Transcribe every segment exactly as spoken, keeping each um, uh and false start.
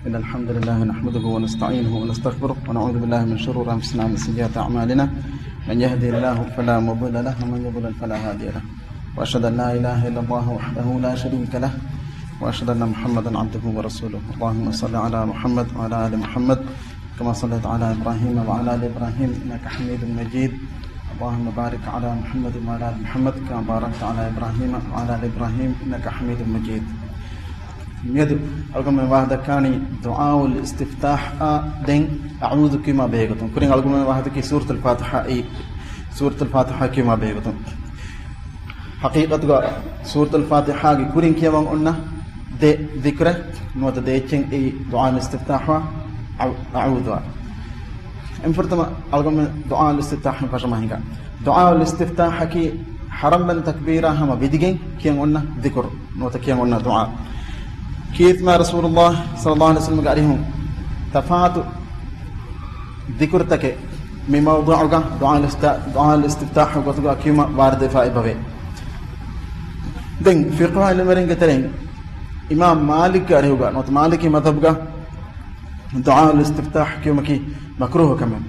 إن الحمد لله نحمده ونستعينه ونستغفره ونعوذ بالله من شرور أنفسنا ومن سيئات أعمالنا. من يهده الله فلا مضل له ومن يضلل فلا هادي له. وأشهد أن لا إله إلا الله وحده لا شريك له. وأشهد أن محمدا عبده ورسوله. اللهم صل على محمد وعلى آل محمد كما صليت على إبراهيم وعلى آل إبراهيم إنك حميد مجيد. اللهم بارك على محمد وعلى آل محمد كما باركت على إبراهيم وعلى آل إبراهيم إنك حميد مجيد. މިއަދު އަޅުގަނޑުމެން ވާހަކަދައްކާނީ ދުޢާއުލް އިސްތިފްތާޙަށް ދެން އަޢޫޛު ކިޔުމާ ބެހޭގޮތުން. ކުރިން އަޅުގަނޑުމެން ވާހަކަދައްކީ ސޫރަތުލް ފާތިޙާ، އެއީ ސޫރަތުލް ފާތިޙާ ކިޔުމާ ބެހޭގޮތުން. ޙަޤީޤަތުގަ ސޫރަތުލް ފާތިޙާގެ ކުރިން ކިޔަވަން އޮންނަ ދެ ޛިކުރެއް ނުވަތަ ދެ އެއްޗެއް އެއީ ދުޢާއުލް އިސްތިފްތާޙާ އަޢޫ-، އަޢޫޛުއާ. އެންމެ ފުރަތަމަ އަޅުގަނޑުމެން ދުޢާއުލް އިސްތިފްތާޙު ފަށަމާ ހިނގާ. ދުޢާއުލް އިސްތިފްތާޙަކީ ޙަރަމްވެން ތަކްބީރާ ހަމަ ވިދިގެން ކިޔަން އޮންނަ ޛިކުރު ނުވަތަ ކިޔަން އޮންނަ ދުޢާ. ކީރިތި މާތް ރަސޫލުﷲ ޞައްލަﷲު ޢަލައިހި ވަސައްލަމްގެ އަރިހުން ތަފާތު ޛިކުރުތަކެއް މި މައުޟޫޢުގަ ދުޢާއުލް އިސްތި-، ދުޢާއުލް އިސްތިފްތާޙު ގޮތުގަ ކިޔުމަށް ވާރިދުވެފަ އެބަވޭ. ދެން ފިޤުހު ޢިލްމުވެރިންގެ ތެރެއިން އިމާމް މާލިކްގެ އަރިހުގަ ނުވަތަ މާލިކީ މަޛްހަބުގަ ދުޢާއުލް އިސްތިފްތާޙު ކިޔުމަކީ މަކްރޫހު ކަމެއް.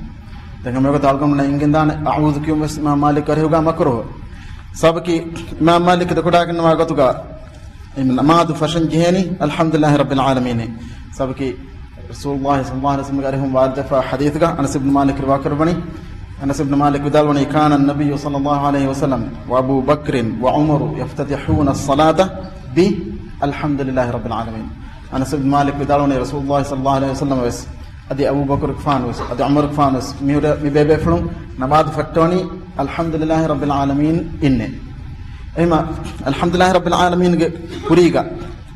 ދެން ހަމައެގޮތަށް އަޅުގަނޑުމެން އެނގިދާނެ އަޢޫޛު ކިޔުން ވެސް އިމާމް މާލިކް އަރިހުގަ މަކްރޫހު. ސަބަބަކީ އިމާމް މާލިކް ދެކޮޑާގަންނަވާ ގޮތުގަ އެ ނަމާދު ފަށަން ޖެހޭނީ އަލްޙަމްދުލިއްލާހި ރައްބިލް ޢާލަމީން. ސަބަބަކީ ރަސޫލުﷲ ޞައްލަﷲު ޢަލައިހި ވަސައްލަމްގެ އަރިހުން ވާރިދުވެފަ ޙަދީޘްގަ އަނަސް އިބްނު މާލިކް ރިވާކުރައްވަނީ، އަނަސް އިބްނު މާލިކް ވިދާޅުވަނީ، كان النبي صلى الله عليه وسلم وأبو بكر وعمر يفتتحون الصلاة بالحمد لله رب العالمين. އަނަސް އިބްނު މާލިކް ވިދާޅުވަނީ، ރަސޫލުﷲ ޞައްލަﷲު ޢަލައިހި ވަސައްލަމަ ވެސް އަދި އަބޫބަކުރުގެފާނު ވެސް އަދި ޢުމަރުގެފާނު ވެސް މި ހުރެ-، މި ބޭބޭފުޅުން ނަމާދު ފައްޓަވަނީ އަލްޙަމްދުލިއްލާހި ރައްބިލް ޢާލަމީން އިންނޭ. އެހެންމަ އަލްޙަމްދުލިއްލާހި ރައްބިލް ޢާލަމީންގެ ކުރީގަ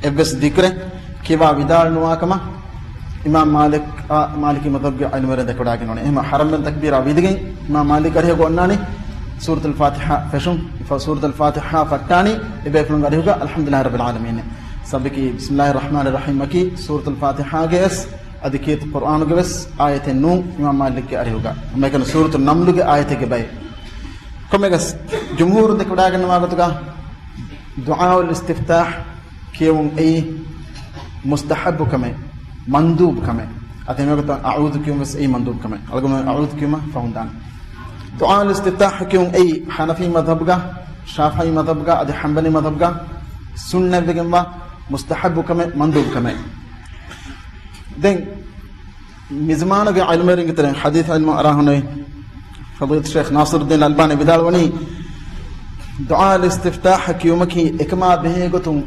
އެއްވެސް ޛިކުރެއް ކިޔަވާ ވިދާޅު ނުވާ ކަމަށް އިމާމް މާލިކް، އާ، މާލިކީ މަޛްހަބުގެ ޢިލްމުވެރިން ދެކޮޑާގެން ވަނީ. އެހެންމަ ޙަރަމްވެން ތަކްބީރާ ވިދިގެން އިމާމް މާލިކް އަރިހުގަ އޮންނާނީ ސޫރަތުލް ފާތިޙާ ފެށުން. ފަ-، ސޫރަތުލް ފާތިޙާ ފައްޓާނީ އެބޭފުޅުންގެ އަރިހުގަ އަލްޙަމްދުލިއްލާހި ރައްބިލް ޢާލަމީން. ސަބަބަކީ ބިސްމިއްލާހި ރަޙްމާނި ރަޙީމް އަކީ ސޫރަތުލް ފާތިޙާގެ ވެސް އަދި ކީރިތި ޤުރްއާނުގެ ވެސް އާޔަތެއް ނޫން އިމާމް މާލިކްގެ އަރިހުގަ. ހަމައެކަނި ސޫރަތު ނަމްލުގެ އާޔަތެއްގެ ބައެއް. ކޮންމެއަކަސް ޖުމްހޫރުން ދެކެވަޑައިގަންނަވާ ގޮތުގަ ދުޢާއުލް އިސްތިފްތާޙް ކިޔެވުން އެއީ މުސްތަޙައްބު ކަމެއް، މަންދޫބު ކަމެއް. އަދި ހަމައެގޮތަށް އަޢޫޛު ކިޔުން ވެސް އެއީ މަންދޫބު ކަމެއް. އަޅުގަނޑު އަޢޫޛު ކިޔުމަށް ފަހުން ދާނެ. ދުޢާއުލް އިސްތިފްތާޙް ކިޔުން އެއީ ޙަނަފީ މަޛްހަބުގަ، ޝާފިޢީ މަޛްހަބުގަ އަދި ޙަންބަލީ މަޛްހަބުގަ ސުންނަތްވެގެންވާ މުސްތަޙައްބު ކަމެއް، މަންދޫބު ކަމެއް. ދެން މިޒުމާނުގެ ޢިލްމުވެރިންގެ ތެރެއިން ޙަދީޘް ޢިލްމު އަރާ ހުންނެވި ފަޟީލަތު ޝޭޚް ނާޞިރުއްދީން އަލްބާނީ ވިދާޅުވަނީ، ދުޢާއުލް އިސްތިފްތާޙް ކިޔުމަކީ އެކަމާ ބެހޭ ގޮތުން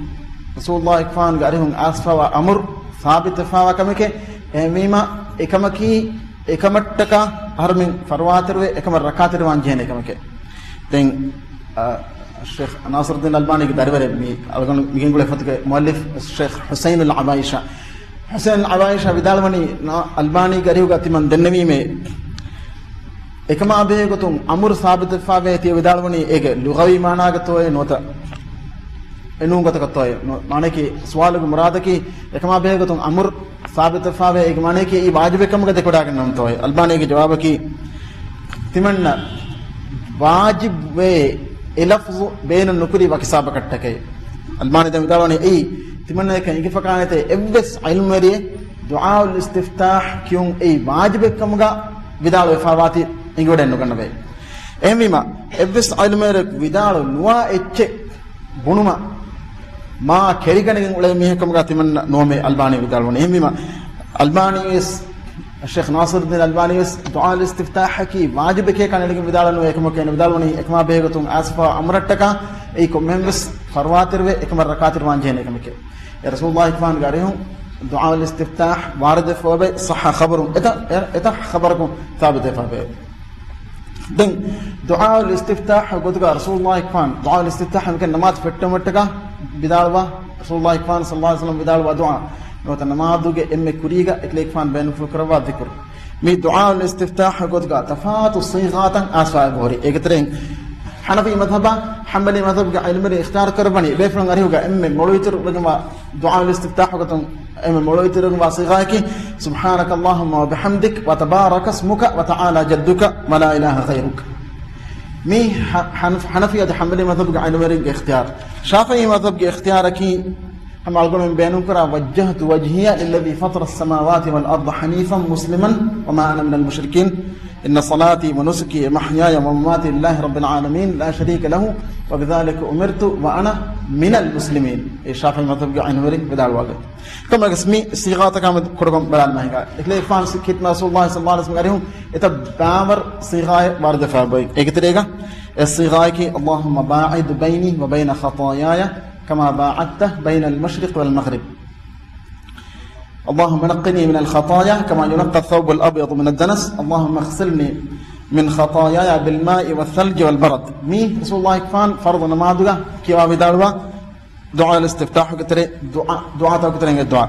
ރަސޫލުﷲ ފާންގެ އަރިހުން އައިސްފަވާ އަމުރު ސާބިތުވެފާވާ ކަމެކޭ. އެހެންވީމަ އެކަމަކީ އެކަމަށްޓަކާ އަހަރުމެން ފަރުވާތެރިވެ އެކަމަށް ރައްކާތެރިވާން ޖެހޭނެ ކަމެކޭ. ދެން، އަ، ޝޭޚް ނާޞިރުއްދީން އަލްބާނީގެ ދަރިވަރެއް މި އަޅުގަނޑު މިގެންގުޅޭ ފޮތުގެ މުއައްލިފް ޝޭޚް ޙުސައިނުލް ޢަބާއިޝާ. ޙުސައިނުލް ޢަބާއިޝާ ވިދާޅުވަނީ ނާ-، އަލްބާނީގެ އަރިހުގަ ތިމަން ދެންނެވީމޭ، އެކަމާ ބެހޭ ގޮތުން އަމުރު ސާބިތުވެފާވޭ ތިޔަ ވިދާޅުވަނީ އޭގެ ލުޣަވީ މާނާގަތޯއޭ ނުވަތަ އެނޫން ގޮތަކަށްތޯއޭ؟ ނު-، މާނައަކީ ސުވާލުގެ މުރާދަކީ އެކަމާ ބެހޭ ގޮތުން އަމުރު ސާބިތުވެފާވޭ، އޭގެ މާނައަކީ އެއީ ވާޖިބެއް ކަމުގަ ދެކޮޑާގަންނަވަންތޯއޭ؟ އަލްބާނީގެ ޖަވާބަކީ ތިމަންނަ ވާޖިބްވޭ އެ ލަފްޒު ބޭނުން ނުކުރީ ވަކި ސަބަބަކަށްޓަކައި. އަލްބާނީ ދެން ވިދާޅުވަނީ އެއީ ތިމަންނަޔަކަށް އެނގިފަކާނެތޭ އެއްވެސް ޢިލްމުވެރިއެއް ދުޢާއުލް އިސްތިފްތާޙް ކިޔުން އެއީ ވާޖިބެއް ކަމުގަ ވިދާޅުވެފާވާތީ އެނގިވަޑައެއް ނުގަންނަވައި. އެހެންވީމަ އެއްވެސް ޢިލްމުވެރިއެއް ވިދާޅު ނުވާ އެއްޗެއް ބުނުމަށް މާ ކެރިގަނެގެން އުޅޭ މީހެއް ކަމުގަ ތިމަންނަ ނުވަމޭ އަލްބާނީ ވިދާޅުވަނީ. އެހެންވީމަ އަލްބާނީ ވެސް، ޝޭޚް ނާޞިރުއްދީން އަލްބާނީ ވެސް ދުޢާއުލް އިސްތިފްތާޙަކީ ވާޖިބެކޭ ކަން އެޅިގެން ވިދާޅުވަނީ އެކަމަކު އޭނަ ވިދާޅުވަނީ އެކަމާ ބެހޭގޮތުން އައިސްފަވާ އަމުރަށްޓަކާ އެއީ ކޮންމެހެންވެސް ފަރުވާތެރިވެ އެކަމަށް ރައްކާތެރިވާން ޖެހޭނެ ކަމެކޭ. އެ ރަސޫލުﷲ ފާންގެ އަރިހުން ދުޢާއުލް އިސްތިފްތާޙް ވާރިދުވެފަވޭ ޞައްޙަ ޚަބަރުން އެތައް، އެ، އެތައް ޚަބަރަކުން ސާބިތުވެފަވޭ. ދެން ދުޢާއުލް އިސްތިފްތާޙް ގޮތުގަ ރަސޫލުﷲ ފާން ދުޢާއުލް އިސްތިފްތާޙް މިކަން ނަމާދު ފެއްޓުމަށްޓަކާ ވިދާޅުވާ، ރަސޫލުﷲ ފާން ޞައްލަﷲު ޢަލައިހި ވަސައްލަމް ވިދާޅުވާ ދުޢާ ނުވަތަ ނަމާދުގެ އެންމެ ކުރީގަ އެކަލޭގެފާން ބޭނުންފުޅު ކުރައްވާ ޛިކުރު. މި ދުޢާއުލް އިސްތިފްތާޙް ގޮތުގަ ތަފާތު ޞީޣާތައް އައިސްފަވާ އެބަހުރި. އޭގެ ތެރެއިން ޙަނަފީ މަޛްހަބާ ޙަންބަލީ މަޛްހަބުގެ ޢިލްމުވެރިން އިޚްތިޔާރު ކުރައްވަނީ އެބޭފުޅުން އަރިހުގަ އެންމެ މޮޅު އިތުރު ވެގެންވާ ދުޢާއުލް އިސްތިފްތާޙް ގޮތުން އެންމެ މޮޅު އިތުރު ވެގެންވާ ޞީޣާއަކީ، سبحانك اللهم وبحمدك وتبارك اسمك وتعالى جدك ولا إله غيرك. މީ ޙަ-، ޙަނަފް-، ޙަނަފީ އަދި ޙަންބަލީ މަޛްހަބުގެ ޢިލްމުވެރިންގެ އިޚްތިޔާރު. ޝާފިޢީ މަޛްހަބުގެ އިޚްތިޔާރަކީ، އަޅުގަނޑުމެން ބޭނުންކުރާ وجهت وجهي للذي فطر السماوات والأرض حنيفا مسلما وما أنا من المشركين إن صلاتي ونسكي ومحياي ومماتي لله رب العالمين لا شريك له وبذلك أمرت وأنا من المسلمين. އެ ޝާފިޢީ މަޛްހަބުގެ ޢިލްމުވެރިން ވިދާޅުވާ ގޮތް. ކޮންމެވެސް މި ޞީޣާތަކާ މެދު ކުޑަކޮށް ބަލާލަމާ ހިނގާ. އެކަލޭގެފާނު ސިއްކިތް ރަސޫލުﷲ ޞައްލަﷲ ޢަލައިހި ވަސައްލަމަ އަރިހުން އެތައް ބާވަރު ޞީޣާއެއް ވާރިދުވެފަ އޮތް. އޭގެ ތެރޭގަ އެއް ޞީޣާއަކީ اللهم باعد بيني وبين خطاياي كما باعدت بين المشرق والمغرب. اللهم نقني من الخطايا كما ينقى الثوب الأبيض من الدنس. اللهم اغسلني من خطاياي بالماء والثلج والبرد. މީ ރަސޫލުﷲ ފާން ފަރުޟު ނަމާދުގަ ކިޔަވާ ވިދާޅުވާ ދުޢާ އިސްތިފްތާޙުގެ ތެރޭ ދުޢާ، ދުޢާތަކުގެ ތެރެއިން އެއް ދުޢާ.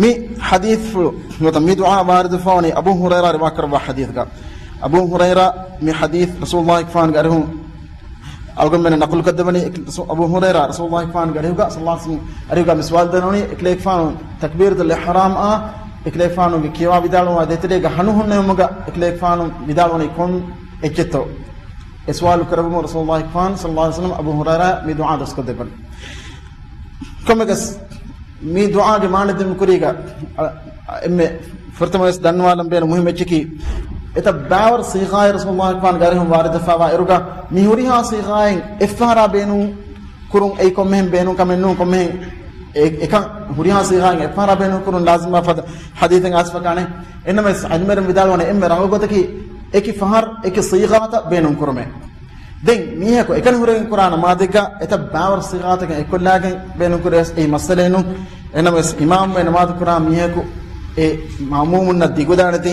މި ޙަދީޘްފުޅު ނުވަތަ މި ދުޢާ ވާރިދުވެފަވަނީ އަބޫ ހުރައިރާ ރިވާކުރައްވާ ޙަދީޘްގަ. އަބޫ ހުރައިރާ މި ޙަދީޘް ރަސޫލުﷲ ފާންގެ އަރިހުން އަޅުގަނޑުމެންނަށް ނަޤުލުކޮށްދެއްވަނީ، އަބޫ ހުރައިރާ ރަސޫލުﷲ ފާންގެ އަރިހުގަ، ޞައްލަﷲ ޢަލައިހި ވަސައްލަމަ އަރިހުގަ މި ސުވާލު ދެންނެވުނީ، އެކަލޭގެފާނު ތަކްބީރަތުލް އިޙްރާމްއާ އެކަލޭގެފާނުގެ ކިޔަވާ ވިދާޅުވާ ދޭތެރޭގަ ހަނު ހުންނެވުމުގަ އެކަލޭގެފާނު ވިދާޅުވަނީ ކޮން އެއްޗެއްތޯ؟ އެ ސުވާލު ކުރެއްވުމުން ރަސޫލުﷲ ފާން ޞައްލަﷲ ޢަލައިހި ވަސައްލަމަ އަބޫ ހުރައިރާ މި ދުޢާ ދަސްކޮށްދެއްވަނީ. ކޮންމެވެސް މި ދުޢާގެ މާނަ ދިނުމުގެ ކުރީގަ، އަ، އެންމެ ފުރަތަމަވެސް ދަންނަވާލަން ބޭނުން މުހިއްމު އެއްޗަކީ، އެތައް ބާވަރު ޞީޣާއެއް ރަސޫލުﷲ ފާންގެ އަރިހުން ވާރިދުވެފަވާ އިރުގަ، މި ހުރިހާ ޞީޣާއެއް އެއްފަހަރާ ބޭނުން ކުރުން އެއީ ކޮންމެހެން ބޭނުން ކަމެއް ނޫން، ކޮންމެހެން އެ-، އެކަން ހުރިހާ ޞީޣާއެއް އެއްފަހަރާ ބޭނުން ކުރުން ލާޒިމާ ފަދަ ޙަދީޘެއް އައިސްފަ ކާނެ. އެންނަމަވެސް ޢިލްމުވެރިން ވިދާޅުވަނީ އެންމެ ރަނގަޅު ގޮތަކީ އެކި ފަހަރު އެކި ޞީޣާތައް ބޭނުން ކުރުމޭ. ދެން މީހަކު އެކަނި ހުރެގެން ކުރާ ނަމާދެއްގަ އެތައް ބާވަރު ޞީޣާތަކެއް އެއްކޮށްލާގެން ބޭނުން ކުރެވެސް އެއީ މައްސަލައެއް ނޫން. އެނަމަވެސް އިމާމުވެ ނަމާދު ކުރާ މީހަކު އެ މައުމޫމުންނަށް ދިގުދާނެތީ،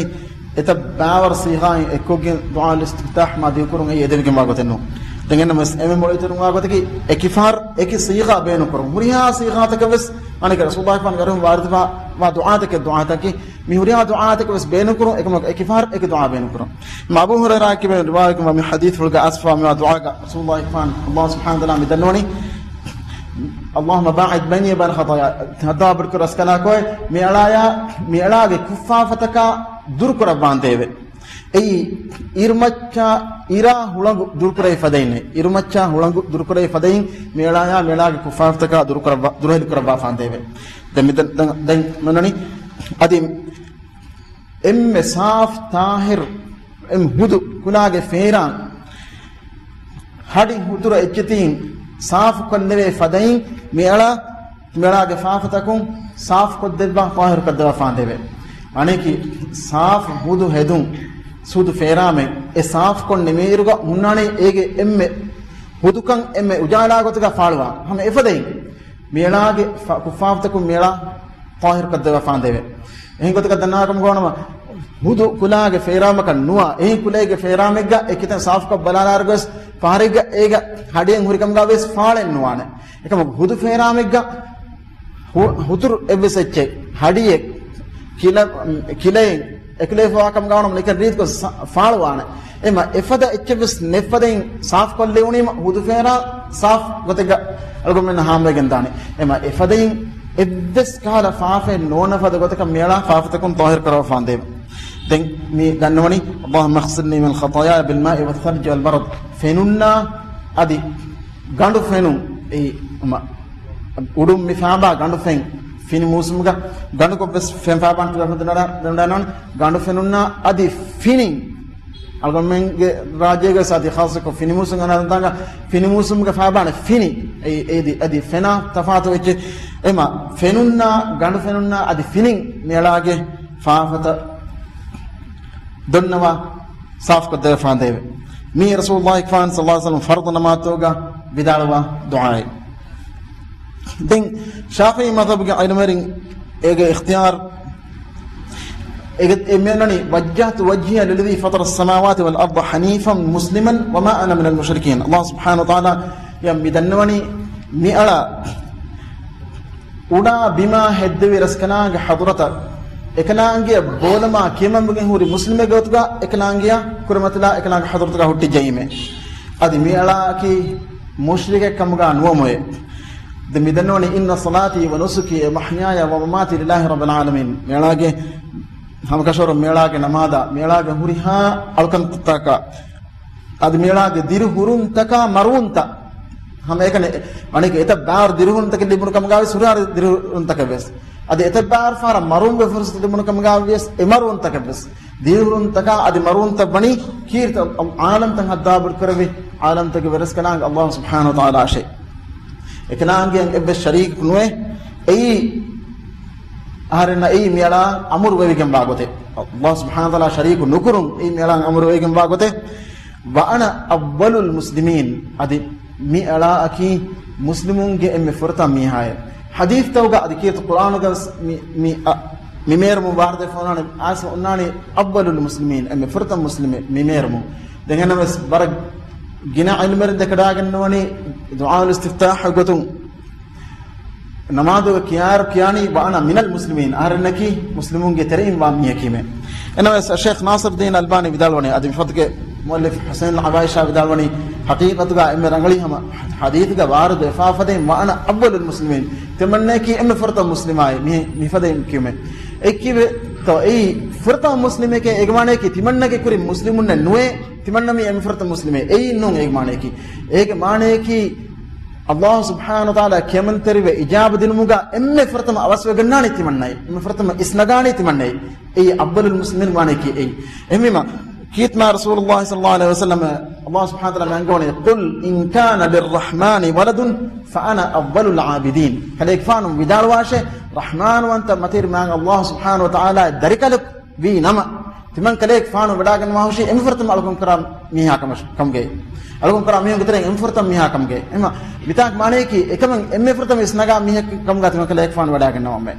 އެތައް ބާވަރު ޞީޣާއިން އެއްކޮށްގެން ދުޢާ އިސްތިފްތާޙް މާ ދިގުކުރުން އެއީ އެދެވިގެންވާ ގޮތެއް ނޫން. ދެން އެނަމަވެސް އެންމެ މޮޅު އިތުރުވާ ގޮތަކީ އެކި ފަހަރު އެކި ޞީޣާ ބޭނުން ކުރުން. ހުރިހާ ޞީޣާތަކަށް ވެސް އަނެކަ ރަސޫލުﷲ ފާންގެ އަރިހުން ވާރިދުވާ ދުޢާތަކެއް، ދުޢާތަކީ މި ހުރިހާ ދުޢާތަކަށް ވެސް ބޭނުން ކުރުން، އެކަމަކު އެކި ފަހަރު އެކި ދުޢާ ބޭނުން ކުރުން. އަބޫ ހުރައިރާ ކިޔަވާ ރިވާޔަތް މި ޙަދީޘްފުޅުގަ އައިސްފަވާ މިވާ ދުޢާގަ ރަސޫލުﷲ ފާން ﷲ ސުބްޙާނަހޫ ވަތަޢާލާ މި ދަންނަވަނީ، اللهم باعد بيني وبين خطاياي. ހައްދާ ބުރިކުރ ރަސްކަލާކޮއެ މި އަޅާޔާ، މި އަޅާގެ ކުށްފާފަތަކާ ދުރުކުރައްވާނދޭވެ. އެއީ އިރުމައްޗާ އިރާ ހުޅަނގު ދުރުކުރެވި ފަދައިންނޭ. އިރުމައްޗާ ހުޅަނގު ދުރުކުރެވި ފަދައިން މި އަޅާޔާ މި އަޅާގެ ކުށްފާފަތަކާ ދުރުކުރައްވާ، ދުރުހެލި ކުރައްވާފާނދޭވެ. ދެން މި ދަން، ދަން، ދެން މި އޮންނަނީ އަދި އެންމެ ސާފު ޠާހިރު، އެންމެ ހުދު ކުލާގެ ފޭރާން، ހަޑި ހުތުރު އެއްޗިތީން ސާފު ކޮށްލެވޭ ފަދައިން މި އަޅާ، މި އަޅާގެ ފާފަތަކުން ސާފު ކޮށްދެއްވާ، ޠާހިރު ކޮށްދެއްވާ ފާނދޭވެ. އަނެކި ސާފު ހުދު ހެދުން، ހުދު ފޭރާމެއް އެ ސާފު ކޮށް ނިމޭއިރުގަ ހުންނާނީ އޭގެ އެންމެ ހުދުކަން އެންމެ އުޖާލާ ގޮތުގަ ފާޅުވާ ހަމަ އެފަދައިން. މިއަޅާގެ ފަ-، ކުށްފާފަތަކުން މިއަޅާ ޠާހިރު ކޮށްދެއްވާފާނދޭވެ. އެހެން ގޮތަކަށް ދަންނާކަމުގަ ވަނަމަ، ހުދު ކުލާގެ ފޭރާމަކަށް ނުވާ، އެހެން ކުލައިގެ ފޭރާމެއްގަ އެކިތަން ސާފުކޮށް ބަލާލާރުގަސް ފަހަރެއްގަ އޭގަ ހަޑިއެއް ހުރިކަމުގަ ވެސް ފާޅެއް ނުވާނެ. އެކަމަކު ހުދު ފޭރާމެއްގަ ހު-، ހުތުރު އެއްވެސް އެއްޗެއް، ހަޑިއެއް، ކިލަ-، ކިލައެއް، އެކުލެވިފަވާ ކަމުގަ ވަނަމަ ނިކަން ރީތިކޮށް ސާ-، ފާޅުވާނެ. އެމަ އެފަދަ އެއްޗެއްވެސް ނެއްފަދައިން ސާފުކޮށްލެވުނީމަ ހުދު ފޭރާ ސާފު ގޮތެއްގަ އަޅުގަނޑުމެންނަށް ހާމަވެގެން ދާނެ. އެމަ އެފަދައިން އެއްވެސް ކަހަލަ ފާފައެއް ނޯންނަ ފަދަ ގޮތަކަށް މިއަޅާ ފާފަތަކުން ޠާހިރު ކުރައްވާފާނދޭވެ. ދެން މި ދަންނަވަނީ، اللهم اغسلني من خطاياي بالماء والثلج والبرد. ފެނުންނާ އަދި ގަނޑު ފެނުން، އެއީ މަ-، އުޑުން މި ފާބާ ގަނޑު ފެން، ފިނި މޫސުމުގަ ގަނޑުކޮށްވެސް ފެން ފާބާން ތިބޭފުޅުން ދަންނަވަން، ގަނޑު ފެނުންނާ އަދި ފިނި. އަޅުގަނޑުމެންގެ ރާއްޖޭގަ ސާދި ޚާއްޞަކޮށް ފިނި މޫސުން އަންނަ ތަންތާނގަ ފިނި މޫސުމުގަ ފާބާނެ ފިނި. އެ-، އޭދި އަދި ފެނާ ތަފާތު އެއްޗެއް. އެމަ ފެނުންނާ، ގަނޑު ފެނުންނާ އަދި ފިނި މިއަޅާގެ ފާފަތައް ދޮންނަވާ ސާފުކޮށްދެވިފާނދޭވެ. މީ ރަސޫލުﷲ ފާން ޞައްލަﷲ ޢަލައިހި ވަސައްލަމަ ފަރުޟު ނަމާދުގަ ވިދާޅުވާ ދުޢާއެއް. ދެން ޝާފިޢީ މަޛްހަބުގެ ޢިލްމުވެރިން އޭގެ އިޚްތިޔާރު، އޭގެ އެ މިއަންނަނީ، وجهت وجهي للذي فطر السماوات والأرض حنيفا مسلما وما أنا من المشركين. ﷲ ސުބްޙާނަހޫ ވަތަޢާލާ ޔަށް މި ދަންނަވަނީ މި އަޅާ އުޑާ ބިމާ ހެއްދެވި ރަސްކަލާނގެ ޙަޟްރަތަށް، އެކަލާނގެއަށް ބޯލަމާ ކިޔަމަންވެގެން ހުރި މުސްލިމެއްގެ ގޮތުގަ އެކަލާނގެއަށް ކުރިމަތިލާ އެކަލާނގެ ޙަޟްރަތުގަ ހުއްޓިއްޖައީމޭ. އަދި މިއަޅާއަކީ މުޝްރިކެއް ކަމުގަ ނުވަމުއޭ. ދެން މި ދަންނަވަނީ، إن صلاتي ونسكي ومحياي ومماتي لله رب العالمين. މިއަޅާގެ ހަމަކަށަވަރުން މިއަޅާގެ ނަމާދާ، މިއަޅާގެ ހުރިހާ އަޅުކަންތަކާ، އަދި މިއަޅާގެ ދިރިހުރުންތަކާ މަރުވުންތައް، ހަމައެކަނި ވަނީ އެތައް ބާރު ދިރިހުރުންތަކެއް ލިބުނު ކަމުގައި ވެސް ހުރިހާ ދިރިހުރުންތަކަށް ވެސް. އަދި އެތައް ބާރު ފަހަރަށް މަރުވުމުގެ ފުރުސަތު ލިބުނު ކަމުގައި ވެސް އެ މަރުވުންތަކަށް ވެސް. ދިރިހުރުންތަކާ އަދި މަރުވުންތައް ވަނީ ކީރިތި އަލް-، އަލް-، އާލަމްތައް ހައްދާބޮޑު ކުރެއްވި އާލަމްތަކުގެ ވެރިސްކަލާނގެ އަލްލާހު ސުބްޙާނަހު ވަތަޢާލާ އަށޭ. އެކަލާނގެއަށް އެއްވެސް ޝަރީކަކު ނުވޭ. އެއީ އަހަރެންނަށް އެއީ މިއަޅާ އަމުރު ވެވިގެންވާ ގޮތެއް. އަލްލާހު ސުބްޙާނަހު ވަތަޢާލާ ޝަރީކު ނުކުރުން އެއީ މިއަޅާ އަމުރު ވެވިގެންވާ ގޮތެއް. وأنا أول المسلمين. އަދި މި އަޅާއަކީ މުސްލިމުންގެ އެންމެ ފުރަތަމަ މީހާއެއް. ޙަދީޘްތަކުގަ އަދި ކީރިތި ޤުރްއާނުގަ ވެސް މި، މި، އަ، މި މޭރުމުން ވާރިދުވެފަ އޮންނާނެ، އާސް އޮންނާނީ أول المسلمين، އެންމެ ފުރަތަމަ މުސްލިމެއް މި މޭރުމުން. ދެން އެނަމެސް ވަރަށް ގިނަ ޢިލްމުވެރިން ދެކެވަޑައިގަންނަވަނީ ދުޢާއުލް އިސްތިފްތާޙު ގޮތުން ނަމާދުގެ ކިޔާރު ކިޔާނީ وأنا من المسلمين، އަހަރެންނަކީ މުސްލިމުންގެ ތެރެއިން ވާ މީހަކީމެ. އެނަމެސް ޝޭޚް ނާޞިރުއްދީން އަލްބާނީ ވިދާޅުވަނީ، އަދި މިފޮތުގެ މުއައްލިފް ޙުސައިން އަބާއިޝާ ވިދާޅުވަނީ، ޙަޤީޤަތުގަ އެންމެ ރަނގަޅީ ހަމަ ޙަދީޘްގަ ވާރިދު ވެފާ ފަދައިން وأنا أول المسلمين، ތިމަންނައަކީ އެންމެ ފުރަތަމަ މުސްލިމާއޭ މި، މިފަދައިން ކިޔުމެ. އެއްކިވެ، ތޯ އެއީ ފުރަތަމަ މުސްލިމެކޭ އޭގެ މާނަޔަކީ ތިމަންނަގެ ކުރިން މުސްލިމުންނެއް ނުވޭ، ތިމަންނަ މީ އެންމެ ފުރަތަމަ މުސްލިމޭ. އެއީ ނޫން އޭގެ މާނަޔަކީ. އޭގެ މާނަޔަކީ އަލްލާހު ސުބްޙާނަހު ވަތަޢާލާ ކިޔަމަންތެރިވެ އިޖާބަ ދިނުމުގަ އެންމެ ފުރަތަމަ އަވަސްވެގަންނާނީ ތިމަންނައޭ. އެންމެ ފުރަތަމަ އިސްނަގާނީ ތިމަންނައޭ. އެއީ أول المسلمين ވާނެކީ އެއީ. އެހެންވީމަ، ކީރިތި މާތް ރަސޫލުއްލާހި ޞައްލައްލާހު ޢަލައިހި ވަސައްލަމަ، އަލްލާހު ސުބްޙާނަހު ވަތަޢާލާ މި އަންގަވަނީ، قل إن كان للرحمن ولد فأنا أول العابدين. ކަލޭގެފާނު ވިދާޅުވާށޭ، ރަޙްމާންވަންތަ މަތިވެރި މާތް އަލްލާހު ސުބްޙާނަހު ވަތަޢާލާ ދަރިކަލަކު ވީ ނަމަ، ތިމަން ކަލޭގެފާނު ވެޑާގަންނަވާހުށީ އެންމެ ފުރަތަމަ އަޅުކަން ކުރާ މީހާ ކަމަށް، ކަމުގައި. އަޅުކަން ކުރާ މީހުންގެ ތެރެއިން އެންމެ ފުރަތަމަ މީހާ ކަމުގައި. އެމަ، މިތާނގެ މާނަޔަކީ އެކަމަށް އެންމެ ފުރަތަމަ އިސްނަގާ މީހަކު ކަމުގަ ތިމަން ކަލޭގެފާނު ވެޑާގަންނަވަމޭ.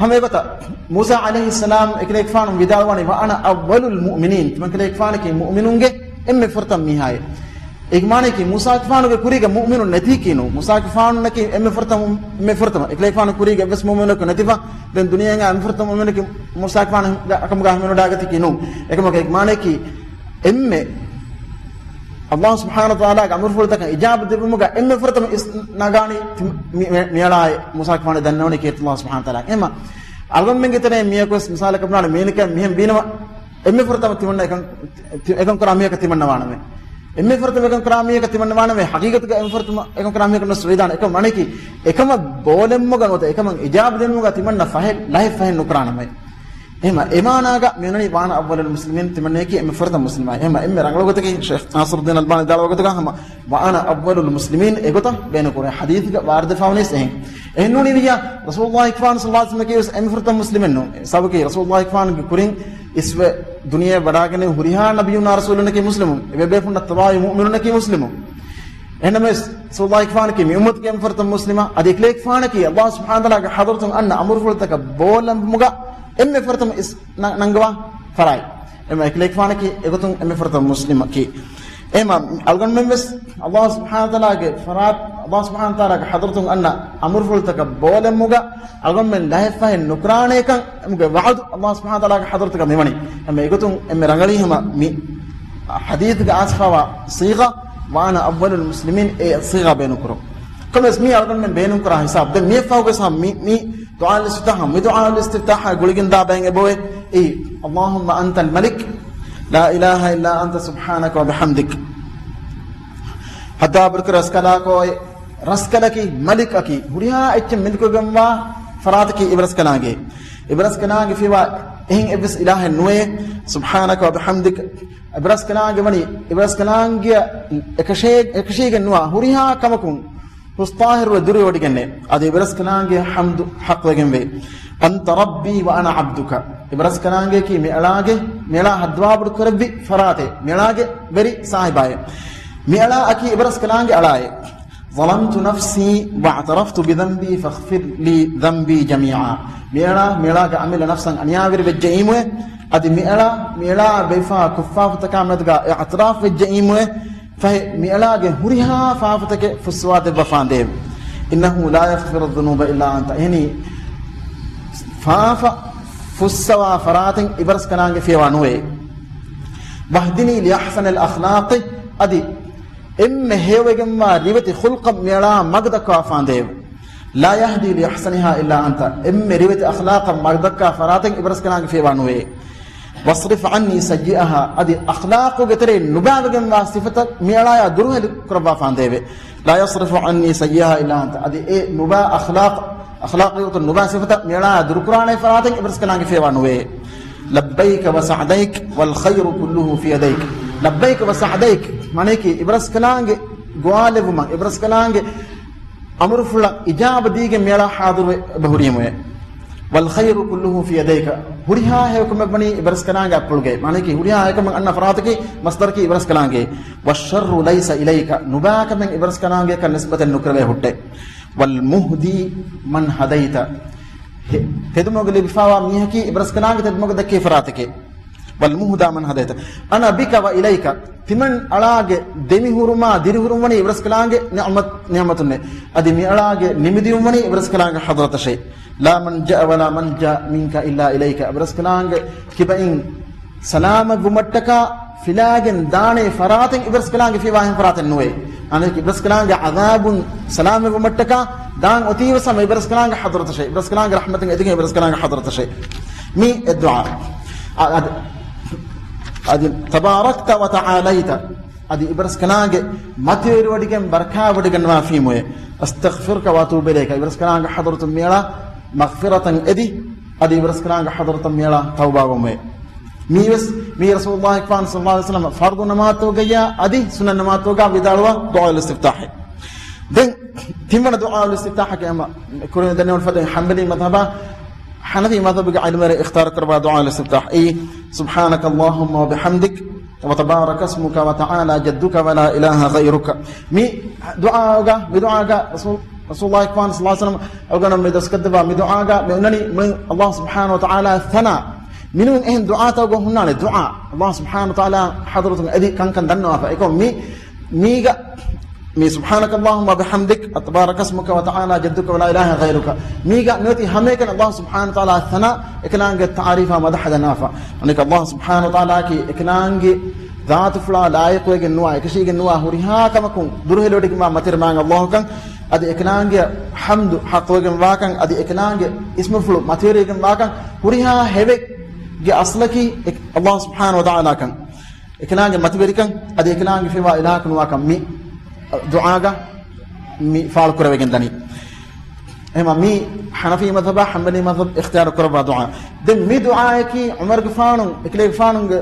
ހަމަ އެގޮތަށް، މޫސާ ޢަލައިހިއްސަލާމް އެކަލޭގެފާނު ވިދާޅުވަނީ، وأنا أول المؤمنين، ތިމަން ކަލޭގެފާނަކީ މުއުމިނުންގެ އެންމެ ފުރަތަމަ މީހާއޭ. އޭގެ މާނަޔަކީ، މޫސާގެފާނުގެ ކުރީގަ މުއުމިނުން ނެތީކީ ނޫން. މޫސާގެފާނަކީ އެންމެ ފުރަތަމަ، އެންމެ ފުރަތަމަ. އެކަލޭގެފާނު ކުރީގަ އެއްވެސް މުއުމިނަކު ނެތިފަ، ދެން ދުނިޔޭގަ އެންމެ ފުރަތަމަ މުއުމިނަކީ މޫސާގެފާނު ކަމުގަ ހިމެނުވަޑައިގަތީކީ ނޫން. އެކަމަކު އޭގެ މާނަޔަކީ، އެންމެ އަލްލާހު ސުބްޙާނަހު ވަތަޢާލާގެ އަމުރުފުޅުތަކަށް އިޖާބަ ދެއްވުމުގަ އެންމެ ފުރަތަމަ އިސް ނަގާނީ ތި-، މި-، މި-، މިއަޅާއޭ. މޫސާގެފާނު ދަންނަވަނީ ކީރިތި އަލްލާހު ސުބްޙާނަހު ވަތަޢާލާ. އެހެންމަ އަޅުގަނޑުމެންގެ ތެރެއިން މީހަކު ވެސް މިސާލަކަށް ބުނާނެ މީނަކަށް މިހެން ވީނަމަ، އެންމެ ފުރަތަމަ ތިމަންނަ އެކަން، ތި-، އެކަން ކުރާ މީހަކަށް ތިމަންނަ ވާނަމޭ. އެންމެ ފުރަތަމަ އެކަން ކުރާ މީހަކަށް ތިމަންނަ ވާނަމޭ. ޙަޤީޤަތުގަ އެންމެ ފުރަތަމަ އެކަން ކުރާ މީހަކަށް ނުވެސް ވެދާނެ. އެކަމަ ވަނީކީ، އެކަމަށް ބޯލެންމުގަ ނުވަތަ އެކަމަށް އިޖާބަ ދިނުމުގަ ތިމަންނަ ފަހެއް، ލަހެއް ފަހެއް ނުކުރާނަމޭ. އެހެންމަ އެ މާނާގަ މިއޮންނަނީ وأنا أول المسلمين، ތިމަންނައަކީ އެންމެ ފުރަތަމަ މުސްލިމާ. އެހެންމަ އެންމެ ރަނގަޅު ގޮތަކީ ޝޭޚް ނާޞިރުއްދީން އަލްބާނީ ވިދާޅުވި ގޮތުގަ ހަމަ وأنا أول المسلمين އެގޮތަށް ބޭނުންކުރޭ. ޙަދީޘްގަ ވާރިދުވެފަ ވަނީސް އެހެން. އެހެންނޫނީ ވިއްޔާ، ރަސޫލުއްލާހިގެފާނު ޞައްލައްލާހު ޢަލައިހި ވަސައްލަމަ ކިޔަވެސް އެންމެ ފުރަތަމަ މުސްލިމެއް ނޫން. ސަބަބަކީ ރަސޫލުއްލާހިގެފާނުގެ ކުރިން އިސްވެ ދުނިޔެ ވަޑާގެން ހުރިހާ ނަބިއްޔުންނާ ރަސޫލުންނަކީ މުސްލިމުން. އެބޭބޭފުންނަށް ތަބާވި މުއުމިނުންނަކީ މުސްލިމުން. އެހެންނަމަވެސް، ރަސޫލުއްލާހިގެފާނަކީ މި އުއްމަތުގެ އެންމެ ފުރަތަމަ މުސްލިމާ، އަދި އެކަލޭގެފާނަކީ އަލްލާހު ސުބްޙާނަހު ވަތަޢާލާގެ ޙަޟްރަތުން އަންނަ އަމުރުފުޅުތަކަށް ބޯލަނބުމުގަ އެންމެ ފުރަތަމަ އިސް ނަ-، ނަންގަވާ ފަރާތް. އެމަ އެކަލޭގެފާނަކީ އެގޮތުން އެންމެ ފުރަތަމަ މުސްލިމަކީ. އެމަ އަޅުގަނޑުމެން ވެސް އަލްލާހު ސުބްޙާނަހު ވަތަޢާލާގެ ފަރާތް، އަލްލާހު ސުބްޙާނަހު ވަތަޢާލާގެ ޙަޟްރަތުން އަންނަ އަމުރުފުޅުތަކަށް ބޯލެއްމުގަ އަޅުގަނޑުމެން ލަހެއްފަހެއް ނުކުރާނޭކަން އެމުގެ ވަޢުދު އަލްލާހު ސުބްޙާނަހު ވަތަޢާލާގެ ޙަޟްރަތުގަ މިވަނީ. އެމަ އެގޮތުން އެންމެ ރަނގަޅީ ހަމަ މި ޙަދީޘްގަ އާސިފާވާ ޞީޣާ، وأنا أول المسلمين، އެ ޞީޣާ ބޭނުންކުރުން. ކޮންމެސް މީ އަޅުގަނޑުމެން ބޭނުންކުރާ ހިސާބު. ދެން މިއެއްފަހުގެ ސާ މި، މި ދުޢާ އިސްތިފްތާޙަށް، މި ދުޢާ އިސްތިފްތާޙާ ގުޅިގެން ދާ ބައެއް އެބައޮތް. އެއީ، اللهم أنت الملك لا إله إلا أنت سبحانك وبحمدك. ހައްދާބުރުކު ރަސްކަލާކޯ، ރަސްކަލަކީ، މަލިކަކީ، ހުރިހާ އެއްޗެއް މިލްކުވެގެންވާ ފަރާތަކީ އިބަރަސްކަލާނގެ. އިބަރަސްކަލާނގެ ފިޔަވާ އެހެން އެއްވެސް އިލާހެއް ނުވޭ. سبحانك وبحمدك. އިބަރަސްކަލާނގެ ވަނީ، އިބަރަސްކަލާނގެ އެކަށޭ-، އެކަށީގެން ނުވާ ހުރިހާ ކަމަކުން ހުސްޠާހިރުވެ ދުރުވެވޮޑިގެންނޭ. އަދި އިބަރަސްކަލާނގެ ޙަމްދު ޙައްޤުވެގެންވޭ. أنت ربي وأنا عبدك. އިބަރަސްކަލާނގެއަކީ މިއަޅާގެ، މިއަޅާ ހައްދަވާބޮޑު ކުރެއްވި ފަރާތެއް، މިއަޅާގެ ވެރި ސާހިބާއެއް. މިއަޅާއަކީ އިބަރަސްކަލާނގެ އަޅާއެއް. ظلمت نفسي واعترفت بذنبي فاغفر لي ذنبي جميعا. މިއަޅާ، މިއަޅާގެ އަމިއްލަ ނަފްސަށް އަނިޔާވެރި ވެއްޖެއީމުވެ، އަދި މިއަޅާ، މިއަޅާ ބެފާ ކުށްފާފަތަކާ މެދުގަ އިޢުތިރާފް ވެއްޖެއީމުވެ، ފަހެ މިއަޅާގެ ހުރިހާ ފާފަތަކެއް ފުއްސަވާ ދެއްވަފާނދޭވެ. إنه لا يغفر الذنوب إلا أنت. އެހެނީ، ފާފަ ފުއްސަވާ ފަރާތެއް އިބަރަސްކަލާނގެ ފިޔަވާ ނުވޭ. واهدني لأحسن الأخلاق، އަދި އެންމެ ހެޔޮވެގެންވާ ރިވެތި ޚުލްޤަށް މިއަޅާ މަގު ދައްކަވާފާނދޭވެ. لا يهدي لأحسنها إلا أنت. އެންމެ ރިވެތި އަޚްލާޤަށް މަގު ދައްކާ ފަރާތެއް އިބަރަސްކަލާނގެ ފިޔަވާ ނުވޭ. واصرف عني سيئها، އަދި އަޚްލާޤުގެ ތެރެއިން ނުބާވެގެންވާ ސިފަތައް މިއަޅާޔާ ދުރުހެލި ކުރައްވާފާނދޭވެ. لا يصرف عني سيئها إلا أنت، އަދި އެ ނުބާ އަޚްލާޤު، އަޚްލާޤީ ގޮތުން ނުބާ ސިފަތައް މިއަޅާޔާ ދުރުކުރާނެ ފަރާތެއް އިބަރަސްކަލާނގެ ފޭވާ ނުވޭ. لبيك وسعديك والخير كله في يديك. لبيك وسعديك، މާނަޔަކީ އިބަރަސްކަލާނގެ ގޮވާލެއްވުމަށް، އިބަރަސްކަލާނގެ އަމުރުފުޅަށް އިޖާބަ ދީގެން މިއަޅާ ޙާޟިރުވެ އެބަހުރީމުއެ. والخير كله في يديك، ހުރިހާ ހެޔޮކަމެއްވަނީ އިބަރަސްކަލާނގެ އަތްޕުޅުގައި. މާނަޔަކީ ހުރިހާ ހެޔޮކަމެއް އަންނަ ފަރާތަކީ މަޞްދަރަކީ އިބަރަސްކަލާނގެ. والشر ليس إليك، ނުބާކަމެއް އިބަރަސްކަލާނގެއަކަށް ނިސްބަތެއް ނުކުރެވޭ ހުއްޓެ. والمهدي من هديت، ހެ-، ތެދުމަގު ލިބިފާވާ މީހަކީ އިބަރަސްކަލާނގެ ތެދުމަގު ދެއްކޭ ފަރާތެކޭ. والمهدى من هديت. أنا بك وإليك. ތިމަން އަޅާގެ ދެމިހުރުމާ ދިރިހުރުން ވަނީ އިބަރަސްކަލާނގެ ނިޢުމަތް، ނިޢުމަތުންނޭ. އަދި މިއަޅާގެ ނިމިދިޔުން ވަނީ އިބަރަސްކަލާނގެ ޙަޟްރަތަށޭ. لا ملجأ ولا منجا منك إلا إليك. އިބަރަސްކަލާނގެ ކިބައިން ސަލާމަތްވުމަށްޓަކާ ފިލާގެން ދާނެ ފަރާތެއް އިބަރަސްކަލާނގެ ފިވާހެން ފަރާތެއް ނުވޭ. އަނެކް އިބަރަސްކަލާނގެ ޢަޛާބުން ސަލާމަތްވުމަށްޓަކާ ދާން އޮތީވެސް ހަމަ އިބަރަސްކަލާނގެ ޙަޟްރަތަށޭ. އިބަރަސްކަލާނގެ ރަޙްމަތުން އެދިގެން އިބަރަސްކަލާނގެ ޙަޟްރަތަށޭ. މި އެއް ދުޢާ. އަ-، އަދި، އަދި، تباركت وتعاليت. އަދި އިބަރަސްކަލާނގެ މަތިވެރިވޮޑިގެން ބަރަކާވޮޑިގަންނަވާފީމުއޭ. أستغفرك وأتوب إليك. އިބަރަސްކަލާނގެ ޙަޟްރަތުން މިއަޅާ މަޣްފިރަތަށް އެދި، އަދި އިބަރަސްކަލާނގެ ޙަޟްރަތަށް މިއަޅާ ތައުބާވަމުއޭ. މީވެސް މީ ރަސޫލުﷲ ފާން ޞައްލަﷲ ޢަލައިހި ވަސައްލަމަ ފަރްޟު ނަމާދުގައްޔާ އަދި ސުންނަ ނަމާދުގަ ވިދާޅުވާ ދުޢާއުލް އިސްތިފްތާޙެއް. ދެން ތިންވަނަ ދުޢާއުލް އިސްތިފްތާޙަކީ އަމަ ކުރިން ދެންނެވުނު ފަދައިން ޙަންބަލީ މަޛްހަބާ، ޙަނަފީ މަޛްހަބުގެ ޢިލްމުވެރިން އިޚްތިޔާރު ކުރައްވާ ދުޢާއުލް އިސްތިފްތާޙް އީ، سبحانك اللهم وبحمدك وتبارك اسمك وتعالى جدك ولا إله غيرك. މި ދުޢާގަ، މި ދުޢާގަ ރަސޫލު، ރަސޫލުﷲ ފާން ޞައްލަﷲ ޢަލައިހި ވަސައްލަމަ އަޅުގަނޑު މި ދަސްކޮށްދެއްވާ މި ދުޢާގަ މި އޮންނަނީ މުޅިން ﷲ ސުބްޙާނަހޫ ވަތަޢާލާ ސަނާ. މިނޫން އެހެން ދުޢާތަކުގަ ހުންނާނެ ދުޢާ ﷲ ސުބްޙާނަހޫ ވަތަޢާލާ ޙަޟްރަތުން އެދި ކަންކަން ދަންނަވާފަ. އެކޮށް މި، މީގަ، މި سبحانك اللهم وبحمدك وتبارك اسمك وتعالى جدك ولا إله غيرك. މީގަ މިއޮތީ ހަމައެކަނި ﷲ ސުބްޙާނަހޫ ވަތަޢާލާ ސަނާ، އެކަލާނގެ ތަޢުރީފާ މަދަޙަ ދަންނަވާފަ. އަނެކަ ﷲ ސުބްޙާނަހޫ ވަތަޢާލާއަކީ އެކަލާނގެ ޛާތުފުޅާ ލާއިޤުވެގެން ނުވާ، އެކަށީގެން ނުވާ ހުރިހާ ކަމަކުން ދުރުހެލިވޮޑިގެންވާ މަތިވެރި މާތް ﷲ ކަން، އަދި އެކަލާނގެ ޙަމްދު ޙައްޤުވެގެންވާކަން، އަދި އެކަލާނގެ އިސްމުފުޅު މަތިވެރިވެގެންވާކަން، ހުރިހާ ހެޔޮއެއްގެ އަޞްލަކީ ﷲ ސުބްޙާނަހޫ ވަތަޢާލާ ކަން، އެކަލާނގެ މަތިވެރިކަން، އަދި އެކަލާނގެ ފިވާ އިލާހަކު ނުވާކަން މި ދުޢާގަ މި ފާޅު ކުރެވިގެން ދަނީ. އެހެމަ މީ ޙަނަފީ މަޛްހަބާ ޙަންބަލީ މަޛްހަބް އިޚްތިޔާރު ކުރައްވާ ދުޢާ. ދެން މި ދުޢާއަކީ ޢުމަރުގެފާނު އެކަލޭގެފާނުގެ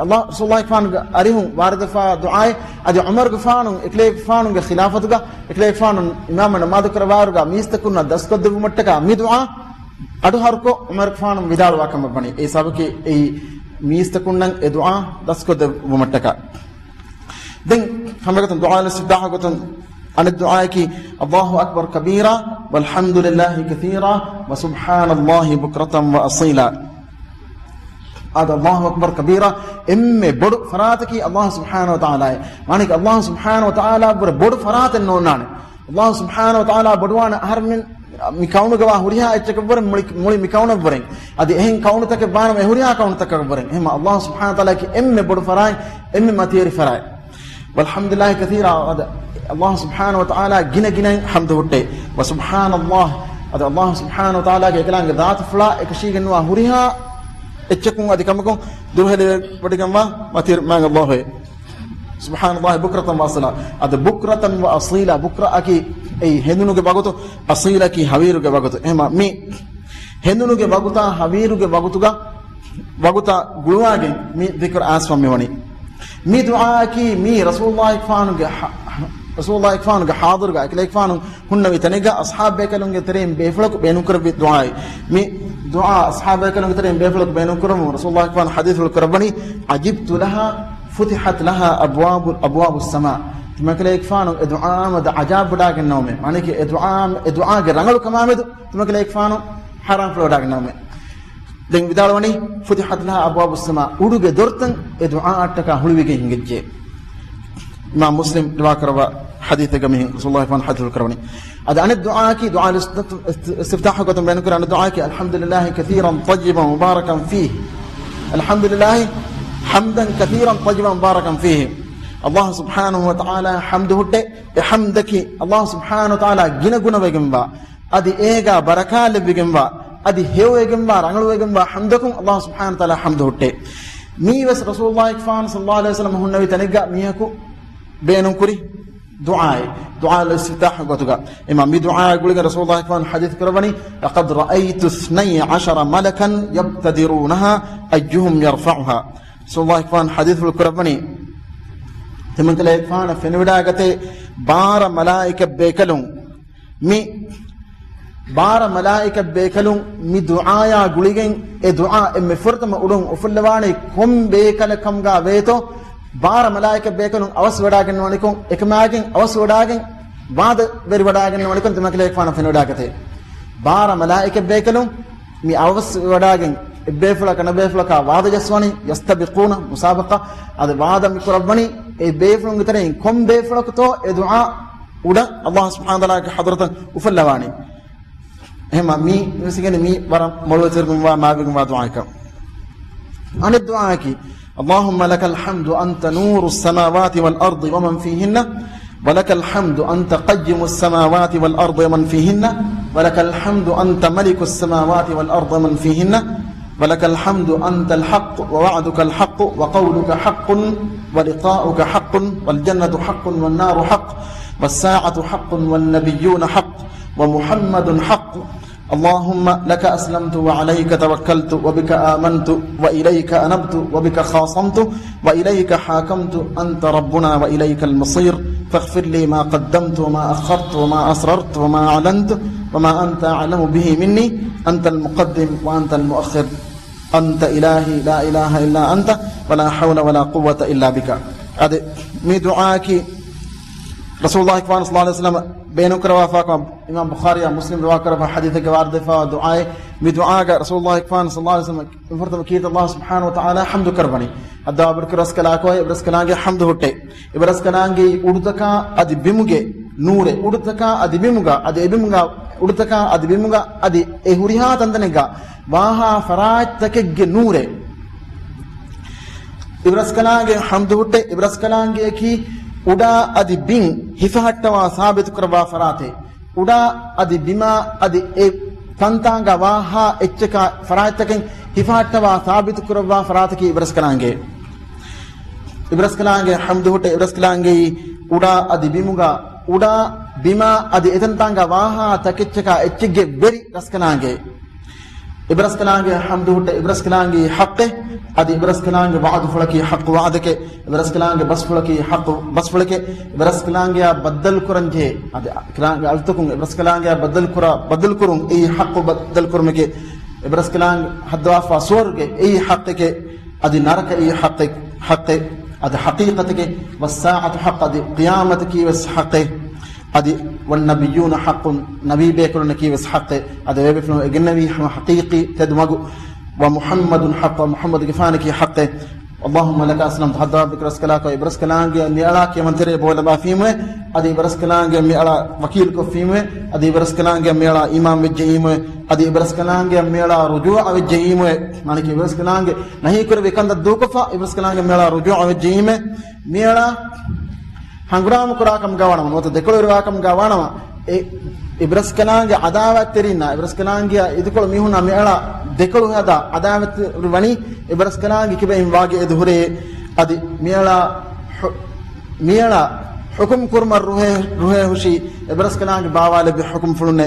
ﷲ، ރަސޫލުﷲ ފާނުގެ އަރިހުން ވާރިދުވެފާ ދުޢާއެއް. އަދި ޢުމަރުގެފާނު އެކަލޭގެފާނުގެ ޚިލާފަތުގަ އެކަލޭގެފާނު އިމާމަށް ނަމާދު ކުރައްވާއިރުގަ މީސްތަކުންނަށް ދަސްކޮށްދެއްވުމަށްޓަކާ މި ދުޢާ އަޑުހާރުކޮށް ޢުމަރުގެފާނު ވިދާޅުވާ ކަމަށްވަނީ. އެއީ ސަބަބަކީ އެއީ މީސްތަކުންނަށް އެ ދުޢާ ދަސްކޮށްދެއްވުމަށްޓަކާ. ދެން ހަމަގަތުން ދުޢާއުލް އިސްތިފްތާޙު ގޮތުން އަނެއް ދުޢާއަކީ، اللهم أكبر كبيرا والحمد لله كثيرا وسبحان الله بكرة وأصيلا. އާދެ، الله أكبر كبيرا، އެންމެ ބޮޑު ފަރާތަކީ ﷲ ސުބްޙާނަހޫ ވަތަޢާލާއޭ. މާނައަކީ ﷲ ސުބްޙާނަހޫ ވަތަޢާލާއަށްވުރެ ބޮޑު ފަރާތެއް ނޯންނާނެ. ﷲ ސުބްޙާނަހޫ ވަތަޢާލާ ބޮޑުވާނެ އަހަރުމެން މި ކައުނުގަވާ ހުރިހާ އެއްޗަކަށްވުރެ، މުޅި، މުޅި މި ކައުނަށްވުރެ. އަދި އެހެން ކައުނުތަކެއް ވާނަމަ އެ ހުރިހާ ކައުނުތަކަށްވުރެ. އެހެމަ ﷲ ސުބްޙާނަހޫ ވަތަޢާލާއަކީ އެންމެ ބޮޑު ފަރާތް، އެންމެ މަތިވެރި ފަރާތް. والحمد لله كثيرا، އަދި ﷲ ސުބްޙާނަހޫ ވަތަޢާލާ ގިނަ ގިނައިން ޙަމްދު ހުއްޓޭ. وسبحان الله، އަދި ﷲ ސުބްޙާނަހޫ ވަތަޢާލާގެ އެކަލާނގެ ޛާތުފުޅާ އެކަށީގެންވާ ހުރިހާ އެއްޗަކުން އަދި ކަމަކުން ދުރުހެލިވޮޑިގެންވާ މަތިވެރި މާތް ﷲ އޭ. سبحان الله بكرة وأصيلا. އަދި بكرة وأصيلا، ބުކްރަ އަކީ އެއީ ހެނދުނުގެ ވަގުތު، އަޞީލަކީ ހަވީރުގެ ވަގުތު. އެހެމަ މި ހެނދުނުގެ ވަގުތާ ހަވީރުގެ ވަގުތުގަ، ވަގުތާ ގުޅުވާގެން މި ޛިކުރު އައިސްފަ މިވަނީ. މި ދުޢާއަކީ މީ ރަސޫލުﷲ ފާނުގެ ޙަ-، ރަސޫލުﷲ ފާނުގެ ޙާޟިރުގަ އެކަލޭގެފާނު ހުންނެވި ތަނެއްގަ އަޞްޙާބު ބޭކަލުންގެ ތެރެއިން ބޭފުޅަކު ބޭނުންކުރެއްވި ދުޢާއެއް. މި ދުޢާ އަޞްޙާބު ބޭކަލުންގެ ތެރެއިން ބޭފުޅަކު ބޭނުންކުރަމުން ރަސޫލުﷲ ފާނު ޙަދީޘްފުޅު ކުރައްވަނީ، عجبت لها فتحت لها أبواب، أبواب السماء. ތިމަކަލޭގެފާނު އެ ދުޢާ މަދު ޢަޖާބު ވަޑާގަންނަވަމޭ. މާނައަކީ އެ ދުޢާ، އެ ދުޢާގެ ރަނގަޅު ކަމާމެދު ތިމަކަލޭގެފާނު ޙައިރާންފުޅު ވަޑާގަންނަވަމޭ. ދެން ވިދާޅުވަނީ، فتحت لها أبواب السماء، އުޑުގެ ދޮރުތައް އެ ދުޢާއަށްޓަކާ ހުޅުވިގެން ހިނގައްޖެ. އިމާމް މުސްލިމް ރިވާކުރައްވާ ޙަދީޘެއްގަ މިހެން ރަސޫލުﷲ ފާނު ޙަދީޘްފުޅު ކުރައްވަނީ. އަދި އަނެއް ދުޢާއަކީ، ދުޢާ އިސްތިފްތާޙު ގޮތުން ބޭނުންކުރާ އަނެއް ދުޢާއަކީ، الحمد لله كثيرا طيبا مباركا فيه. الحمد لله حمدا كثيرا طيبا مباركا فيه. ﷲ ސުބްޙާނަހޫ ވަތަޢާލާ ޙަމްދު ހުއްޓޭ، އެ ޙަމްދަކީ ﷲ ސުބްޙާނަހޫ ވަތަޢާލާ ގިނަ ގުނަވެގެންވާ، އަދި އޭގާ ބަރަކާތް ލެއްވިގެންވާ، އަދި ހެޔޮވެގެންވާ، ރަނގަޅުވެގެންވާ ޙަމްދަކުން ﷲ ސުބްޙާނަހޫ ވަތަޢާލާ ޙަމްދު ހުއްޓޭ. މީވެސް ރަސޫލުﷲ ފާން ޞައްލަﷲ ޢަލައިހި ވަސައްލަމަ ހުންނެވި ތަނެއްގަ މީހަކު ބޭނުންކުރި ދުޢާއެއް، ދުޢާ އިސްތިފްތާޙް ގޮތުގަ. އެމާ މި ދުޢާއާ ގުޅިގެން ރަސޫލުﷲ ފާން ޙަދީޘް ކުރައްވަނީ، "لقد رأيت اثني عشر ملكا يبتدرونها أيهم يرفعها." ރަސޫލުﷲ ފާން ޙަދީޘްފުޅު ކުރައްވަނީ، ތިމަންކަލޭގެފާނަށް ފެނިވަޑައިގަތޭ ބާރަ މަލާއިކަ ބޭކަލުން މި ބާރަ މަލާއިކަ ބޭކަލުން މި ދުޢާޔާ ގުޅިގެން، އެ ދުޢާ އެންމެ ފުރަތަމަ އުޑުން އުފުއްލަވާނީ ކޮން ބޭކަލަކަމުގަ ވޭތޯ، ބާރަ މަލާއިކަ ބޭކަލުން އަވަސްވެވަޑައިގަންނަވަނިކޮށް، އެކަމާގެން އަވަސްވެވަޑައިގެން، ވާދަވެރިވަޑައިގަންނަވަނިކޮށް ތިމަންކަލޭގެފާނަށް ފެނިވަޑައިގަތޭ. ބާރަ މަލާއިކަ ބޭކަލުން މި އަވަސްވެވަޑައިގެން އެއްބޭފުޅަކަށް އަނެއްބޭފުޅަކާ ވާދަ ޖައްސަވަނީ، ޔަސްތަބިޤޫނަ، މުސާބަޤާ. އަދި ވާދަ މި ކުރައްވަނީ އެ ބޭފުޅުންގެ ތެރެއިން ކޮން ބޭފުޅަކުތޯ އެ ދުޢާ އުޑަށް ﷲ ސުބްޙާނަހޫ ވަތަޢާލާގެ ޙަޟްރަތަށް އުފުއްލަވާނީ. އެހެންމާ މީ ވެސް އިނގޭނެ މީ ވަރަށް މޮޅުވެތިވެރިކަމުގެ މާ-، މާތްވެގެންވާ ދުޢާއަކަށް. އަނެއް ދުޢާއަކީ، اللهم لك الحمد أنت نور السماوات والأرض ومن فيهن، ولك الحمد أنت قيم السماوات والأرض ومن فيهن، ولك الحمد أنت ملك السماوات والأرض ومن فيهن، ولك الحمد أنت الحق ووعدك الحق وقولك حق ولقاؤك حق والجنة حق والنار حق والساعة حق والنبيون حق ومحمد حق. اللهم لك أسلمت وعليك توكلت وبك آمنت وإليك أنبت وبك خاصمت وإليك حاكمت، أنت ربنا وإليك المصير، فاغفر لي ما قدمت وما أخرت وما أسررت وما أعلنت وما أنت أعلم به مني، أنت المقدم وأنت المؤخر، أنت إلهي لا إله إلا أنت، ولا حول ولا قوة إلا بك. އަދި މި ދުޢާއަކީ ރަސޫލުﷲ ފާން ޞައްލަﷲ ޢަލައިހި ވަސައްލަމަ ބޭނުންކުރައްވާފާކަމަށް އިމާމް ބުޚާރީއާ މުސްލިމް ރިވާކުރައްވާ ޙަދީޘެއްގަ ވާރިދުވެފާވާ ދުޢާއެއް. މި ދުޢާގަ ރަސޫލުﷲ ފާން ޞައްލަﷲ ޢަލައިހި ވަސައްލަމަ މިފުރަތަމަ ކީރިތި ﷲ ސުބްޙާނަހޫ ވަތަޢާލާ ޙަމްދު ކުރައްވަނީ. ހައްދަވާ ބޮޑުކުރި ރަސްކަލާކޯ އިބްރަސްކަލާނގެ ޙަމްދު ހުއްޓޭ. އިބްރަސްކަލާނގެ އުޑުތަކާ އަދި ބިމުގެ ނޫރެއް، އުޑުތަކާ އަދި ބިމުގަ، އަދި އެބިމުގަ، އުޑުތަކާ އަދި ބިމުގަ، އަދި އެ ހުރިހާ ތަންތަނެއްގަ ވާހާ ފަރާތްތަކެއްގެ ނޫރެއް. އިބްރަސްކަލާނގެ ޙަމްދު ހުއްޓޭ. އިބްރަސްކަލާނގެއަކީ އުޑާ އަދި ބިން ހިފަހައްޓަވާ ސާބިތު ކުރައްވާ ފަރާތެއް. އުޑާ އަދި ބިމާ އަދި އެ ތަންތާނގަ ވާހާ އެއްޗަކާ ފަރާތްތަކެއް ހިފަހައްޓަވާ ސާބިތު ކުރައްވާ ފަރާތަކީ އިބްރަސްކަލާނގެ. އިބްރަސްކަލާނގެ ޙަމްދު ހުއްޓޭ. އިބްރަސްކަލާނގެއީ އުޑާ އަދި ބިމުގަ، އުޑާ ބިމާ އަދި އެތަންތާނގަ ވާހާ ތަކެއްޗަކާ އެއްޗެއްގެ ވެރި ރަސްކަލާނގެ. އިބްރަސްކަލާނގެ ޙަމްދު ހުއްޓޭ. އިބްރަސްކަލާނގެ ޙައްޤެއް އަދި އިބްރަސްކަލާނގެ ވަޢުދުފުޅަކީ ޙައްޤު ވަޢުދެކެ. އިބްރަސްކަލާނގެ ބަސްފުޅަކީ ޙައްޤު ބަސްފުޅެކެ. އިބްރަސްކަލާނގެއާ ބައްދަލުކުރަންޖެހޭ، އަދި ކަލާނގެ އަލްތަކުން އިބްރަސްކަލާނގެއާ ބައްދަލުކުރާ، ބައްދަލުކުރުން އެއީ ޙައްޤު ބައްދަލުކުރުމެކެ. އިބްރަސްކަލާނގެ ހައްދަވާފާ ސުވަރުގެ އެއީ ޙައްޤެކެ. އަދި ނަރަކައީ ޙައްޤެ، ޙައްޤެ، އަދި ޙަޤީޤަތެކެ. ވައްސާޢަތު ޙައްޤު، އަދި ޤިޔާމަތަކީ ވެސް ޙައްޤެ. އަދި ވައްނަބިއްޔޫނަ ޙައްޤު، ނަބީ ބޭކަލުންނަކީ ވެސް ޙައްޤެ. އަދި އެބޭފުޅުން އެ ގެންނެވީ ހަމަ ޙަޤީޤީ ތެދު މަގު. ވަމުޙައްމަދު ޙައްޤު، މުޙައްމަދުގެފާނަކީ ޙައްޤެ. اللهم لك أسلمت، ހައްދަވާ ބޮޑުކުރި ރަސްކަލާކޯ އިބްރަސްކަލާނގެ މިއަޅާ ކިޔަމަންތެރި ބޯލަބާފީމުވެ، އަދި އިބްރަސްކަލާނގެ މިއަޅާ ވަކީލުކޮށްފީމުވެ، އަދި އިބްރަސްކަލާނގެ މިއަޅާ އީމާން ވެއްޖެއީމުވެ، އަދި އިބްރަސްކަލާނގެ މިއަޅާ ރުޖޫޢަ ވެއްޖެއީމުވެ. މާނައަކީ އިބްރަސްކަލާނގެ ނަހީކުރެއްވި ކަންތައް ދޫކޮށްފަ އިބްރަސްކަލާނގެ މިއަޅާ ރުޖޫޢަ ވެއްޖެއީމެ، މިއަޅާ ހަނގުރާމަ ކުރާ ކަމުގަ ވާނަމަ، ނުވަތަ ދެކޮޅުވެރިވާ ކަމުގަ ވާނަމަ، އެ އިބްރަސްކަލާނގެ ޢަދާވާތްތެރީންނާ، އިބްރަސްކަލާނގެއާ އިދިކޮޅު މީހުންނާ މިއަޅާ ދެކޮޅު ހަދާ ޢަދާވާތްތެރި ވަނީ އިބްރަސްކަލާނގެ ކިބައިން ވާގި އެދު ހުރޭ. އަދި މިއަޅާ ޙު-، މިއަޅާ ޙުކުމް ކުރުމަށް ރުހޭ، ރުހޭ ހުށީ އިބްރަސްކަލާނގެ ބާވާލެއްވި ޙުކުމްފުޅުންނޭ.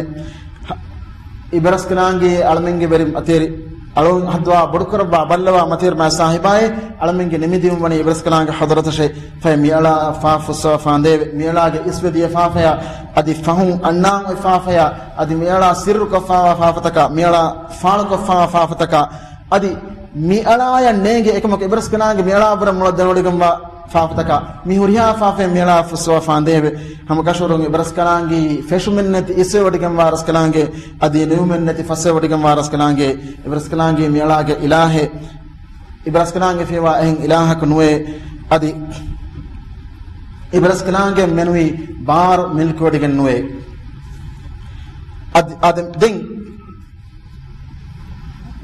އިބްރަސްކަލާނގެ އަޅަމެންގެ ވެރި މަތިވެރި އަޅުން ހައްދަވާ ބޮޑުކުރައްވާ ބައްލަވާ މަތިވެރި މާތް ސާހިބާއޭ، އަޅަމެންގެ ނިމިދިއުން ވަނީ އިބްރަސްކަލާނގެ ޙަޟްރަތަށޭ. ފަހެ މިއަޅާ ފާފަ ފުއްސަވާފާނދޭވެ. މިއަޅާގެ އިސްވެ ދިޔަ ފާފަޔާ، އަދި ފަހުން އަންނާން އޮތް ފާފަޔާ، އަދި މިއަޅާ ސިއްރުކޮށްފާވާ ފާފަތަކާ، މިއަޅާ ފާޅުކޮށްފާވާ ފާފަތަކާ، އަދި މިއަޅާޔަށް ނޭނގޭ އެކަމަކު އިބްރަސްކަލާނގެ މިއަޅާ ވުރެ މޮޅަށް ދެނެވޮޑިގެންވާ ފާފަތަކާ، މި ހުރިހާ ފާފައެއް މިއަޅާ ފުއްސަވާފާނދޭވެ. ހަމަ ކަށަވަރުން އިބްރަސްކަލާނގެ ފެށުމެއްނެތި އިސްވެވޮޑިގެންވާ ރަސްކަލާނގެ، އަދި ނިމުމެއްނެތި ފަސްވެވޮޑިގެންވާ ރަސްކަލާނގެ، އިބްރަސްކަލާނގެ މިއަޅާގެ އިލާހެއް، އިބްރަސްކަލާނގެ ފިޔަވާ އެހެން އިލާހަކު ނުވޭ. އަދި އިބްރަސްކަލާނގެ މެނުވީ ބާރު މިލްކުވެޑިގެން ނުވޭ. އަދި، އަދި ދެން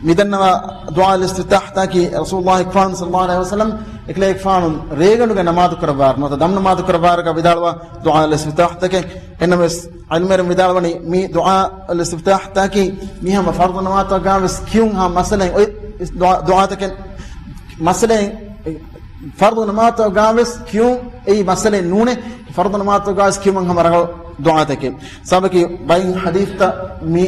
މިދަންނަވާ ދުޢާ އިސްތިފްތާޙްތަކީ ރަސޫލުﷲ ފާން ޞައްލަﷲ ޢަލައިހި ވަސައްލަމް އެކަލޭގެފާނު ރޭގަނޑުގެ ނަމާދު ކުރައްވާއިރު ނުވަތަ ދަމް ނަމާދު ކުރައްވާއިރުގަ ވިދާޅުވާ ދުޢާ އިސްތިފްތާޙްތަކެއް. އެންނަމެސް ޢިލްމުވެރިން ވިދާޅުވަނީ މި ދުޢާ އިސްތިފްތާޙްތަކީ މި ހަމަ ފަރުޟު ނަމާދުތަކުގަ ވެސް ކިޔުން ހަމަ މައްސަލައިން އޮތް ދުޢާ، ދުޢާތަކެއް މައްސަލައިން ފަރުޟު ނަމާދުތަކުގަ ވެސް ކިޔުން އެއީ މައްސަލައެއް ނޫނޭ. ފަރުޟު ނަމާދުތަކުގަ ވެސް ކިޔުމަށް ހަމަ ރަނގަޅު ދުޢާތަކެއް. ސަބަބަކީ ބައެއް ޙަދީޘްތައް މި،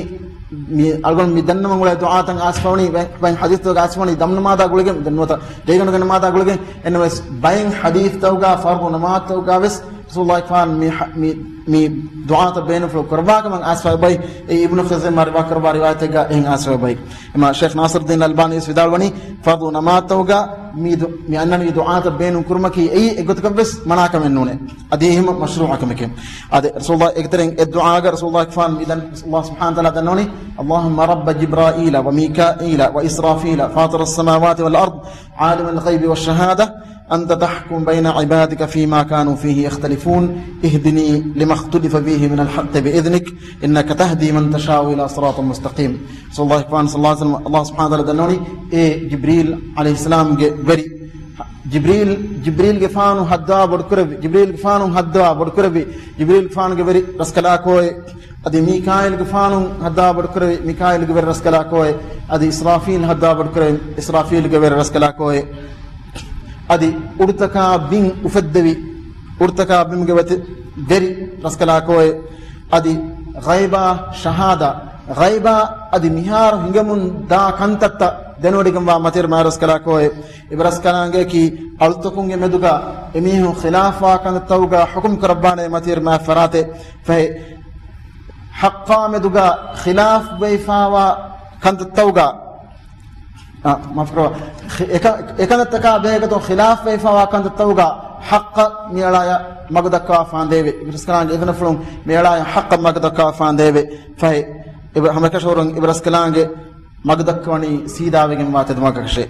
މި އަޅުގަނޑު މި ދަންނަވަން އުޅޭ ދުޢާތައް އައިސްފަވަނީ ބައެއް، ބައެއް ޙަދީޘްތަކުގަ އައިސްފަވަނީ ދަމް ނަމާދާ ގުޅިގެން، ދެން ނުވަތަ ރޭގަނޑުގެ ނަމާދާ ގުޅިގެން. އެންނަމެސް ބައެއް ޙަދީޘްތަކުގަ ފަރުޟު ނަމާދުތަކުގަ ވެސް ރަސޫލުﷲ ފާން މި ޙަ-، މި، މި ދުޢާތައް ބޭނުންފުޅު ކުރައްވާ ކަމަށް އައިސްފައި އޮތް ބައި، އެ އިބްނު ޚުޒައިމާ ރިވާ ކުރައްވާ ރިވާޔަތެއްގަ އެހެން އައިސްފައި އޮތް ބައި. އެމާ ޝޭޚް ނާޞިރުއްދީން އަލްބާނީ ވެސް ވިދާޅުވަނީ، ފަރުޟު ނަމާދުތަކުގަ މި ދު-، މި އަންނަނީ ދުޢާތައް ބޭނުން ކުރުމަކީ އެއީ އެއްގޮތަކަށް ވެސް މަނާކަމެއް ނޫނޭ. އަދި އެހެން މަޝްރޫޢަކަމެކޭ. އަދި ރަސޫލުﷲ އޭގެތެރެއިން އެ ދުޢާގަ ރަސޫލުﷲ ފާން މި ދަން، ﷲ ސުބްޙާނަހޫ ވަތަޢާލާ ދަންނަވަނީ، اللهم رب جبرائيل وميكائيل وإسرافيل فاطر السماوات والأرض عالم الغيب والشهادة أنت تحكم بين عبادك فيما كانوا فيه يختلفون اهدني لما اختلف فيه من الحق بإذنك إنك تهدي من تشاء إلى صراط مستقيم. ރަސޫލުﷲ ފާން ޞައްލަﷲ ޢަލައިހި ވަސައްލަމް ﷲ ސުބްޙާނަހޫ ވަތަޢާލާ ދަންނަވަނީ، އޭ ޖިބްރީލް ޢަލައިހިއްސަލާމްގެ ވެރި، ޖިބްރީލް، ޖިބްރީލްގެފާނު ހައްދަވާ ބޮޑުކުރެއްވި، ޖިބްރީލްގެފާނު ހައްދަވާ ބޮޑުކުރެއްވި، ޖިބްރީލްގެފާނުގެ ވެރި ރަސްކަލާކޯއެ. އަދި މީކާއީލްގެފާނު ހައްދަވާ ބޮޑުކުރެއްވި، މީކާއީލްގެ ވެރި ރަސްކަލާކޯއެ. އަދި އިސްރާފީލް ހައްދަވާ ބޮޑުކުރެއްވި، އިސްރާފީލްގެ ވެރި ރަސްކަލާކޯއެ. އަދި އުޑުތަކާ ބިން އުފެއްދެވި، އުޑުތަކާ ބިމުގެ ވެތި ވެރި ރަސްކަލާކޯއެ. އަދި ޣައިބާ ޝަހާދާ، ޣައިބާ އަދި މިހާރު ހިނގަމުން ދާ ކަންތައްތައް ދެނެވޮޑިގެންވާ މަތިވެރި މާތް ރަސްކަލާކޯއެ. އެބަ ރަސްކަލާނގެއަކީ އަޅުތަކުންގެ މެދުގަ އެމީހުން ޚިލާފްވާ ކަންތައްތަކުގަ ޙުކުމް ކުރައްވާނެ މަތިވެރި މާތް ފަރާތެއް. ފަހެ ޙައްޤާ މެދުގަ ޚިލާފްވެފާވާ ކަންތައްތަކުގަ، އާ، މާފުކުރައްވާ. ޚި-، އެކަ-، އެކަންތައްތަކާ ބެހޭގޮތުން ޚިލާފްވެފާވާ ކަންތައްތަކުގަ ޙައްޤަށް މިއަޅާޔަށް މަގު ދައްކަވާފާނދޭވެ. ރަސްކަލާނގެ އިޒުނަފުޅުން މިއަޅާޔަށް ޙައްޤަށް މަގު ދައްކަވާފާނދޭވެ. ފަހެ އެބަ ހަމައެކަށަވަރުން އިބަ ރަސްކަލާނގެ މަގު ދައްކަވަނީ ސީދާވެގެންވާ ތެދުމަގަކަށޭ.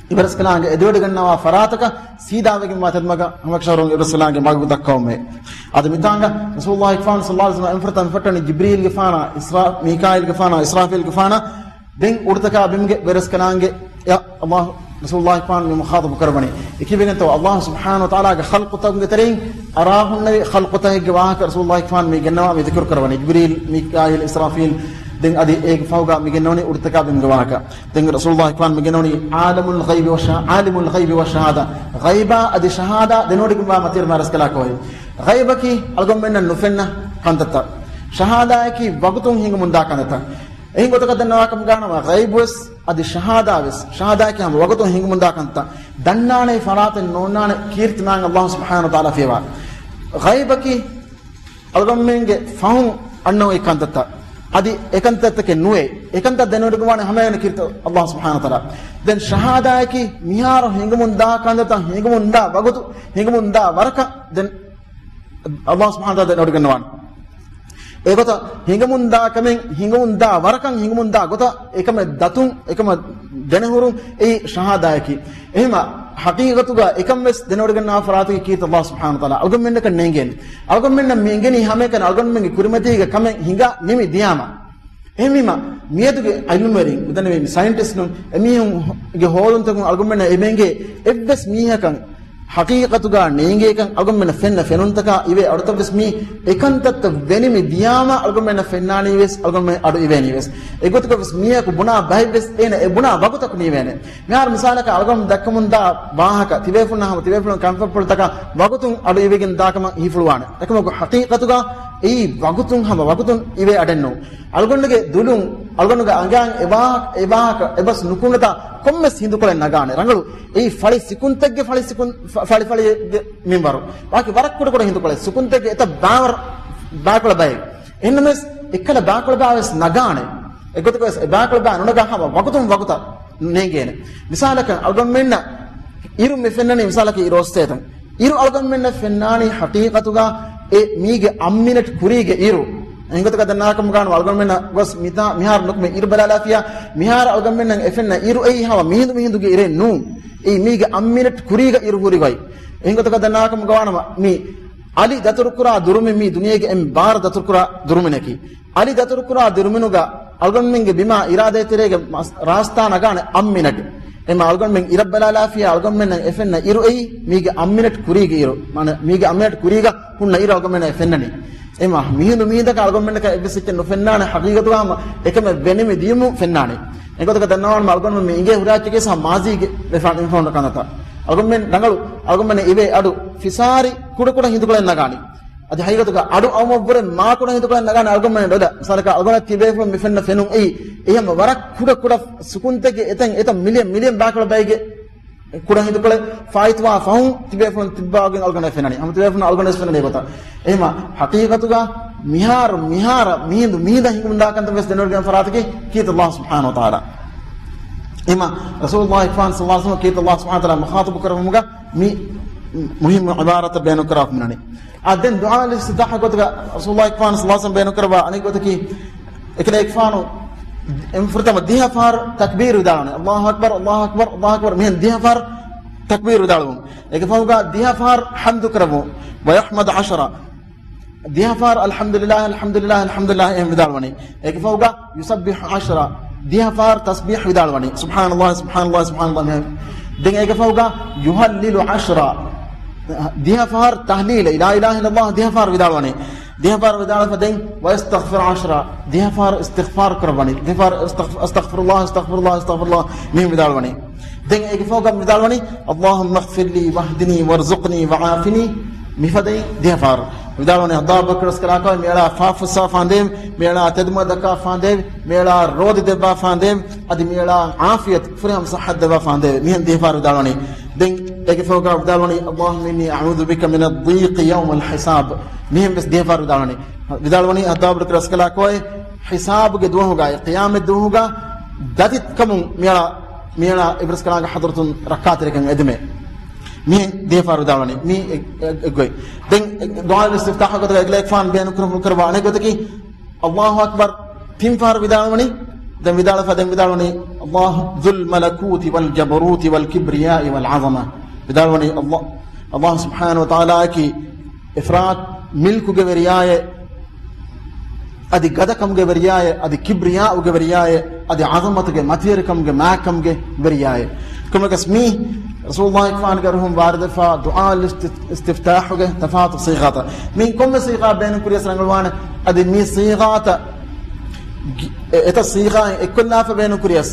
އިބަ ރަސްކަލާނގެ އެދިވަޑިގަންނަވާ ފަރާތަކަށް ސީދާވެގެންވާ ތެދުމަގަށް ހަމައެކަށަވަރުން އިބަ ރަސްކަލާނގެ މަގު ދައްކަވުމޭ. އަދި މިތާނގަ ރަސޫލުﷲ ފާން ޞައްލަﷲ ޢަލައިހި ވަސައްލަމް އެންފުރަތަމަ ފެއްޓަނީ ޖިބްރީލްގެފާނާ، އިސްރާ-، މީކާއީލްގެފާނާ، އިސްރާފީލްގެފާނާ ދެން އުޑުތަކާ ބިމުގެ ވެރި ރަސްކަލާނގެ އެ ﷲ، ރަސޫލުﷲ ފާން މި މުޚާޠަބު ކުރައްވަނީ. އެ ކިޔެވިގެންތޯ ﷲ ސުބްޙާނަހޫ ވަތަޢާލާގެ ޚަލްޤުތަކުގެ ތެރެއިން އަރާ ހުންނެވި ޚަލްޤުތަކެއްގެ ވާހަކަ ރަސޫލުﷲ ފާން މި ގެންނަވާ މި ޛިކުރު ކުރައްވަނީ. ޖިބްރީލް، މީކާއީލް، އިސްރާފީލް، ދެން އަދި އޭގެ ފަހުގަ މި ގެންނަވަނީ އުޑުތަކާ ބިމުގެ ވާހަކަ. ދެން ރަސޫލުﷲ ފާން މި ގެންނަވަނީ عالم الغيب والش-، عالم الغيب والشهادة. ޣައިބާ އަދި ޝަހާދާ ދެނެވޮޑިގެންވާ މަތިވެރި މާތް ރަސްކަލާކޯއެ. ޣައިބަކީ އަޅުގަނޑުމެންނަށް ނުފެންނަ ކަންތައްތައް. ޝަހާދާއަކީ ވަގުތުން ހިނގަމުންދާ ކަންތައްތައް. އެހެން ގޮތަކަށް ދަންނަވާކަމުގަ ވާނަމަ، ޣައިބުވެސް އަދި ޝަހާދާވެސް، ޝަހާދާއަކީ ހަމަ ވަގުތުން ހިނގަމުންދާ ކަންތައް، ދަންނާނެ ފަރާތެއް ނޯންނާނެ ކީރިތި މާތް ﷲ ސުބްޙާނަހޫ ވަތަޢާލާ ފިޔަވާ. ޣައިބަކީ އަޅުގަނޑުމެންގެ ފަހުން އަންނަ އޮތް ކަންތައްތައް. އަދި އެކަންތައްތަކެއް ނުވޭ. އެކަންތައް ދެނެވޮޑިގެންވާނެ ހަމައެކަނި ކީރިތި ﷲ ސުބްޙާނަހޫ ވަތަޢާލާ. ދެން ޝަހާދާއަކީ މިހާރު ހިނގަމުންދާ ކަންތައްތައް، ހިނގަމުންދާ ވަގުތު، ހިނގަމުންދާ ވަރަކަށް ދެން ﷲ ސުބްޙާނަހޫ ވަތަޢާލާ ދެނެވޮޑިގަންނަވާނެ. އެގޮތަށް ހިނގަމުންދާ ކަމެއް، ހިނގަމުންދާ ވަރަކަށް، ހިނގަމުންދާ ގޮތަށް، އެކަމެއް ދަތުން، އެކަމަށް ދެނެހުރުން އެއީ ޝަހާދާއަކީ. އެހެންމަ ޙަޤީޤަތުގަ އެކަން ވެސް ދެނެވޮޑިގަންނަވާ ފަރާތަކީ ކީރިތި ﷲ ސުބްޙާނަހޫ ވަތަޢާލާ. އަޅުގަނޑުމެންނަކަށް ނޭނގޭނެ. އަޅުގަނޑުމެންނަށް މި އެނގެނީ ހަމައެކަނި އަޅުގަނޑުމެންގެ ކުރިމަތީގަ ކަމެއް ހިނގާ ނިމި ދިޔާމަ. އެހެންވީމަ، މިއަދުގެ ޢިލްމުވެރިން، މިދަންނަވަނީ ސައިންޓިސްޓުން، އެމީހުންގެ ހޯދުންތަކުން އަޅުގަނޑުމެންނަށް އެބައެނގޭ އެއްވެސް މީހަކަށް ޙަޤީޤަތުގަ ނޭނގޭކަން އަޅުގަނޑުމެންނަށް ފެންނަ ފެނުންތަކާ އިވޭ އަޑުތައް ވެސް މީ އެކަންތައްތައް ވެނިމި ދިޔާމަ އަޅުގަނޑުމެންނަށް ފެންނާނީ ވެސް، އަޅުގަނޑުމެން އަޑު އިވޭނީ ވެސް. އެގޮތަކަށް ވެސް މީހަކު ބުނާ ބަހެއް ވެސް އޭނަ އެ ބުނާ ވަގުތަކު ނީވޭނެ. މިހާރު މިސާލަކަށް އަޅުގަނޑު ދައްކަމުންދާ ވާހަކަ، ތިބޭފުޅުންނަށް ހަމަ ތިބޭފުޅުން ކަންފަތްޕުޅުތަކަށް ވަގުތުން އަޑު އިވިގެން ދާކަމަށް ހީފުޅުވާނެ. އެކަމަކު ޙަޤީޤަތުގަ އެއީ ވަގުތުން ހަމަ ވަގުތުން އިވޭ އަޑެއް ނޫން. އަޅުގަނޑުގެ ދުލުން، އަޅުގަނޑުގެ އަނގައިން އެ ވާހަކަ، އެ ވާހަކަ އެބަސް ނުކުންނަތާ ކޮންމެސް ހިނދުކޮޅެއް ނަގާނެ. ރަނގަޅު އެއީ ފަޅި ސިކުންތެއްގެ ފަޅި ސިކުން، ފަ-، ފަޅި ފަޅިގެ މިންވަރު. ބާކީ ވަރަށް ކުޑަ ކުޑަ ހިނދުކޮޅެއް. ސިކުންތެއްގެ އެތައް ބާވަރު ބާކޮޅަ ބައެއް. އެހެންނަމަވެސް އެއްކަލަ ބާކޮޅަ ބާވެސް ނަގާނެ. އެގޮތަކަށް ވެސް އެ ބާކޮޅަ ބާ ނުނަގާ ހަމަ ވަގުތުން ވަގުތަށް ނޭނގޭނެ. މިސާލަކަށް އަޅުގަނޑުމެންނަށް އިރު މި ފެންނަނީ މިސާލަކީ އިރު އޮއްސޭތަން. އިރު އަޅުގަނޑުމެންނަށް ފެންނާނީ ޙަޤީޤަތުގަ އެ މީގެ އަށް މިނެޓް ކުރީގެ އިރު. އެހެންގޮތަކަށް ދަންނަވާކަމުގަ ވާނަމަ އަޅުގަނޑުމެންނަށް ގޮސް މިތާ މިހާރު ނުކުމެ އިރު ބަލާލާފިޔާ، މިހާރު އަޅުގަނޑުމެންނަށް އެ ފެންނަ އިރު އެއީ ހަމަ މިހިނދު މިހިނދުގެ އިރެއް ނޫން. އެއީ މީގެ އަށް މިނެޓް ކުރީގަ އިރު ހުރި ގޮތް. އެހެންގޮތަކަށް ދަންނަވާކަމުގަ ވާނަމަ މި އަލި ދަތުރުކުރާ ދުރުމިން މީ ދުނިޔޭގެ އެންމެ ބާރު ދަތުރުކުރާ ދުރުމިންނަކީ. އަލި ދަތުރުކުރާ ދުރުމިނުގަ އަޅުގަނޑުމެންގެ ބިމާ އިރާދައިތެރޭގެ މަސް-، ރާސްތާ ނަގާނެ އަށް މިނެޓް. އެމަ އަޅުގަނޑުމެން އިރަށް ބަލާލާފިޔާ އަޅުގަނޑުމެންނަށް އެ ފެންނަ އިރު އެއީ މީގެ އަށް މިނެޓް ކުރީގެ އިރު. މާނަ މީގެ އަށް މިނެޓް ކުރީގަ ހުންނަ އިރު އަޅުގަނޑުމެންނަށް އެ ފެންނަނީ. އެމަ މިހިނދު މީހުންތަކަށް އަޅުގަނޑުމެންނަކަށް އެއްވެސް އެއްޗެއް ނުފެންނާނެ، ހަގީގަތުގަ ހަމަ އެކަމެއް ވެނިމި ދިޔުމު ފެންނާނެ. އެގޮތަކަށް ދަންނަވާން އަޅުގަނޑުމެން މި އިނގޭ ހުރިހާ އެއްޗެއްގެ ހަމަ މާޒީގެ ވެފާނެ އިންފާނު ކަންތައްތައް. އަޅުގަނޑުމެން ރަނގަޅު، އަޅުގަނޑުމެން އިވޭ އަޑު ފިސާރި ކުޑަކުޑަ ހިނދުކޮޅެއް ނަގާނީ. އަދި ހަގީގަތުގަ އަޑު އައުމަށްވުރެ މާކުޑަ ހިނދުކޮޅެއް ނަގާނެ އަޅުގަނޑުމެން ޑޮލަ. މިސާލަކަށް އަޅުގަނޑަށް ތިބޭފުޅުން މި ފެންނަ ފެނުން އެއީ، އެހެން ވަރަށް ކުޑަ ކުޑަ ސުކުންތެއްގެ އެތަން އެތަން މިލިއަން މިލިއަން ބާކަޅަ ބައެއްގެ ކުޑަ ހިނދުކޮޅެއް ފާއިތުވާ ފަހުން ތިބޭފުޅުން ތިއްބާގެން އަޅުގަނޑަށް ފެންނަނީ. ހަމަ ތިބޭފުޅުން އަޅުގަނޑަށް ފެންނަނީ ގޮތަށް. އެހެމަ ހަޤީޤަތުގަ މިހާރު، މިހާރަ، މިހިނދު، މިހިނދަށް ހިނގުމުންދާ ކަންތައް ވެސް ދެނެވޮޑިގެން ފަރާތަކީ ކީރިތި ﷲ ސުބްޙާނަހޫ ވަތަޢާލާ. އެހެމަ ރަސޫލުﷲ ފާން ޞައްލަﷲ ޢަލައިހި ވަސައްލަމަ ކީރިތި ﷲ ސުބްޙާނަހޫ ވަތަޢާލާ މުޚާޠަބު ކުރައްވުމުގަ މި މުހިއްމު ޢިބާރަތަށް ބޭނުން ކުރާފަ މިނަނީ. އާ، ދެން ދުޢާ އިސްތިފްތާޙް ގޮތުގަ ރަސޫލުﷲ ފާން ޞައްލަﷲ ޢަލައިހި ވަސައްލަމަ ބޭނުން ކުރައްވާ އަނެއް ގޮތަކީ، އެކަލޭގެފާނު ފުރަތަމަ ދިހަ ފަހަރު ތަކްބީރު ވިދާޅުވަނީ. ﷲ އަކްބަރު، ﷲ އަކްބަރު، ﷲ އަކްބަރު، މިހެން ދިހަ ފަހަރު ތަކްބީރު ވިދާޅުވުން. އޭގެ ފަހުގަ ދިހަ ފަހަރު ޙަމްދު ކުރެއްވުން. ވަޔަޙްމަދު ޢަޝްރަ. ދިހަ ފަހަރު އަލްޙަމްދުލިﷲ، އަލްޙަމްދުލިﷲ، އަލްޙަމްދުލިﷲ އެހެން ވިދާޅުވަނީ. އޭގެ ފަހުގަ ޔުސައްބިޙު ޢަޝްރަ. ދިހަ ފަހަރު ތަސްބީޙް ވިދާޅުވަނީ. ސުބްޙާނަﷲ، ސުބްޙާނަﷲ، ސުބްޙާނަﷲ އެހެން. ދެން އޭގެ ފަހުގަ ޔުހައްލިލު ޢަޝްރަ. ދިހަ ފަހަރު ތަހްލީލު، ލާ އިލާހަ އިއްލަﷲ ދިހަ ފަހަރު ވިދާޅުވަނީ. ދިހަ ފަހަރު ވިދާޅުވެފަ ދެން، ވަޔަސްތަޣްފިރު ޢަޝްރަ، ދިހަ ފަހަރު އިސްތިޣްފާރު ކުރައްވަނީ. ދިހަ ފަހަރު އިސްތަޣް-، އަސްތަޣްފިރުﷲ، އަސްތަޣްފިރުﷲ، އަސްތަޣްފިރުﷲ މިހެން ވިދާޅުވަނީ. ދެން އޭގެ ފަހުގަ ވިދާޅުވަނީ، ﷲ އަޣްފިރް ލީ ވަހްދިނީ ވަރްޒުޤްނީ ވަޢާފިނީ. މިފަދައިން ދިހަ ފަހަރު ވިދާޅުވަނީ. ހައްދާބު ބަކްރަސް ކަލާކޮއި މިއަޅާ ފާފުއްސާ ފާނދޭވި، މިއަޅާ ތެދުމަ ދައްކާ ފާނދޭވި، މިއަޅާ ރޯދި ދެއްވާ ފާނދޭވި، އަދި މިއަޅާ ޢާފިޔަތު ފުރިހަމަ ޞައްޙަތު ދެއްވާ ފާނދޭވި. މިހެން ދިހަ ފަހަރު ވިދާޅުވަނީ. ދެން އޭގެ ފަހުގަ ވިދާޅުވަނީ، ﷲ އިނީ އަޢޫޛު ބިކަ މިނަ އައްޟީޤި ޔައުމަ އަލްޙިސާބް. މިހެން ވެސް ދިހަ ފަހަރު ވިދާޅުވަނީ. ވިދާޅުވަނީ ހައްދާބު ބަކްރަސް ކަލާކޮއި ޙިސާބުގެ ދުވަހުގައި، ޤިޔާމަތް ދުވަހުގަ ދަތިކަމުން މިއަޅާ، މިއަޅާ އިބްރިސްކަލާނގެ ޙަޟްރަތުން ރައްކާތެރިކަން އެދުމޭ. މިހެން ދިހަ ފަހަރު ވިދާޅުވަނީ. މީ އެ-، އެ-، އެއްގޮތް. ދެން ދުޢާ އިސްތިފްތާޙް ގޮތަށް އެކަލޭގެފާނު ބޭނުން ކުރައްވާ އަނެއް ގޮތަކީ، ﷲ އަކްބަރު ތިން ފަހަރު ވިދާޅުވަނީ. ދެން ވިދާޅުވެފަ ދެން ވިދާޅުވަނީ، ﷲ ذو الملكوت والجبروت والكبرياء والعظمة. ވިދާޅުވަނީ ﷲ، ﷲ ސުބްޙާނަހޫ ވަތަޢާލާއަކީ އިފްރާޠު މިލްކުގެ ވެރިޔާއޭ، އަދި ގަދަކަމުގެ ވެރިޔާއޭ، އަދި ކިބްރިޔާއުގެ ވެރިޔާއޭ، އަދި ޢަޒަމަތުގެ، މަތިވެރިކަމުގެ، މާތްކަމުގެ ވެރިޔާއޭ. ކޮންމެއަކަސް މީ ރަސޫލުﷲ ފާންގެ ރުހުން ވާރިދުވެފާ ދުޢާ އިސްތި-، އިސްތިފްތާޙުގެ ތަފާތު ޞީޣާތައް. މީ ކޮންމެ ޞީޣާ ބޭނުން ކުރިޔަސް ރަނގަޅުވާނެ. އަދި މީ ޞީޣާތައް ގި-، އެ-، އެތައް ޞީޣާއިން އެއްކޮށްލާފަ ބޭނުން ކުރިޔަސް،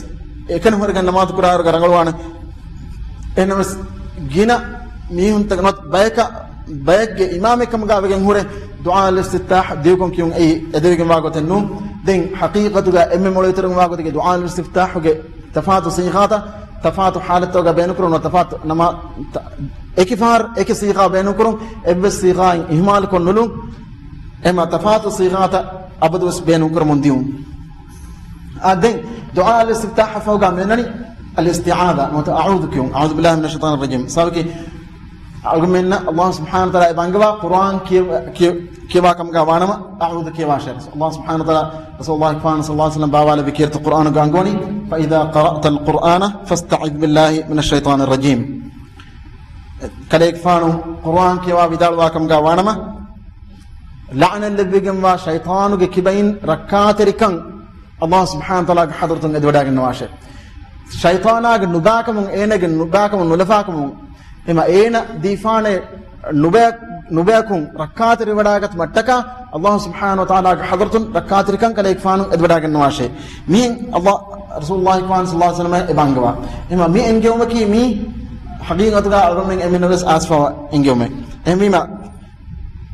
އެކަނި ހުރެގެން ނަމާދު ކުރާއިރުގަ ރަނގަޅުވާނެ. އެހެނަސް ގިނަ މީހުންތަކަށް ނުވަތަ ބަޔަކަށް، ބައެއްގެ އިމާމެއް ކަމުގަ ވެގެން ހުރެ ދުޢާ އިސްތިފްތާޙް ދިގުކޮށް ކިޔުން އެއީ އެދެވިގެންވާ ގޮތެއް ނޫން. ދެން ޙަޤީޤަތުގަ އެންމެ މޮޅު އިތުރުވާ ގޮތަކީ ދުޢާ އިސްތިފްތާޙުގެ ތަފާތު ޞީޣާތައް، ތަފާތު ޙާލަތްތަކުގަ ބޭނުންކުރުން ނުވަތަ ތަފާތު ނަމާ-، ތަ-، އެކި ފަހަރު އެކި ޞީޣާ ބޭނުންކުރުން، އެއްވެސް ޞީޣާއެއް އިހުމާލުކޮށް ނުލުން. އެހެމަ ތަފާތު ޞީޣާތައް އަބަދުވެސް ބޭނުންކުރަމުން ދިޔުން. އާ، ދެން ދުޢާ އިސްތިފްތާޙް ފަހުގަ މިއޮންނަނީ އަލްއިސްތިޢާޛާ ނުވަތަ އަޢޫޛު ކިޔުން. އަޢޫޛު ބިﷲ މިނައްޝައިޠާނި ރަޖީމް. ސަބަބަކީ އަޅުގަނޑުމެންނަށް ﷲ ސުބްޙާނަހޫ ވަތަޢާލާ އެ ބަންގަވާ ޤުރްއާން ކިޔަ-، ކިޔަ-، ކިޔަވާ ކަމުގަ ވާނަމަ އަޢޫޛު ކިޔަވާށޭ. ﷲ ސުބްޙާނަހޫ ވަތަޢާލާ ރަސޫލުﷲ ފާން ޞައްލަﷲ ޢަލައިހި ވަސައްލަމަ ބާވާލެއްވި ކީރިތި ޤުރްއާނުގަ އަންގަވަނީ، فإذا قرأت القرآن فاستعذ بالله من الشيطان الرجيم. ކަލޭގެފާނު ޤުރްއާން ކިޔަވާ ވިދާޅުވާ ކަމުގަ ވާނަމަ، ލަޢުނަތް ލެއްވިގެންވާ ޝައިޠާނުގެ ކިބައިން ރައްކާތެރިކަން ﷲ ސުބްޙާނަހޫ ވަތަޢާލާގެ ޙަޟްރަތުން އެދިވަޑައިގަންނަވާށޭ. ޝައިޠާނާގެ ނުބާކަމުން، އޭނާގެ ނުބާކަމުން ނުލަފާކަމުން، އެމަ އޭނަ ދީފާނެ ނުބަޔަ-، ނުބަޔަކުން ރައްކާތެރިވެވަޑައިގަތުމަށްޓަކާ، ﷲ ސުބްޙާނަހޫ ވަތަޢާލާގެ ޙަޟްރަތުން ރައްކާތެރިކަން ކަލޭގެފާނު އެދިވަޑައިގަންނަވާށޭ. މިހެން ﷲ، ރަސޫލުﷲ ފާން ޞައްލަﷲ ޢަލައިހި ވަސައްލަމަ އެ ބަންގަވާ. އެމަ މި އެންގެވުމަކީ މީ ޙަޤީޤަތުގަ އަޅުގަނޑުމެން އެމީހުންނަށް ވެސް އާސްފަވާ އެންގެވުމެއް. އެހެންވީމަ،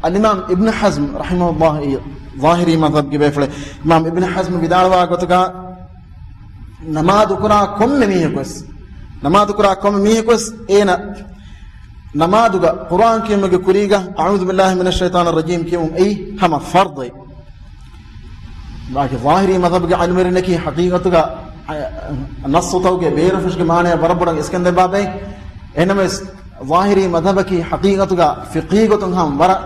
އަލްއިމާމް އިބްނު ޙަޒްމް ރަޙިމަހުﷲ، އެ ޒާހިރީ މަޛްހަބްގެ ބޭފުޅެއް، އިމާމް އިބްނު ޙަޒްމް ވިދާޅުވާ ގޮތުގަ، ނަމާދު ކުރާ ކޮންމެ މީހަކުވެސް، ނަމާދު ކުރާ ކޮންމެ މީހަކުވެސް އޭނަ ނަމާދުގަ ޤުރްއާން ކިޔުމުގެ ކުރީގަ، أعوذ بالله من الشيطان الرجيم ކިޔުމުން އެއީ ހަމަ ފަރްޟެއް. ބާކީ ޒާހިރީ މަޛްހަބުގެ ޢިލްމުވެރިންނަކީ ޙަޤީޤަތުގަ، އަ، ނައްޞުތަކުގެ ބޭރުފުށުގެ މާނަޔާ ވަރަށް ބޮޑަށް އިސްކަންދެއްވާ ބައެއް. އެހެނަމަވެސް، ޒާހިރީ މަޛްހަބަކީ ޙަޤީޤަތުގަ ފިޤްހީ ގޮތުން ހަމަ ވަރަށް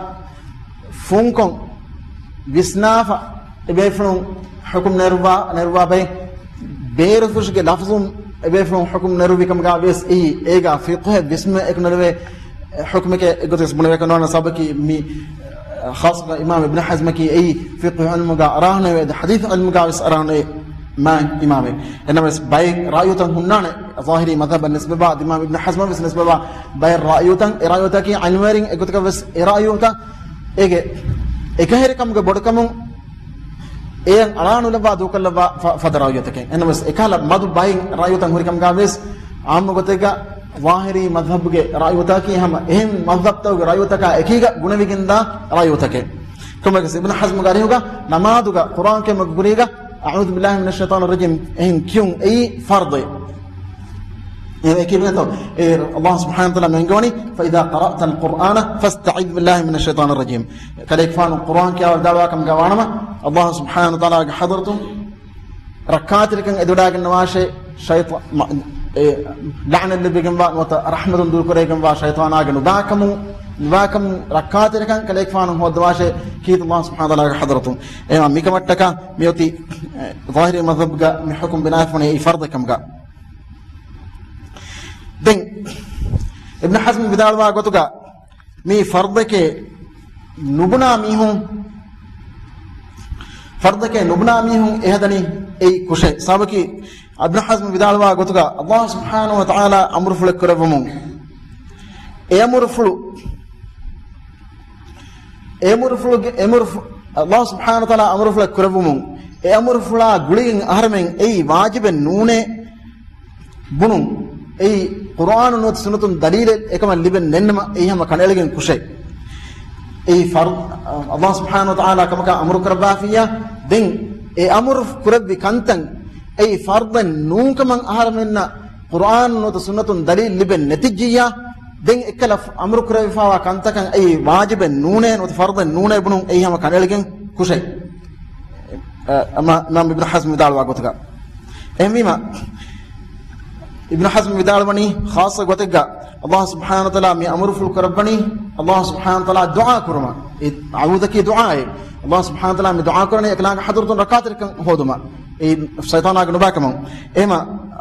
ފުންކޮށް ވިސްނާފަ އެބޭފުޅުން ޙުކުމް ނެރުއްވާ، ނެރުއްވާ ބައެއް. ބޭރުފުށުގެ ލަފްޒުން އެބޭފުޅުން ޙުކުމް ނެރުއްވި ކަމުގަ ވެސް އެއީ، އޭގަ ފިޤްހަށް ވިސްނުމެއް އެކު ނެރުވޭ ޙުކުމެކޭ. އެގޮތަސް ބުނެވޭ ކަންވާނެ ސަބަބަކީ މި، ޚާއްޞަކޮށް އިމާމް އިބްނު ޙަޒްމަކީ އެއީ ފިޤްހު ޢިލްމުގަ އަރާހުނެވޭ، ޙަދީޘް ޢިލްމުގަ ވެސް އަރާހުނެވޭ. މާ އިމާމެއް. އެނަމަވެސް ބައެއް ރައިޔުތައް ހުންނާނެ، ޒާހިރީ މަޒްހަބަށް ނިސްބަތްވާ، އިމާމް އިބްނު ޙަޒްމަށް ވެސް ނިސްބަތްވާ ބައެއް ރައިޔުތައް، އެ ރައިޔުތަކީ ޢިލްމުވެރިން އެގޮތަކަށް ވެސް އެ ރައިޔުތައް އޭގެ އެކަހެރިކަމުގެ ބޮޑުކަމުން އެއަށް އަޅާނުލައްވާ ދޫކޮށްލައްވާ ފަ-، ފަދަ ރައިޔުތަކެއް. އެނަމަވެސް އެކަހަލަ މަދު ބައިން ރައިޔުތައް ހުރިކަމުގަ ވެސް އާއްމު ގޮތެއްގަ ޒާހިރީ މަޒްހަބުގެ ރައިޔުތަކީ ހަމަ އެހެން މަޒްހަބްތަކުގެ ރައިޔުތަކާ އެކީގަ ގުނެވިގެންދާ ރައިޔުތަކެއް. ކޮންމެއަކަސް އިބްނު ޙަޒްމުގެ އަރިހުގަ ނަމާދުގަ ޤުރްއާން ކިޔުމުގެ ކުރީގަ أعوذ بالله من الشيطان الرجيم އެހެން ކިޔުން އެއީ ފަރްޟެއް. އެ ކިޔުމެއްތޯ؟ އެ ﷲ ސުބްޙާނަހޫ ވަތަޢާލާ މެންގަވަނީ، فإذا قرأت القرآن فاستعذ بالله من الشيطان الرجيم. ކަލޭގެފާނު ޤުރްއާން ކިޔާ ވިދާޅުވާ ކަމުގަ ވާނަމަ، ﷲ ސުބްޙާނަހޫ ވަތަޢާލާގެ ޙަޟްރަތުން ރައްކާތެރިކަން އެދިވަޑާގަންނަވާށޭ، ޝައިޠާ-، މަ-، އެ، ލަޢުނަތް ލިބިގެންވާ ނުވަތަ ރަޙްމަތުން ދޫކުރެވިގެންވާ ޝައިޠާނާގެ ނުބާކަމުން، ނުބާކަމުން ރައްކާތެރިކަން ކަލޭގެފާނު ހޯއްދަވާށޭ ކީރިތި ﷲ ސުބްޙާނަހޫ ވަތަޢާލާގެ ޙަޟްރަތުން. އެމަ މިކަމަށްޓަކާ މިއޮތީ، އެ، ޒާހިރީ މަޒްހަބުގަ މި ޙުކުމް ބިނާވެފަ ވަނީ އެއީ ފަރްޟެއް ކަމުގަ. ދެން އިބްނު ޙަޒްމް ވިދާޅުވާ ގޮތުގަ މީ ފަރްޟެކޭ ނުބުނާ މީހުން، ފަރްޟެކޭ ނުބުނާ މީހުން އެހަދަނީ އެއީ ކުށެއް. ސަބަބަކީ އިބްނު ޙަޒްމް ވިދާޅުވާ ގޮތުގަ ﷲ ސުބްޙާނަހޫ ވަތަޢާލާ އަމުރުފުޅެއް ކުރެއްވުމުން، އެ އަމުރުފުޅު، އެ އަމުރުފުޅުގެ، އެ އަމުރުފު-، ﷲ ސުބްޙާނަހޫ ވަތަޢާލާ އަމުރުފުޅެއް ކުރެއްވުމުން، އެ އަމުރުފުޅާ ގުޅިގެން އަހަރެމެން އެއީ ވާޖިބެއް ނޫނޭ ބުނުން، އެއީ ޤުރްއާނުން ނުވަތަ ސުންނަތުން ދަލީލެއް އެކަމަށް ލިބެން ނެތްނަމަ، އެއީ ހަމަ ކަނޑައެޅިގެން ކުށެއް. އެއީ ފަރް-، ﷲ ސުބްޙާނަހޫ ވަތަޢާލާ ކަމަކާ އަމުރު ކުރައްވާފިއްޔާ، ދެން އެ އަމުރު ކުރެއްވި ކަންތައް އެއީ ފަރްޟެއް ނޫންކަމަށް އަހަރެމެންނަށް ޤުރްއާނުން ނުވަތަ ސުންނަތުން ދަލީލް ލިބެން ނެތިއްޖިއްޔާ، ދެން އެއްކަލަ އަމުރު ކުރެވިފައިވާ ކަންތަކަށް އެއީ ވާޖިބެއް ނޫނޭ ނުވަތަ ފަރްޟެއް ނޫނޭ ބުނުން އެއީ ހަމަ ކަނޑައެޅިގެން ކުށެއް. އަ، އަމާ އިމާމް އިބްނު ޙަޒްމް ވިދާޅުވާ ގޮތުގަ. އެހެންވީމަ، އިބްނު ޙަޒްމް ވިދާޅުވަނީ ޚާއްޞަ ގޮތެއްގަ ﷲ ސުބްޙާނަހޫ ވަތަޢާލާ މި އަމުރުފުޅު ކުރައްވަނީ ﷲ ސުބްޙާނަހޫ ވަތަޢާލާ ދުޢާ ކުރުމަށް. އެ އަޢޫޛަކީ ދުޢާއެއް. ﷲ ސުބްޙާނަހޫ ވަތަޢާލާ މި ދުޢާ ކުރަނީ އެކަލާނގެ ޙަޟްރަތުން ރައްކާތެރިކަން ހޯދުމަށް. އެ ޝައިޠާނާގެ ނުބާކަމުން. އެހެމަ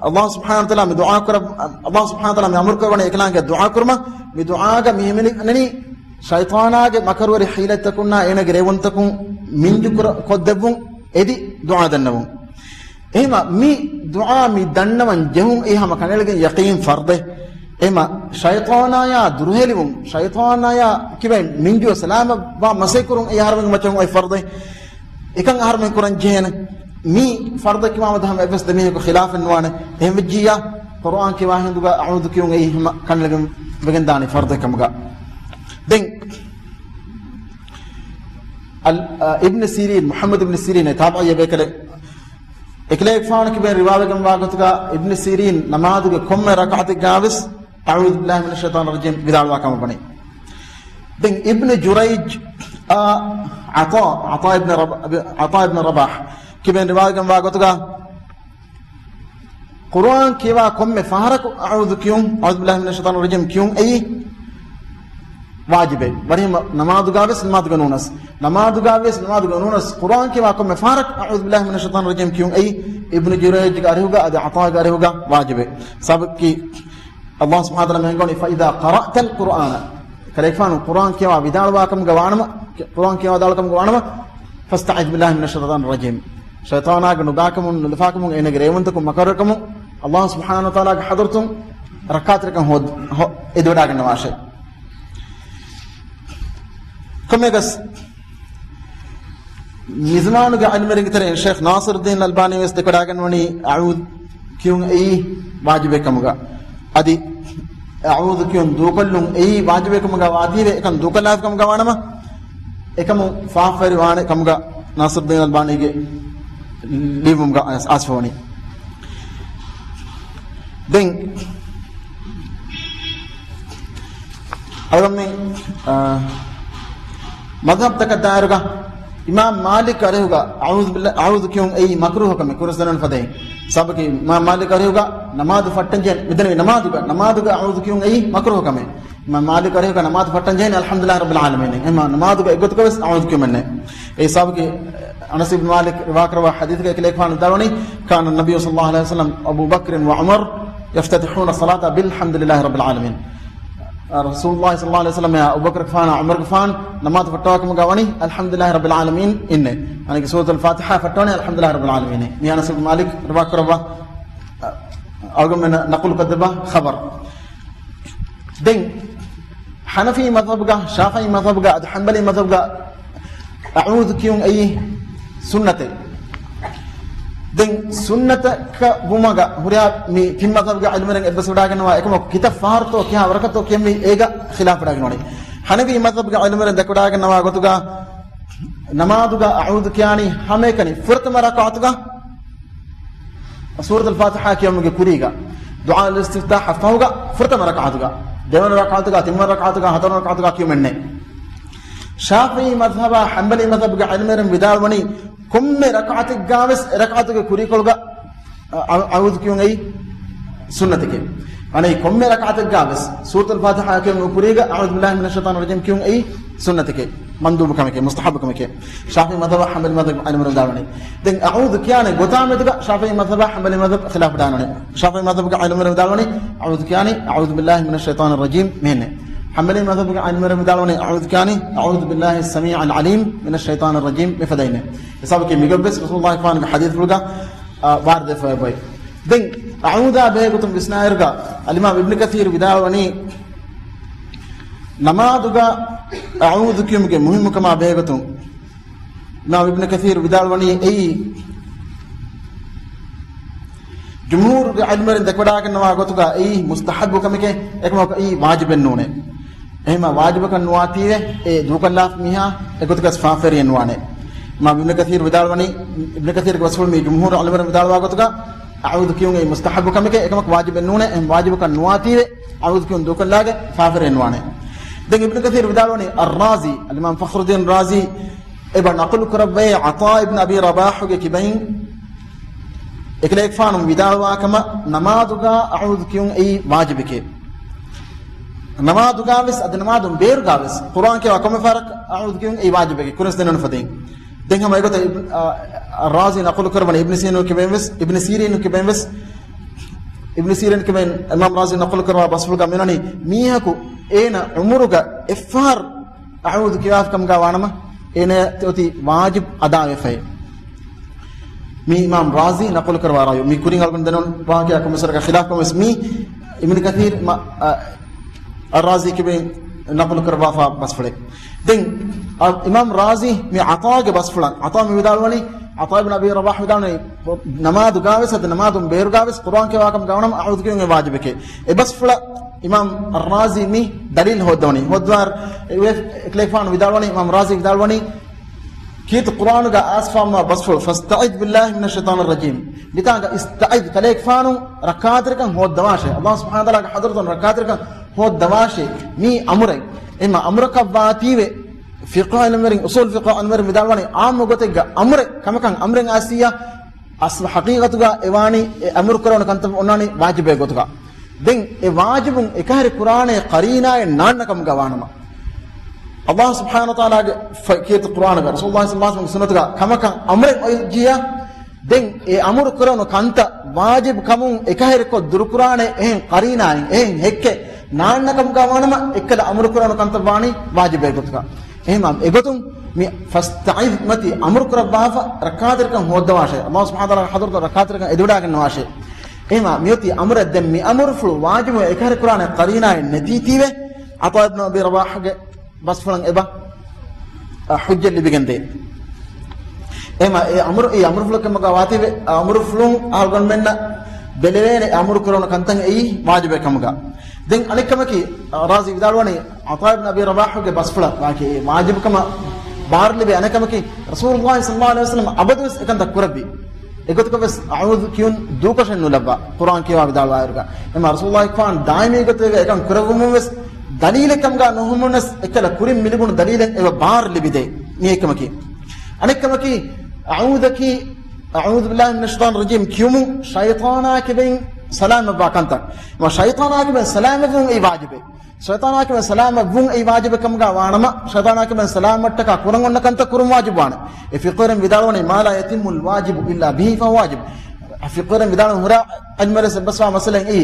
ﷲ ސުބްޙާނަހޫ ވަތަޢާލާ މި ދުޢާ ކުރަ-، ﷲ ސުބްޙާނަހޫ ވަތަޢާލާ މި އަމުރު ކުރައްވަނީ އެކަލާނގެ ދުޢާ ކުރުމަށް. މި ދުޢާގަ މި ހިމެނި އަންނަނީ ޝައިޠާނާގެ މަކަރުވެރި ޙީލަތްތަކުންނާ އޭނަގެ ރޭވުންތަކުން މިންޖު ކުރ-، ކޮށްދެއްވުން އެދި ދުޢާ ދަންނަވުން. އެހެމަ މި ދުޢާ މި ދަންނަވަން ޖެހުން އެ ހަމަ ކަނޑައެޅިގެން ޔަޤީން ފަރްޟެއް. އެހެމަ ޝައިޠާނާޔާ ދުރުހެލިވުން، ޝައިޠާނާޔާ ކިބައިން މިންޖު ސަލާމަތްވާ މަސައްކަތް ކުރުން އެ އަހަރުމެންގެ މައްޗަށް އޮތް ފަރްޟެއް. އެކަން އަހަރުމެން ކުރަން ޖެހޭނެ. މި ފަރްޟެއް ކިޔަވާ މަދު ހަމަ އެއްވެސް ދެމީހަކު ޚިލާފެއް ނުވާނެ. އެހެން ވެއްޖިއްޔާ، ޤުރްއާން ކިޔަވާ ހިނދުގަ އަޢޫޛު ކިޔުން އެއީ ހަމަ ކަނޑައެޅިގެން ވެގެންދާނެ ފަރްޟެއް ކަމުގަ. ދެން، އަލް-، އަ، އިބްނު ސީރީން، މުޙައްމަދު އިބްނު ސީރީން އެ ތާބިޢީ ބޭކަލެއް. އެކަލޭގެފާނު ކިބައިން ރިވާވެގެންވާ ގޮތުގަ އިބްނު ސީރީން ނަމާދުގެ ކޮންމެ ރަކަޢަތެއްގަ ވެސް أعوذ بالله من الشيطان الرجيم ވިދާޅުވާ ކަމަށް ވަނީ. ދެން އިބްނު ޖުރައިޖް އާ، ޢަޠާ، ޢަޠާ އިބްނު ރަބާ-، ޢަޠާ އިބްނު ރަބާޙް ކިބައިން ރިވާވެގެންވާ ގޮތުގަ ޤުރުއާން ކިޔަވާ ކޮންމެ ފަހަރަކު أعوذ ކިޔުން، أعوذ بالله من الشيطان الرجيم ކިޔުން އެއީ ވާޖިބެއް. ވަރިހަމަ ނަމާދުގަ ވެސް ނަމާދުގަ ނޫނަސް، ނަމާދުގަ ވެސް ނަމާދުގަ ނޫނަސް، ޤުރުއާން ކިޔަވާ ކޮންމެ ފަހަރަކު أعوذ بالله من الشيطان الرجيم ކިޔުން އެއީ އިބްނު ޖުރައިޖްގެ އަރިހުގަ އަދި ޢަޠާގެ އަރިހުގަ ވާޖިބެއް. ސަބަބަކީ ﷲ ސުބްޙާނަހޫ ވަތަޢާލާ މި އަންގަވަނީ، فإذا قرأت القرآن، ކަލޭގެފާނު ޤުރުއާން ކިޔަވާ ވިދާޅުވާ ކަމުގަ ވާނަމަ، ޤުރުއާން ކިޔަވާ ވިދާޅުވާ ކަމުގަ ވާނަމަ، فاستعذ بالله من الشيطان الرجيم، ޝައިޠާނާގެ ނުބާކަމުން ނުލަފާކަމުން އޭނަގެ ރޭވުންތަކުން މަކަރުވެރިކަމުން ﷲ ސުބްޙާނަހޫ ވަތަޢާލާގެ ޙަޟްރަތުން ރައްކާތެރިކަން ހޯ-، ހޯ-، އެދިވަޑާގަންނަވާށޭ. ކޮންމެއަކަސް މިޒުމާނުގެ ޢިލްމުވެރިންގެ ތެރެއިން ޝޭޚް ނާޞިރުއްދީން އަލްބާނީ ވެސް ދެކެވަޑާގަންނަވަނީ އަޢޫޛު ކިޔުން އެއީ ވާޖިބެއް ކަމުގަ. އަދި އަޢޫޛު ކިޔުން ދޫކޮށްލުން އެއީ ވާޖިބެއް ކަމުގަ ވާތީވެ، އެކަން ދޫކޮށްލާފި ކަމުގަ ވާނަމަ، އެކަމު ފާފަވެރި ވާނެ ކަމުގަ ނާޞިރުއްދީން އަލްބާނީގެ ލިޔުމުގަ އަސް-، އަސްފަވަނީ. ދެން އަޅުގަނޑުމެން، އާ، މަޒްހަބްތަކަށް ދާއިރުގަ އިމާމް މާލިކް އަރިހުގަ އަޢޫޛު ބިއްލާ-، އަޢޫޛު ކިޔުން އެއީ މަކްރޫހު ކަމެއް، ކުރިން ފަދައިން. ސަބަބަކީ އިމާމް މާލިކް އަރިހުގަ ނަމާދު ފައްޓަން ޖެހޭނެ، މިދަނީ ނަމާދުގަ، ނަމާދުގަ އަޢޫޛު ކިޔުން އެއީ މަކްރޫހު ކަމެއް. އިމާމް މާލިކް އަރިހުގަ ނަމާދު ފައްޓަން ޖެހޭނެ، އަލްޙަމްދުލިއްލާހި ރައްބިލް ޢާލަމީން. އެހެންމަ ނަމާދުގަ އެއްގޮތަކަށް ވެސް އަޢޫޛު ކިޔުމެއް ނެތް. އެ ސަބަބަކީ އަނަސް އިބްނު މާލިކް ރިވާކުރައްވާ ޙަދީޘްގައި ކަލޭގެފާނު ވިދާޅުވަނީ، كان النبي صلى الله عليه وسلم، أبو بكر وعمر يفتتحون الصلاة بالحمد لله رب العالمين. ރަސޫލުﷲ ޞައްލަﷲ ޢަލައިހި ވަސައްލަމައާ އަބޫބަކުރުގެފާނާ ޢުމަރުގެފާން ނަމާދު ފައްޓަވާކަމުގަ ވަނީ އަލްޙަމްދުލިﷲ ރައްބިލް ޢާލަމީން އިންނޭ. އަނެއް ސޫރަތުލް ފާތިޙާ ފައްޓަވަނީ އަލްޙަމްދުލިﷲ ރައްބިލް ޢާލަމީން. މި އަނަސް ބިން މާލިކް ރިވާކުރައްވާ، އަޅުގަނޑުމެންނަށް ނަޤުލުކޮށްދެއްވާ ޚަބަރު. ދެން ޙަނަފީ މަޛްހަބުގަ، ޝާފިޢީ މަޛްހަބުގަ، އަދި ޙަންބަލީ މަޛްހަބުގަ އަޢޫޛު ކިޔުން އެއީ ސުންނަތެއް. ދެން ސުންނަތަކަށް ވުމަށް ހުރިހާ މި ތިން މަޛްހަބުގެ ޢިލްމުވެރިން އެއްބަސްވެވަޑައިގަންނަވާ އެކަމަކު ކިތައް ފަހަރުތޯ ކިހާ ވަރަކަށްތޯ ކިޔަންވީ އޭގަ ޚިލާފުވެވަޑައިގަންނަވަނީ. ޙަނަފީ މަޛްހަބުގެ ޢިލްމުވެރިން ދެކެވަޑައިގަންނަވާ ގޮތުގަ ނަމާދުގަ އަޢޫޛު ކިޔާނީ ހަމައެކަނި ފުރަތަމަ ރަކަޢަތުގަ ސޫރަތުލް ފާތިޙާ ކިޔުމުގެ ކުރީގަ، ދުޢާ އިސްތިފްތާޙަށް ފަހުގަ ފުރަތަމަ ރަކަޢަތުގަ، ދެވަނަ ރަކަޢަތުގަ، ތިންވަނަ ރަކަޢަތުގަ، ހަތަރުވަނަ ރަކަޢަތުގަ ކިޔުމެއް ނެތް. ޝާފިޢީ މަޛްހަބާ ޙަންބަލީ މަޛްހަބުގެ ޢިލްމުވެރިން ވިދާޅުވަނީ ކޮންމެ ރަކަޢަތެއްގަވެސް އެ ރަކަޢަތުގެ ކުރީކޮޅުގަ އަ-، އަޢޫޛު ކިޔުން އެއީ ސުންނަތެކޭ. އަނެއް ކޮންމެ ރަކަޢަތެއްގަވެސް ސޫރަތުލް ފާތިޙާ ކިޔުމުގެ ކުރީގަ އަޢޫޛު ބިﷲ މިނައްޝައިޠާނި ރަޖީމް ކިޔުން އެއީ ސުންނަތެކޭ. މަންދޫބު ކަމެކޭ، މުސްތަޙައްބު ކަމެކޭ. ޝާފިޢީ މަޛްހަބާ ޙަންބަލީ މަޛްހަބުގެ ޢިލްމުވެރިން ވިދާޅުވަނީ. ދެން އަޢޫޛު ކިޔާނެ ގޮތާ މެދުގަ ޝާފިޢީ މަޛްހަބާ ޙަންބަލީ މަޛްހަބު ޚިލާފުވެވަޑައިގަންނަވަނީ. ޝާފިޢީ މަޛްހަބުގެ ޢިލްމުވެރިން ވިދާޅުވަނީ އަޢޫޛު ކިޔާނީ أعوذ بالله من الشيطان الرجيم މިހެންނޭ. ޙަންބަލީ މަޛްހަބުގެ ޢިލްމުވެރިން ވިދާޅުވަނީ އަޢޫޛު ކިޔާނީ أعوذ بالله السميع العليم من الشيطان الرجيم މިފަދައިންނޭ. ހިސާބަކީ މިގޮތްވެސް ރަސޫލުﷲ ފާނުގެ ޙަދީޘްފުޅުގަ، އާ، ވާރިދުވެފައި އޮތް. ދެން އަޢޫޛާ ބެހޭގޮތުން ވިސްނާއިރުގަ އަލްއިމާމް އިބްނު ކަޘީރު ވިދާޅުވަނީ، ނަމާދުގަ އަޢޫޛު ކިޔުމުގެ މުހިއްމުކަމާ ބެހޭގޮތުން އިމާމް އިބްނު ކަޘީރު ވިދާޅުވަނީ އެއީ، ޖުމްހޫރުގެ ޢިލްމުވެރިން ދެކެވަޑައިގަންނަވާ ގޮތުގަ އެއީ މުސްތަޙައްބު ކަމެކޭ، އެކަމަކު އެއީ ވާޖިބެއް ނޫނޭ. އެހެންމަ ވާޖިބަކަށް ނުވާތީވެ، އެ ދޫކޮށްލާފަ މީހާ އެގޮތަކަސް ފާފަވެރިއެއް ނުވާނެ. އިމާމް އިބްނު ކަޘީރު ވިދާޅުވަނީ، އިބްނު ކަޘީރުގެ ބަސްފުޅު މީ ޖުމްހޫރު ޢިލްމުވެރިން ވިދާޅުވާ ގޮތުގަ، އަޢޫޛު ކިޔުން އެއީ މުސްތަޙައްބު ކަމެކޭ، އެކަމަކު ވާޖިބެއް ނޫނޭ، އެހެން ވާޖިބަކަށް ނުވާތީވެ، އަޢޫޛު ކިޔުން ދޫކޮށްލާގެ ފާފަވެރިއެއް ނުވާނެ. ދެން އިބްނު ކަޘީރު ވިދާޅުވަނީ އައްރާޒީ، އަލްއިމާމް ފަޚްރުއްދީން ރާޒީ، އެބަ ނަޤުލު ކުރައްވައޭ ޢަޠާ އިބްނު އަބީ ރަބާޙުގެ ކިބައިން، އެކަލޭގެފާނު ވިދާޅުވާ ކަމަށް ނަމާދުގަ އަޢޫޛު ކިޔުން އެއީ ވާޖިބެކޭ. ނަމާދުގަވެސް އަދި ނަމާދުން ބޭރުގަވެސް ޤުރުއާން ކިޔަވާ ކޮންމެ ފަހަރަކު އަޢޫޛު ކިޔުން އެއީ ވާޖިބެކޭ. ކުރިންސް ދެންނެވުނު ފަދައިން. ދެން ހަމަ އެގޮތަށް އިބް-، އާ، ރާޒީ ނަޤުލު ކުރައްވަނީ އިބްނު ސީރީނު ކިބައިން ވެސް، އިބްނު ސީރީނު ކިބައިން ވެސް، އިބްނު ސީރީނު ކިބައިން އިމާމް ރާޒީ ނަޤުލު ކުރައްވާ ބަސްފުޅުގަ މިނަނީ މީހަކު އޭނަ ޢުމުރުގަ އެއްފަހަރު އަޢޫޛު ކިޔާފަ ކަމުގަ ވާނަމަ، އޭނަޔަށް އޮތީ ވާޖިބު އަދާވެފައޭ. މީ އިމާމް ރާޒީ ނަޤުލު ކުރައްވާ ރާވީ. މީ ކުރިން އަޅުގަނޑު ދެންނެވުނު ވާހަކަޔާ ކޮންމެސް ވަރަކަށް ޚިލާފު ކޮންމެސް މީ އިބްނު ކަޘީރު މަ-، އަ-، އައްރާޒީ ކިބައިން ނަޤުލު ކުރައްވާފަ ބަސްފުޅެއް. ދެން، އަ، އިމާމް ރާޒީ މި ޢަޠާގެ ބަސްފުޅަށް، ޢަޠާ މި ވިދާޅުވަނީ، ޢަޠާ އިބްނު އަބީ ރަބާޙް ވިދާޅުވަނީ، ނަމާދުގަވެސް އަދި ނަމާދުން ބޭރުގަވެސް ޤުރުއާން ކިޔަވާ ކަމުގަ ވާނަމަ އަޢޫޛު ކިޔުން އެއީ ވާޖިބެކޭ. އެ ބަސްފުޅަށް އިމާމް އައްރާޒީ މި ދަލީލު ހޯއްދަވަނީ. ހޯއްދަވާއިރު އެކަލޭގެފާނު ވިދާޅުވަނީ، އިމާމް ރާޒީ ވިދާޅުވަނީ، ކީރިތި ޤުރުއާނުގަ އައިސްފާވާ ބަސްފުޅު، فاستعذ بالله من الشيطان الرجيم. މިތާނގަ އިސްތަޢިޛް، ކަލޭގެފާނު ރައްކާތެރިކަން ހޯއްދަވާށޭ. ﷲ ސުބްޙާނަހޫ ވަތަޢާލާގެ ޙަޟްރަތުން ރައްކާތެރިކަން ހޯއްދަވާށޭ. މީ އަމުރެއް. އެހެންމަ އަމުރަކަށް ވާތީވެ، ފިޤުހު ޢިލްމުވެރިން، އުޞޫލު ފިޤުހު ޢިލްމުވެރިން ވިދާޅުވަނީ ޢާއްމު ގޮތެއްގަ އަމުރެއް ކަމަކަށް އަމްރެއް އައިސްފިއްޔާ، އަސްލު ޙަޤީޤަތުގަ އެވާނީ އެ އަމުރު ކުރެވުނު ކަންތައް އޮންނާނީ ވާޖިބެއް ގޮތުގަ. ދެން އެ ވާޖިބުން އެކަހެރި ކުރާނޭ ޤަރީނާއެއް ނާންނަ ކަމުގަ ވާނަމަ، ﷲ ސުބްޙާނަހޫ ވަތަޢާލާގެ ފަ-، ކީރިތި ޤުރުއާނުގަ ރަސޫލުﷲ ޞައްލަﷲ ޢަލައިހި ވަސައްލަމަގެ ސުންނަތުގަ ކަމަކަށް އަމުރެއް އޮތްޖިއްޔާ، ދެން އެ އަމުރު ކުރެވުނު ކަންތައް ވާޖިބު ކަމުން އެކަހެރިކޮށް ދުރުކުރާނެ އެހެން ޤަރީނާއެއް، އެހެން ހެއްކެއް ނާންނަ ކަމުގަ ވާނަމަ، އެއްކަލަ އަމުރު ކުރެވުނު ކަންތައް ވާނީ ވާޖިބެއް ގޮތުގަ. އެހެންމަ އެގޮތުން މި ފަސްތަޢިޛް މަތީ އަމުރު ކުރައްވާފަ ރައްކާތެރިކަން ހޯއްދަވާށޭ. ﷲ ސުބްޙާނަހޫ ވަތަޢާލާގެ ޙަޟްރަތުން ރައްކާތެރިކަން އެދިވަޑައިގަންނަވާށޭ. އެހެންމަ މިއޮތީ އަމުރެއް. ދެން މި އަމުރުފުޅު ވާޖިބު އެކަހެރި ކުރާނެ ޤަރީނާއެއް ނެތީތީވެ، ޢަޠާ އިބްނު އަބީ ރަބާޙްގެ ބަސްފުޅަށް އެބަ، އަ، ޙުއްޖަތް ލިބިގެންދޭ. އެހެންމަ އެ އަމުރު، އެ އަމުރުފުޅު ކަމުގަ ވާތީވެ، އަ، އަމުރުފުޅުން އަޅުގަނޑުމެންނަށް ބެލެވޭނެ އަމުރު ކުރެވުނު ކަންތައް އެއީ ވާޖިބެއް ކަމުގަ. ދެން އަނެއްކަމަކީ، ރާޒީ ވިދާޅުވަނީ، ޢަޠާ އިބްނު އަބީ ރަބާޙުގެ ބަސްފުޅަށް ވާކި އެ ވާޖިބު ކަމަށް ބާރު ލިބޭ އަނެއްކަމަކީ، ރަސޫލުﷲ ޞައްލަﷲ ޢަލައިހި ވަސައްލަމަ އަބަދުވެސް އެކަންތައް ކުރެއްވި. އެގޮތަކަށް ވެސް އަޢޫޛު ކިޔުން ދޫކޮށެއް ނުލައްވާ، ޤުރުއާން ކިޔަވާ ވިދާޅުވާއިރުގަ. އެމަ ރަސޫލުﷲ ފާން ދާއިމީ ގޮތެއްގަ އެކަން ކުރެއްވުމުން ވެސް ދަލީލެއް ކަމުގަ ނުހުންނަސް، އެއްކަލަ ކުރިން މި ލިބުނު ދަލީލެއް އެބަ ބާރު ލިބިދޭ. މި އެއްކަމަކީ. އަނެއްކަމަކީ، އަޢޫޛަކީ، أعوذ بالله من الشيطان الرجيم ކިޔުމުން ޝައިޠާނާ ކިބައިން ސަލާމަތްވާ ކަންތައް. އެމަ ޝައިޠާނާ ކިބައިން ސަލާމަތްވުން އެއީ ވާޖިބެއް. ޝައިޠާނާ ކިބައިން ސަލާމަތްވުން އެއީ ވާޖިބެއް ކަމުގަ ވާނަމަ، ޝައިޠާނާ ކިބައިން ސަލާމަތްވުމަށްޓަކާ ކުރަން އޮންނަ ކަންތައް ކުރުން ވާޖިބުވާނެ. އެ ފިޤުހުވެރިން ވިދާޅުވަނީ، ما لا يتم الواجب إلا به فهو واجب. އެ ފިޤުހުވެރިން ވިދާޅުވަނީ ހުރިހާ ޢިލްމުވެރިން އެއްބަސްވާ މައްސަލައެއް އެއީ،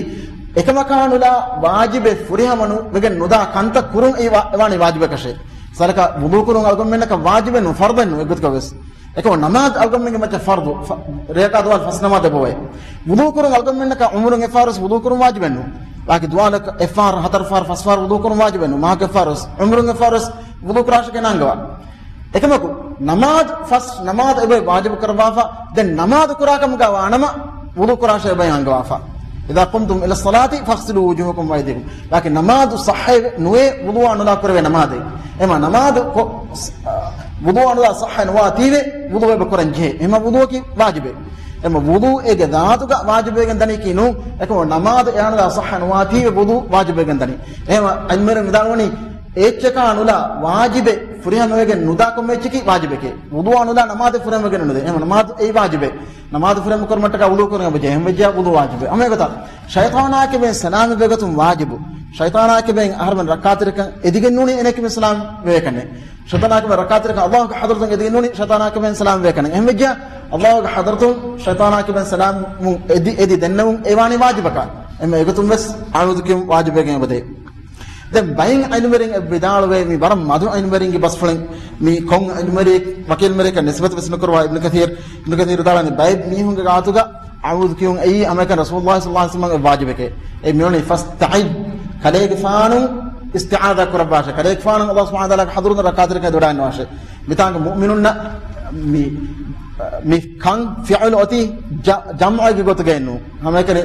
އެކަމަކާ ނުލާ ވާޖިބެއް ފުރިހަމަ ނު-، ވެގެން ނުދާ ކަންތައް ކުރުން އެއީ ވާ-، ވާނީ ވާޖިބަކަށޭ. މިސާލަކަށް ވުޟޫ ކުރުން އަޅުގަނޑުމެންނަކަށް ވާޖިބެއް ނޫން، ފަރުޟެއް ނޫން އެއްގޮތަކަށް ވެސް. އެކަމަ ނަމާދު އަޅުގަނޑުމެންގެ މައްޗަށް ފަރުޟު، ފަ-، ރެޔަކާ ދުވާލު ފަސް ނަމާދެއް އެބައޮތް. ވުޟޫ ކުރުން އަޅުގަނޑުމެންނަކަށް އުމުރުން އެއްފަހަރުވެސް ވުޟޫ ކުރުން ވާޖިބެއް ނޫން. ވާކި ދުވާލަކަށް އެއްފަހަރު ހަތަރު ފަހަރު ފަސް ފަހަރު ވުޟޫ ކުރުން ވާޖިބެއް ނޫން. މާކޮށް އެއްފަހަރުވެސް އުމުރުން އެއްފަހަރުވެސް ވުޟޫ ކުރާށޭ ކިޔަން އަންގަވާ. އެކަމަކު، ނަމާދު ފަސް ނަމާދު އެބައި ވާޖިބު ކުރައްވާފަ، ދެން ނަމާދު ކުރާ ކަމުގަ ވާނަމަ، ވުޟޫ ކުރާށޭ އެބައި އަންގަވާފަ. إذا قمتم إلى الصلاة فاغسلوا وجوهكم وأيديكم. ވާކި ނަމާދު ޞައްޙަ ނުވޭ ވުޟޫއާ ނުލާ ކުރެވޭ ނަމާދެއް. އެމަ ނަމާދު ކޮ-، ވުޟޫއާ ނުލާ ޞައްޙަ ނުވާތީވެ، ވުޟޫ އެބަ ކުރަން ޖެހޭ. އެމަ ވުޟޫއަކީ ވާޖިބެއް. އެމަ ވުޟޫ އޭގެ ޛާތުގަ ވާޖިބުވެގެން ދަނީކީ ނޫން. އެކަމަ ނަމާދު އެއާ ނުލާ ޞައްޙަ ނުވާތީވެ، ވުޟޫ ވާޖިބުވެގެން ދަނީ. އެހެމަ ޢިލްމުވެރިން ވިދާޅުވަނީ، އެއްޗަކާ ނުލާ ވާޖިބެއް ފުރިހަމަވެގެން ނުދާ ކޮންމެ އެއްޗަކީ ވާޖިބެކޭ. ވުޟޫއާ ނުލާ ނަމާދެއް ފުރިހަމަވެގެން ނުދޭ. އެހެން ނަމާދު އެއީ ވާޖިބެއް. ނަމާދު ފުރިހަމަ ކުރުމަށްޓަކާ ވުޟޫ ކުރުން އެބަޖެހޭ. އެހެން ވެއްޖެޔާ ވުޟޫ ވާޖިބެއް. ހަމަ އެގޮތަށް ޝައިޠާނާ ކިބައިން ސަލާމަތްވެގަތުން ވާޖިބު. ޝައިޠާނާ ކިބައިން އަހަރުމެން ރައްކާތެރިކަން އެދިގެން ނޫނީ އޭނަ ކިބައިން ސަލާމަތްވެވޭކަށް ނެތް. ޝައިޠާނާ ކިބައިން ރައްކާތެރިކަން ﷲ ގެ ޙަޟްރަތުން އެދިގެން ނޫނީ ޝައިޠާނާ ކިބައިން ސަލާމަތްވެވޭކަށް ނެތް. އެހެން ވެއްޖެޔާ ﷲ ގެ ޙަޟްރަތުން ޝައިޠާނާ ކިބައިން ސަލާމަތްވުން އެދި، އެދި ދެންނެވުން އެ ވާނީ ވާޖިބަކަށް. އެމަ އެގޮތުން ވެސް އަޢޫޛު ކިޔުން ވާޖިބެއްގައި އެބަދޭ. ދެން ބައެއް ޢިލްމުވެރިން އެ ވިދާޅުވޭ، މި ވަރަށް މަދު ޢިލްމުވެރިންގެ ބަސްފުޅެއް، މި ކޮން ޢިލްމުވެރި، ވަކި ޢިލްމުވެރިއަކަށް ނިސްބަތް ވެސް ނުކުރަވާ އިބްނު ކަޘީރު، އިބްނު ކަޘީރު ވިދާޅުވަނީ ބައެއް މީހުންގެ ގާތުގަ އަޢޫޛު ކިޔުން އެއީ ހަމައެކަނި ރަސޫލުﷲ ޞައްލަﷲ ޢަލައިހި ވަސައްލަމަގެ ވާޖިބެކޭ. އެ މިވަނީ ފަސްތަޢިޛް، ކަލޭގެފާނު އިސްތިޢާޛާ ކުރައްވާށޭ، ކަލޭގެފާނު ﷲ ސުބްޙާނަހޫ ވަތަޢާލާގެ ޙަޟްރަތުން ރައްކާތެރިކަން ދޮޑާންވާށޭ. މިތާނގަ މުއުމިނުންނަށް މި، މި ކަން ފިޢުލު އޮތީ ޖަ-، ޖަމްޢުގެ ގޮތުގައެއް ނޫން. ހަމައެކަނި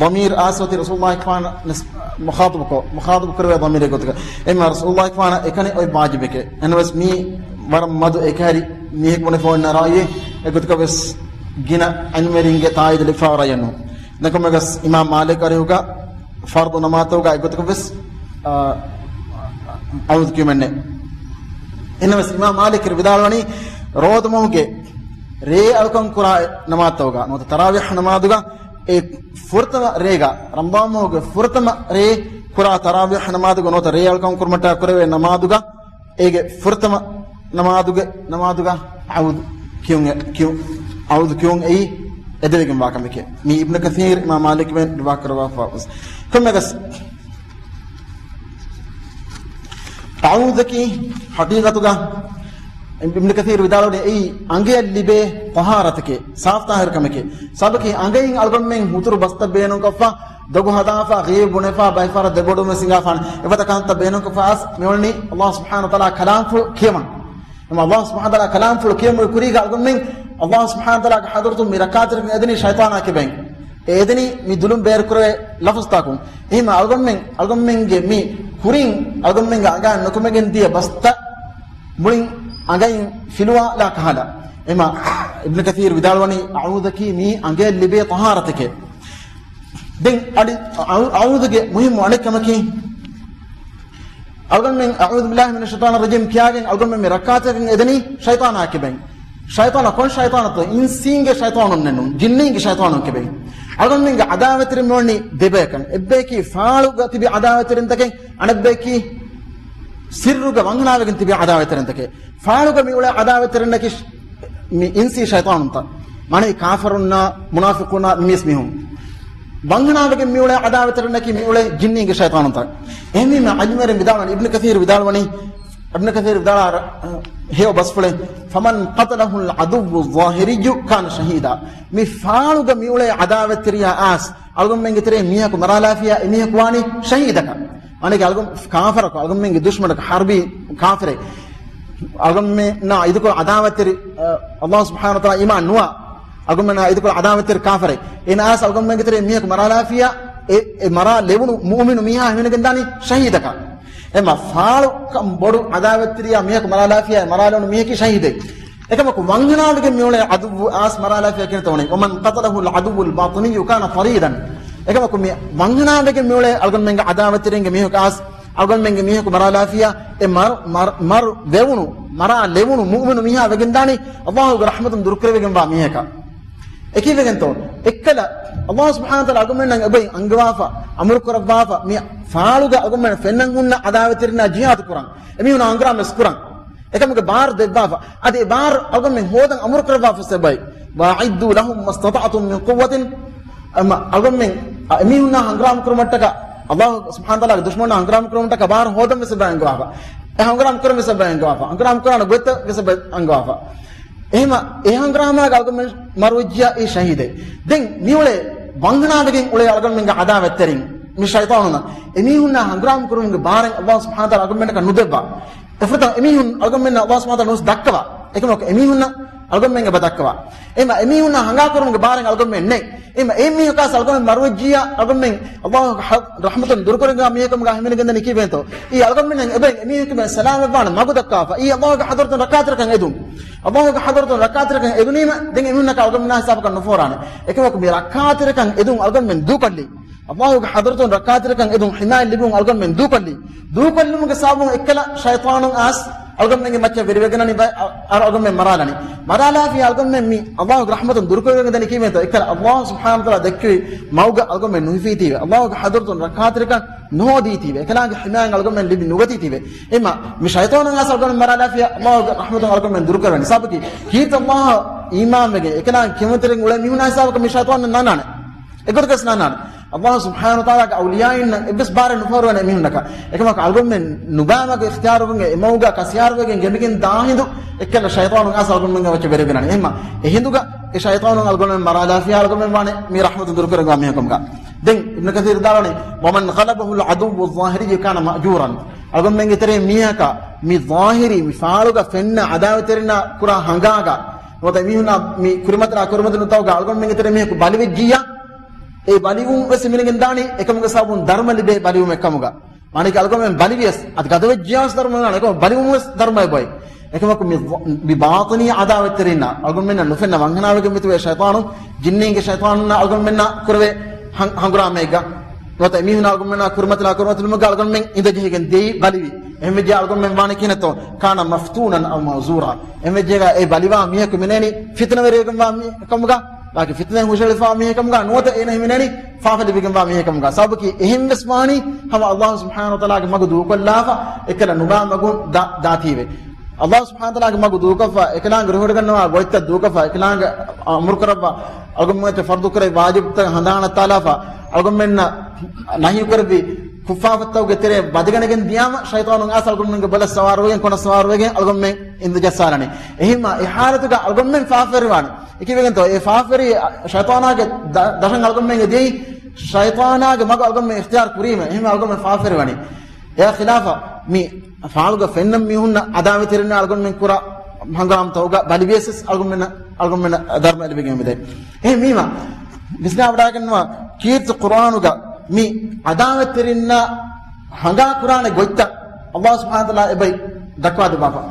ޟަމީރު އައިސް އޮތީ ރަސޫލުﷲ ކަމާ ނަސް-، މުޚާޠަބުކޮށް، މުޚާޠަބު ކުރެވޭ ޟަމީރެއް ގޮތުގަ. އެމަ ރަސޫލުﷲ ކަމާ އެކަނި އޮތް ވާޖިބެކޭ. އެހެންވެސް މީ ވަރަށް މަދު އެކަހެރި މީހެއް ބުނެފަ އޮންނަ ރާއީ، އެ ގޮތުގަ ވެސް ގިނަ ޢިލްމުވެރިންގެ ތާއީދު ލިބިފަ ރައްޔެއް ނޫން. ދެން ކޮންމެވެސް އިމާމް މާލިކް އަރިހުގަ ފަރުޟު ނަމާދުގަ އެގޮތަކަށް ވެސް، އާ، އަޢޫޛު ކިޔުމެއް ނެތް. އެހެންވެސް އިމާމް މާލިކް ވިދާޅުވަނީ، ރޯދަމަހުގެ ރޭ އަޅުކަން ކުރާ ނަމާދުގަ، ނުވަތަ ތަރާވީޙް ނަމާދުގަ، އެ ފުރަތަމަ ރޭގަ، ރަމަޟާން މަހުގެ ފުރަތަމަ ރޭ ކުރާ ތަރާވީޙް ނަމާދުގަ، ނުވަތަ ރޭ އަޅުކަން ކުރުމަށްޓަކާ ކުރެވޭ ނަމާދުގަ، އޭގެ ފުރަތަމަ ނަމާދުގެ، ނަމާދުގަ އަޢޫޛު ކިޔުން، ކިޔު-، އަޢޫޛު ކިޔުން އެއީ އެދެވިގެންވާ ކަމެކޭ. މީ އިބްނު ކަޘީރު އިމާމް މާލިކް ބެން ރިވާކުރައްވާފަވެސް. ކޮންމެވެސް އަޢޫޛަކީ ޙަޤީޤަތުގަ އިބްނު ކަޘީރު ވިދާޅުވަނީ އެއީ އަނގަޔަށް ލިބޭ ޠަހާރަތެކޭ، ސާފުތާހިރު ކަމެކޭ. ސަބަކީ އަނގައިން އަޅުގަނޑުމެން ހުތުރު ބަސްތައް ބޭނުންކޮށްފަ، ދޮގު ހަދާފަ، ޣިޔަބު ބުނެފަ، ބައެއް ފަހަރަށް ދެބޮޑުވުމެއް ސިނގާފާނެ. އެފަދަ ކަންތައް ބޭނުންކޮށްފަ އައިސް މިއުޅެނީ ﷲ ސުބްޙާނަހޫ ވަތަޢާލާ ކަލާމްފުޅު ކިޔަވަން. އެމަ ﷲ ސުބްޙާނަހޫ ވަތަޢާލާ ކަލާމްފުޅު ކިޔެވުމުގެ ކުރީގަ އަޅުގަނޑުމެން ﷲ ސުބްޙާނަހޫ ވަތަޢާލާގެ ޙަޟްރަތުން މި ރައްކާތެރިކަން އެދެނީ ޝައިޠާނާ ކިބައިން. އެ އެދެނީ މި ދުލުން ބޭރުކުރެވޭ ލަފުޒުތަކުން. އެހެންމަ އަޅުގަނޑުމެން، އަޅުގަނޑުމެންގެ މި ކުރިން އަޅުގަނޑުމެންގެ އަނގައިން ނުކުމެގެން ދިޔަ ބަސްތައް މުޅިން އަނގައިން ފިލުވާލާ ކަހަލަ. އެމަ އިބްނު ކަޘީރު ވިދާޅުވަނީ، އަޢޫޛަކީ މީ އަނގައަށް ލިބޭ ޠަހާރަތެކޭ. ދެން އަޑި، އަޢޫ-، އަޢޫޛުގެ މުހިއްމު އަނެއް ކަމަކީ، އަޅުގަނޑުމެން، "أعوذ بالله من الشيطان الرجيم" ކިޔާގެން އަޅުގަނޑުމެން މި ރައްކާތެރިކަން އެދެނީ ޝައިޠާނާ ކިބައިން. ޝައިޠާނާ ކޮން ޝައިޠާނަކަށްތޯ؟ އިންސީންގެ ޝައިޠާނުންނެއް ނޫން، ޖިންނީންގެ ޝައިޠާނުން ކިބައިން. އަޅުގަނޑުމެންގެ ޢަދާވަތްތެރިން މިވަނީ ދެބަޔަކަށް. އެއްބަޔަކީ ފާޅުގަ ތިބި ޢަދާވަތްތެރިންތަކެއް، އަނެއްބަޔަކީ ސިއްރުގަ ވަންހަނާވެގެން ތިބި ޢަދާވަތްތެރިންތަކެއް. ފާޅުގަ މިއުޅޭ ޢަދާވަތްތެރިންނަކީ މި އިންސީ ޝައިޠާނުންތައް. މާނައީ ކާފަރުންނާ، މުނާފިޤުންނާ، މި މީސް މީހުން. ވަންހަނާވެގެން މިއުޅޭ ޢަދާވަތްތެރިންނަކީ މިއުޅޭ ޖިންނީންގެ ޝައިޠާނުންތައް. އެހެންވީމަ ޢިލްމުވެރިން ވިދާޅުވަނީ، އިބްނު ކަޘީރު ވިދާޅުވަނީ، އިބްނު ކަޘީރު ވިދާޅުވާ ހެޔޮ ބަސްފުޅެއް، "فمن قتله العدو الظاهري كان شهيدا." މި ފާޅުގަ މިއުޅޭ ޢަދާވަތްތެރިޔާ އައިސް އަޅުގަނޑުމެންގެ ތެރޭ މީހަކު މަރާލާފިޔާ އެ މީހަކު ވާނީ ޝަހީދަކަށް. އަނެއް އަޅުގަނޑު ކާފަރަކު، އަޅުގަނޑުމެންގެ ދުޝްމަނަކު، ޙަރްބީ ކާފަރެއް. އަޅުގަނޑުމެންނާ އިދިކޮޅު ޢަދާވަތްތެރި، އަ، ﷲ ސުބްޙާނަހޫ ވަތަޢާލާ އީމާން ނުވާ، އަޅުގަނޑުމެންނާ އިދިކޮޅު ޢަދާވަތްތެރި ކާފަރެއް. އޭނާ އައިސް އަޅުގަނޑުމެންގެ ތެރޭ މީހަކު މަރާލާފިޔާ، އެ، އެ މަރާ ލެވުނު މުއުމިނު މީހާ ހިމެނިގެންދާނީ ޝަހީދަކަށް. އެމަ ފާޅުކަން ބޮޑު ޢަދާވަތްތެރިޔާ މީހަކު މަރާލާފިޔާ، މަރާލެވުނު މީހަކީ ޝަހީދެއް. އެކަމަކު ވަންހަނާވެގެން މިއުޅޭ ޢަދުއްވު އައިސް މަރާލާފިޔާ ކިހިނެއްތޯ ވަނީ؟ "ومن قتله العدو الباطني كان فريدا." އެކަމަކު މި ވަންހަނާވެގެން މިއުޅޭ އަޅުގަނޑުމެންގެ ޢަދާވަތްތެރިންގެ މީހަކު އައިސް އަޅުގަނޑުމެންގެ މީހަކު މަރާލާފިޔާ، އެ މަރު، މަރު، މަރު ވެވުނު، މަރާ ލެވުނު މުއުމިނު މީހާ ވެގެންދާނީ ﷲ ގެ ރަޙްމަތުން ދުރުކުރެވިގެންވާ މީހަކަށް. އެކީވެގެންތޯ؟ އެއްކަލަ ﷲ ސުބްޙާނަހޫ ވަތަޢާލާ އަޅުގަނޑުމެންނަށް އެބައި އަންގަވާފަ، އަމުރު ކުރައްވާފަ، މި ފާޅުގަ އަޅުގަނޑުމެން ފެންނަން ހުންނަ ޢަދާވަތްތެރިންނާ ޖިހާދު ކުރަން. އެމީހުންނާ އަނގަރާމަތް ކުރަން. އެކަމުގެ ބާރު ދެއްވާފަ. އަދި އެ ބާރު އަޅުގަނޑުމެން ހޯދަން އަމުރު ކުރައްވާފަސް އެބައި. "وأعدوا لهم ما استطعتم من قوة." އަމަ އަޅުގަނޑުމެން އެމީހުންނާ ހަނގުރާމަ ކުރުމަށްޓަކާ، އަﷲ ސުބްޙާނަހޫ ވަތަޢާލާގެ ދުޝްމަނުންނާ ހަނގުރާމަ ކުރުމަށްޓަކާ ބާރު ހޯދަން ވެސް އެބަ އަންގަވާފަ. އެ ހަނގުރާމަ ކުރަން ވެސް އެބަ އަންގަވާފަ. ހަނގުރާމަ ކުރާނެ ގޮތަށް ވެސް އެބަ އަންގަވާފަ. އެހެމަ އެ ހަނގުރާމާގަ އަޅުގަނޑުމެން މަރުވެއްޖިޔާ އެ ޝަހީދެއް. ދެން މިއުޅޭ ވަންހަނާވެގެން އުޅޭ އަޅުގަނޑުމެންގެ އަދާވަތްތެރިން މި ޝައިޠާނުންނަށް އެމީހުންނާ ހަނގުރާމަ ކުރުމުގެ ބާރެއް އަﷲ ސުބްޙާނަހޫ ވަތަޢާލާ އަޅުގަނޑުމެންނަކަށް ނުދެއްވާ. އެފަދަ އެމީހުން އަޅުގަނޑުމެންނަށް އަﷲ ސުބްޙާނަހޫ ވަތަޢާލާ ނުވެސް ދައްކަވާ. އެކަމަކު އެމީހުންނަށް އަޅުގަނޑުމެން އެބަ ދައްކަވާ. އެމަ އެމީހުންނާ ހަނގާ ކުރުމުގެ ބާރެއް އަޅުގަނޑުމެން ނެތް. އެމަ އެމީހަކާސް އަޅުގަނޑުމެން މަރުވެއްޖިއްޔާ އަޅުގަނޑުމެން އަﷲގެ ރަޙްމަތުން ދުރުކުރެވިގެންވާ މީހެއް ކަމުގަ ހިމެނިގެންދަނީ ކީއްވެގެންތޯ؟ އީ އަޅުގަނޑުމެންނަށް އެބައިން އެމީހަކު ސަލާމަތްވާނެ މަގު ދައްކާފަ. އީ އަﷲގެ ޙަޟްރަތުން ރައްކާތެރިކަން އެދުން. އަﷲގެ ޙަޟްރަތުން ރައްކާތެރިކަން އެދުނީމަ ދެން އެމީހުންނަކަށް އަޅުގަނޑުމެންނާ ހިސާބަކަށް ނުފޯރާނެ. އެކަމަކު މި ރައްކާތެރިކަން އެދުން އަޅުގަނޑުމެން ދޫކޮށްލީ. އަﷲގެ ޙަޟްރަތުން ރައްކާތެރިކަން އެދުން ޙިމާޔަތް ލިބުން އަޅުގަނޑުމެން ދޫކޮށްލީ. ދޫކޮށްލުމުގެ ސަބަބުން އެއްކަލަ ޝައިޠާނުން އައިސް އަޅުގަނޑުމެންގެ މައްޗަށް ވެރިވެގެން އަނި ބައި-، އަ-، އަ-، އަޅުގަނޑުމެން މަރާލަނީ. މަރާލާފިޔާ އަޅުގަނޑުމެން މި އަﷲގެ ރަޙްމަތުން ދުރުކުރެވިގެން ދަނީ ކީއްވެގެންތޯ؟ އެއްކަލަ އަﷲ ސުބްޙާނަހޫ ވަތަޢާލާ ދެއްކެވި މަގުގަ އަޅުގަނޑުމެން ނުހިފީތީވެ. އަﷲގެ ޙަޟްރަތުން ރައްކާތެރިކަން ނުހޯދީތީވެ. އެކަލާނގެ ޙިމާޔަތް އަޅުގަނޑުމެން ލިބި ނުގަތީތީވެ. އެމަ މި ޝައިޠާނުން އައިސް އަޅުގަނޑުމެން މަރާލާފިޔާ އަﷲގެ ރަޙްމަތުން އަޅުގަނޑުމެން ދުރުކުރެވެނީ. ސަބަބަކީ ކީރިތި އަﷲއަށް އީމާންވެގެން އެކަލާނގެ ކެއުންތެރިން އުޅޭ މީހުންނާ ހިސާބަކަށް މި ޝައިޠާނުން ނާންނާނެ. އެގޮތަކަސް ނާންނާނެ. އަﷲ ސުބްޙާނަހޫ ވަތަޢާލާގެ އައުލިޔާއިންނަށް އެއްވެސް ބާރެއް ނުފޯރުވޭނެ އެމީހުންނަކަށް. އެކަމަކު އަޅުގަނޑުމެން ނުބާމަގު އިޚްތިޔާރުވުމުގެ އެމަގުގަ ކަސިޔާރުވެގެން ގެނބިގެން ދާ ހިނދު އެއްކަލަ ޝައިޠާނުން އައިސް އަޅުގަނޑުމެންގެ މައްޗަށް ވެރިވެގެން އަނީ. އެހެންމަ އެހިނދުގަ އެ ޝައިޠާނުން އަޅުގަނޑުމެން މަރާލާފިޔާ އަޅުގަނޑުމެން ވާނެ މި ރަޙްމަތުން ދުރުކުރެވިގެންވާ މީހެއް ކަމުގަ. ދެން އިބްނު ކަޘީރު ދާނީ، "ومن غلبه العدو الظاهري كان مأجورا." އަޅުގަނޑުމެންގެ ތެރޭ މީހަކަށް މި ޒާހިރީ މި ފާޅުގަ ފެންނަ އަދާވަތްތެރިންނާ ކުރާ ހަނގާގަ ނުވަތަ އެމީހުންނާ މި ކުރިމަތިލާ ކުރިމަތިލުންތަކުގަ އަޅުގަނޑުމެންގެ ތެރޭ މީހަކު ބަލިވެއްޖިއްޔާ، އެ ބަލިވުން ވެސް ހިމެނިގެން ދާނީ އެކަމުގެ ސަބަބުން ދަރުމަ ލިބޭ ބަލިވުމެއް ކަމުގަ. މާނައަކީ އަޅުގަނޑުމެން ބަލިވިޔަސް، އަދި ގަދަވެއްޖިޔާ ވެސް ދަރުމަ ލިބޭ، އެކަމަކު ބަލިވުމުން ވެސް ދަރުމައެއް ބޮއެ. އެކަމަކު މި، މި ބާޠިނީ އަދާވަތްތެރިންނާ އަޅުގަނޑުމެންނަށް ނުފެންނަ ވަންހަނާވެގެން މިތިބޭ ޝައިޠާނުން، ޖިންނީންގެ ޝައިޠާނުންނާ އަޅުގަނޑުމެންނާ ކުރެވޭ ހަން-، ހަނގުރާމައެއްގަ، ނުވަތަ އެމީހުންނާ އަޅުގަނޑުމެންނާ ކުރިމަތިލާ ކުރިމަތިލުމުގަ އަޅުގަނޑުމެން އިނދަޖެހިގެން ދިޔައީ ބަލިވި. އެހެންވެއްޖެ އަޅުގަނޑުމެން ވާނެ ކިހިނެއްތޯ؟ كان مفتونا أو معذورا. އެހެންވެއްޖެގަ އެ ބަލިވާ މީހަކު ހިމެނޭނީ ފިތުނަވެރިވެގެންވާ މީހެއް ކަމުގަ، ވާކި ފިތުނައިން ހުށަހެޅިފާ މީހެއް ކަމުގަ ނުވަތަ އޭނަ ހިމެނޭނީ ފާފަ ލިބިގެންވާ މީހެއް ކަމުގަ. ސަބަބަކީ އެހެން ވެސް ވާނީ ހަމަ އަﷲ ސުބްޙާނަހޫ ވަތަޢާލާގެ މަގު ދޫކޮށްލާފަ، އެކަލަ ނުބާ މަގުން ދާ-، ދާތީވެ. އަﷲ ސުބްޙާނަހޫ ވަތަޢާލާގެ މަގު ދޫކޮށްފަ، އެކަލާނގެ ރުހިވޮޑިގަންނަވާ ގޮތްތައް ދޫކޮށްފަ، އެކަލާނގެ އަމުރުކުރައްވާ، އަޅުގަނޑުމެން ފަރުޟުކުރެއްވި ވާޖިބުތައް ހަނދާނަށް ތާލާފަ، އަޅުގަނޑުމެންނަށް ނަހީކުރެއްވި ކުށްފާފަތަކުގެ ތެރޭ ވަދެގަނެގެން ދިޔާމަ، ޝައިޠާނުން އައިސް އަޅުގަނޑުމެންގެ ބޮލަށް ސަވާރުވެގެން، ކޮނަށް ސަވާރުވެގެން އަޅުގަނޑުމެން އިނދަޖައްސާލަނީ. އެހެންމަ އެ ޙާލަތުގަ އަޅުގަނޑުމެން ފާފަވެރިވާނެ. އެކިވެގެންތޯ އެ ފާފަވެރި ޝައިޠާނާގެ ދަ-، ދަށަށް އަޅުގަނޑުމެން އެދިޔައީ، ޝައިޠާނާގެ މަގު އަޅުގަނޑުމެން އިޚްތިޔާރު ކުރީމަ، އެހެންމަ އަޅުގަނޑުމެން ފާފަވެރިވަނީ. އެއާ ޚިލާފަށް މި ފާޅުގަ ފެންނަ މީހުންނަށް އަދާވަތްތެރިންނަށް އަޅުގަނޑުމެން ކުރާ ހަނގުރާމަތަކުގަ ބަލިވިޔަސް އަޅުގަނޑުމެން، އަޅުގަނޑުމެން ދަރުމަ ލިބިގެން މިދޭ. އެހެންވީމަ، ވިސްނާވަޑައިގަންނަވާ ކީރިތި ޤުރްއާނުގަ މި އަދާވަތްތެރިންނާ ހަނގާ ކުރާނެ ގޮތްތައް އަﷲ ސުބްޙާނަހޫ ވަތަޢާލާ އެބައި ދައްކަވާ ދެއްވާފަ.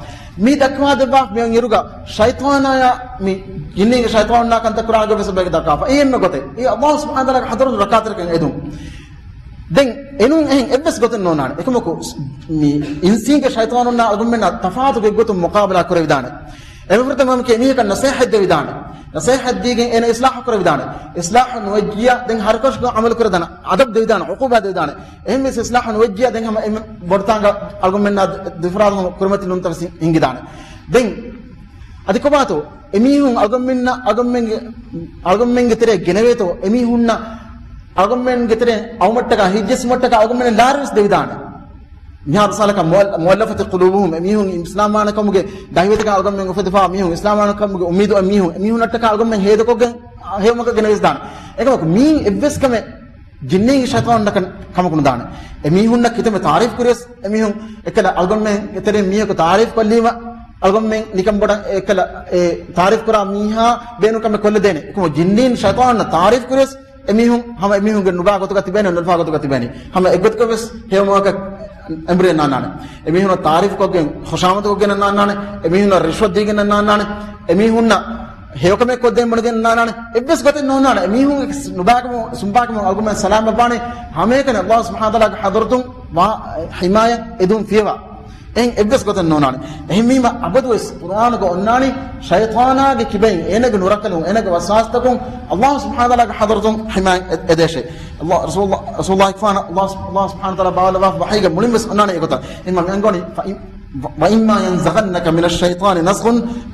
މި ދައްކަވާ ދެއްވާފަ މިއޮތް އިރުގަ ޝައިޠާނާޔާ މި ޖިންނީންގެ ޝައިޠާނުންނާ ކަންތައް ކުރާ ގޮތް ވެސް އެބައި ދައްކަވާފަ. އެއީ އެންމެ ގޮތެއް. އެއީ އަﷲ ސުބްޙާނަހޫ ވަތަޢާލާގެ ޙަޟްރަތުން ރައްކާތެރިކަން އެދުން. ދެން އެނޫން އެހެން އެއްވެސް ގޮތެއް ނޯންނާނެ. އެކަމަކު މި އިންސީންގެ ޝައިޠާނުންނާ އަޅުގަނޑުމެންނާ ތަފާތު ގޮތްގޮތުން މުޤާބަލާ ކުރެވިދާނެ. އެންމެ ފުރަތަމަ އެމީހަކަށް ނަޞޭޙަތް ދެވިދާނެ. ނަޞޭޙަތް ދީގެން އޭނަ އިޞްލާޙު ކުރެވިދާނެ. އިޞްލާޙު ނުވެއްޖިއްޔާ ދެން ހަރުކަށަކު ޢަމަލު ކުރެވިދާނެ. އަދަބު ދެވިދާނެ. ޢުޤޫބާ ދެވިދާނެ. އެހެންވެސް އިޞްލާޙު ނުވެއްޖިއްޔާ ދެން ހަމަ އެންމެ ބޮޑުތާނގަ އަޅުގަނޑުމެންނާ ދިފުރާލުން ކުރިމަތިލުންތައް ވެސް ހިނގިދާނެ. ދެން އަދި ކޮބާތޯ؟ އެމީހުން އަޅުގަނޑުމެންނަށް، އަޅުގަނޑުމެންގެ، އަޅުގަނޑުމެންގެ ތެރޭ ގެނެވޭތޯ؟ އެމީހުންނަށް އަޅުގަނޑުމެންގެ ތެރޭ އައުމަށްޓަކާ ހިތްޖެއްސުމަށްޓަކާ އަޅުގަނޑުމެން ލާރިވެސް ދެވިދާނެ. މިހާރު ސާލަކަށް މުއައް-، މުއައްލަފަތި ޤުލޫބުހުމް، އެމީހުން އިސްލާމްވާނެ ކަމުގެ ދައިވެތަކާ އަޅުގަނޑުމެން އުފެދިފާ މީހުން، އިސްލާމްވާނެ ކަމުގެ އުއްމީދު އޮތް މީހުން، އެމީހުންނަށްޓަކާ އަޅުގަނޑުމެން ހޭދަކޮށްގެން ހެޔޮމަކަށް ގެނެވިސްދާނެ. އެކަމަކު މީ އެއްވެސް ކަމެއް ޖިންނީންގެ ޝައިޠާނުންނަކަށް ކަމަކު ނުދާނެ. އެމީހުންނަށް ކިތަންމެ ތާރީފް ކުރިޔަސް، އެމީހުން އެކަލަ އަޅުގަނޑުމެންގެ ތެރެއިން މީހަކު ތާރީފް ކޮށްލީމަ، އަޅުގަނޑުމެން ނިކަން ބޮޑަށް އެކަލަ އެ ތާރީފް ކުރާ މީހާ ބޭނުން ކަމެއް ކޮށްލަދޭނެ. އެކަމަކު ޖިންނީން ޝައިޠާނުންނަށް ތާރީފް ކުރިޔަސް، އެމީހުން ހަމަ އެމީހުންގެ ނުބާ ގޮތުގަ ތިބޭނެ، ނުލަފާ ގޮތުގަ ތިބޭނީ. ހަމަ އެއްގޮތަކަށް ވެސް ހެޔޮމަކަށް އެނބުރި ނާންނާނެ. އެމީހުންނަށް ތާރީފް ކޮށްގެން، ޚުޝާމަދު ކޮށްގެން ނާންނާނެ. އެމީހުންނަށް ރިޝްވަތް ދީގެން ނާންނާނެ. އެމީހުންނަށް ހެޔޮކަމެއް ކޮށްދޭން ބުނެގެން ނާންނާނެ. އެއްވެސް ގޮތެއް ނޯންނާނެ. އެމީހުންގެ ނުބާކަމު، ސުނބާކަމު އަޅުގަނޑުމެން ސަލާމަތްވާނެ. ހަމައެކަނި އަﷲ ސުބްޙާނަހޫ ވަތަޢާލާގެ ޙަޟްރަތުން ވާ ޙިމާޔަތް އެދުން ފިޔަވާ. އެހެން އެއްވެސް ގޮތެއް ނޯންނާނެ. އެހެންވީމަ އަބަދުވެސް ޤުރްއާނުގަ އޮންނާނީ ޝައިޠާނާގެ ކިބައިން، އޭނަގެ ނުރައްކަލުން، އޭނަގެ ވަސްވާސްތަކުން އަﷲ ސުބްޙާނަހޫ ވަތަޢާލާގެ ޙަޟްރަތުން ޙިމާޔަތް އެ-، އެދޭށޭ. އަﷲ، ރަސޫލު، ރަސޫލު ފާނަ، އަﷲ، އަﷲ ސުބްޙާނަހޫ ވަތަޢާލާ ބާވައިލައްވާފަ ވަޙީގަ މުޅިން ވެސް އޮންނާނެ އެގޮތަށް. އެހެންމަ މި އަންގަވަނީ، فإن، وإما ينزغنك من الشيطان نزغ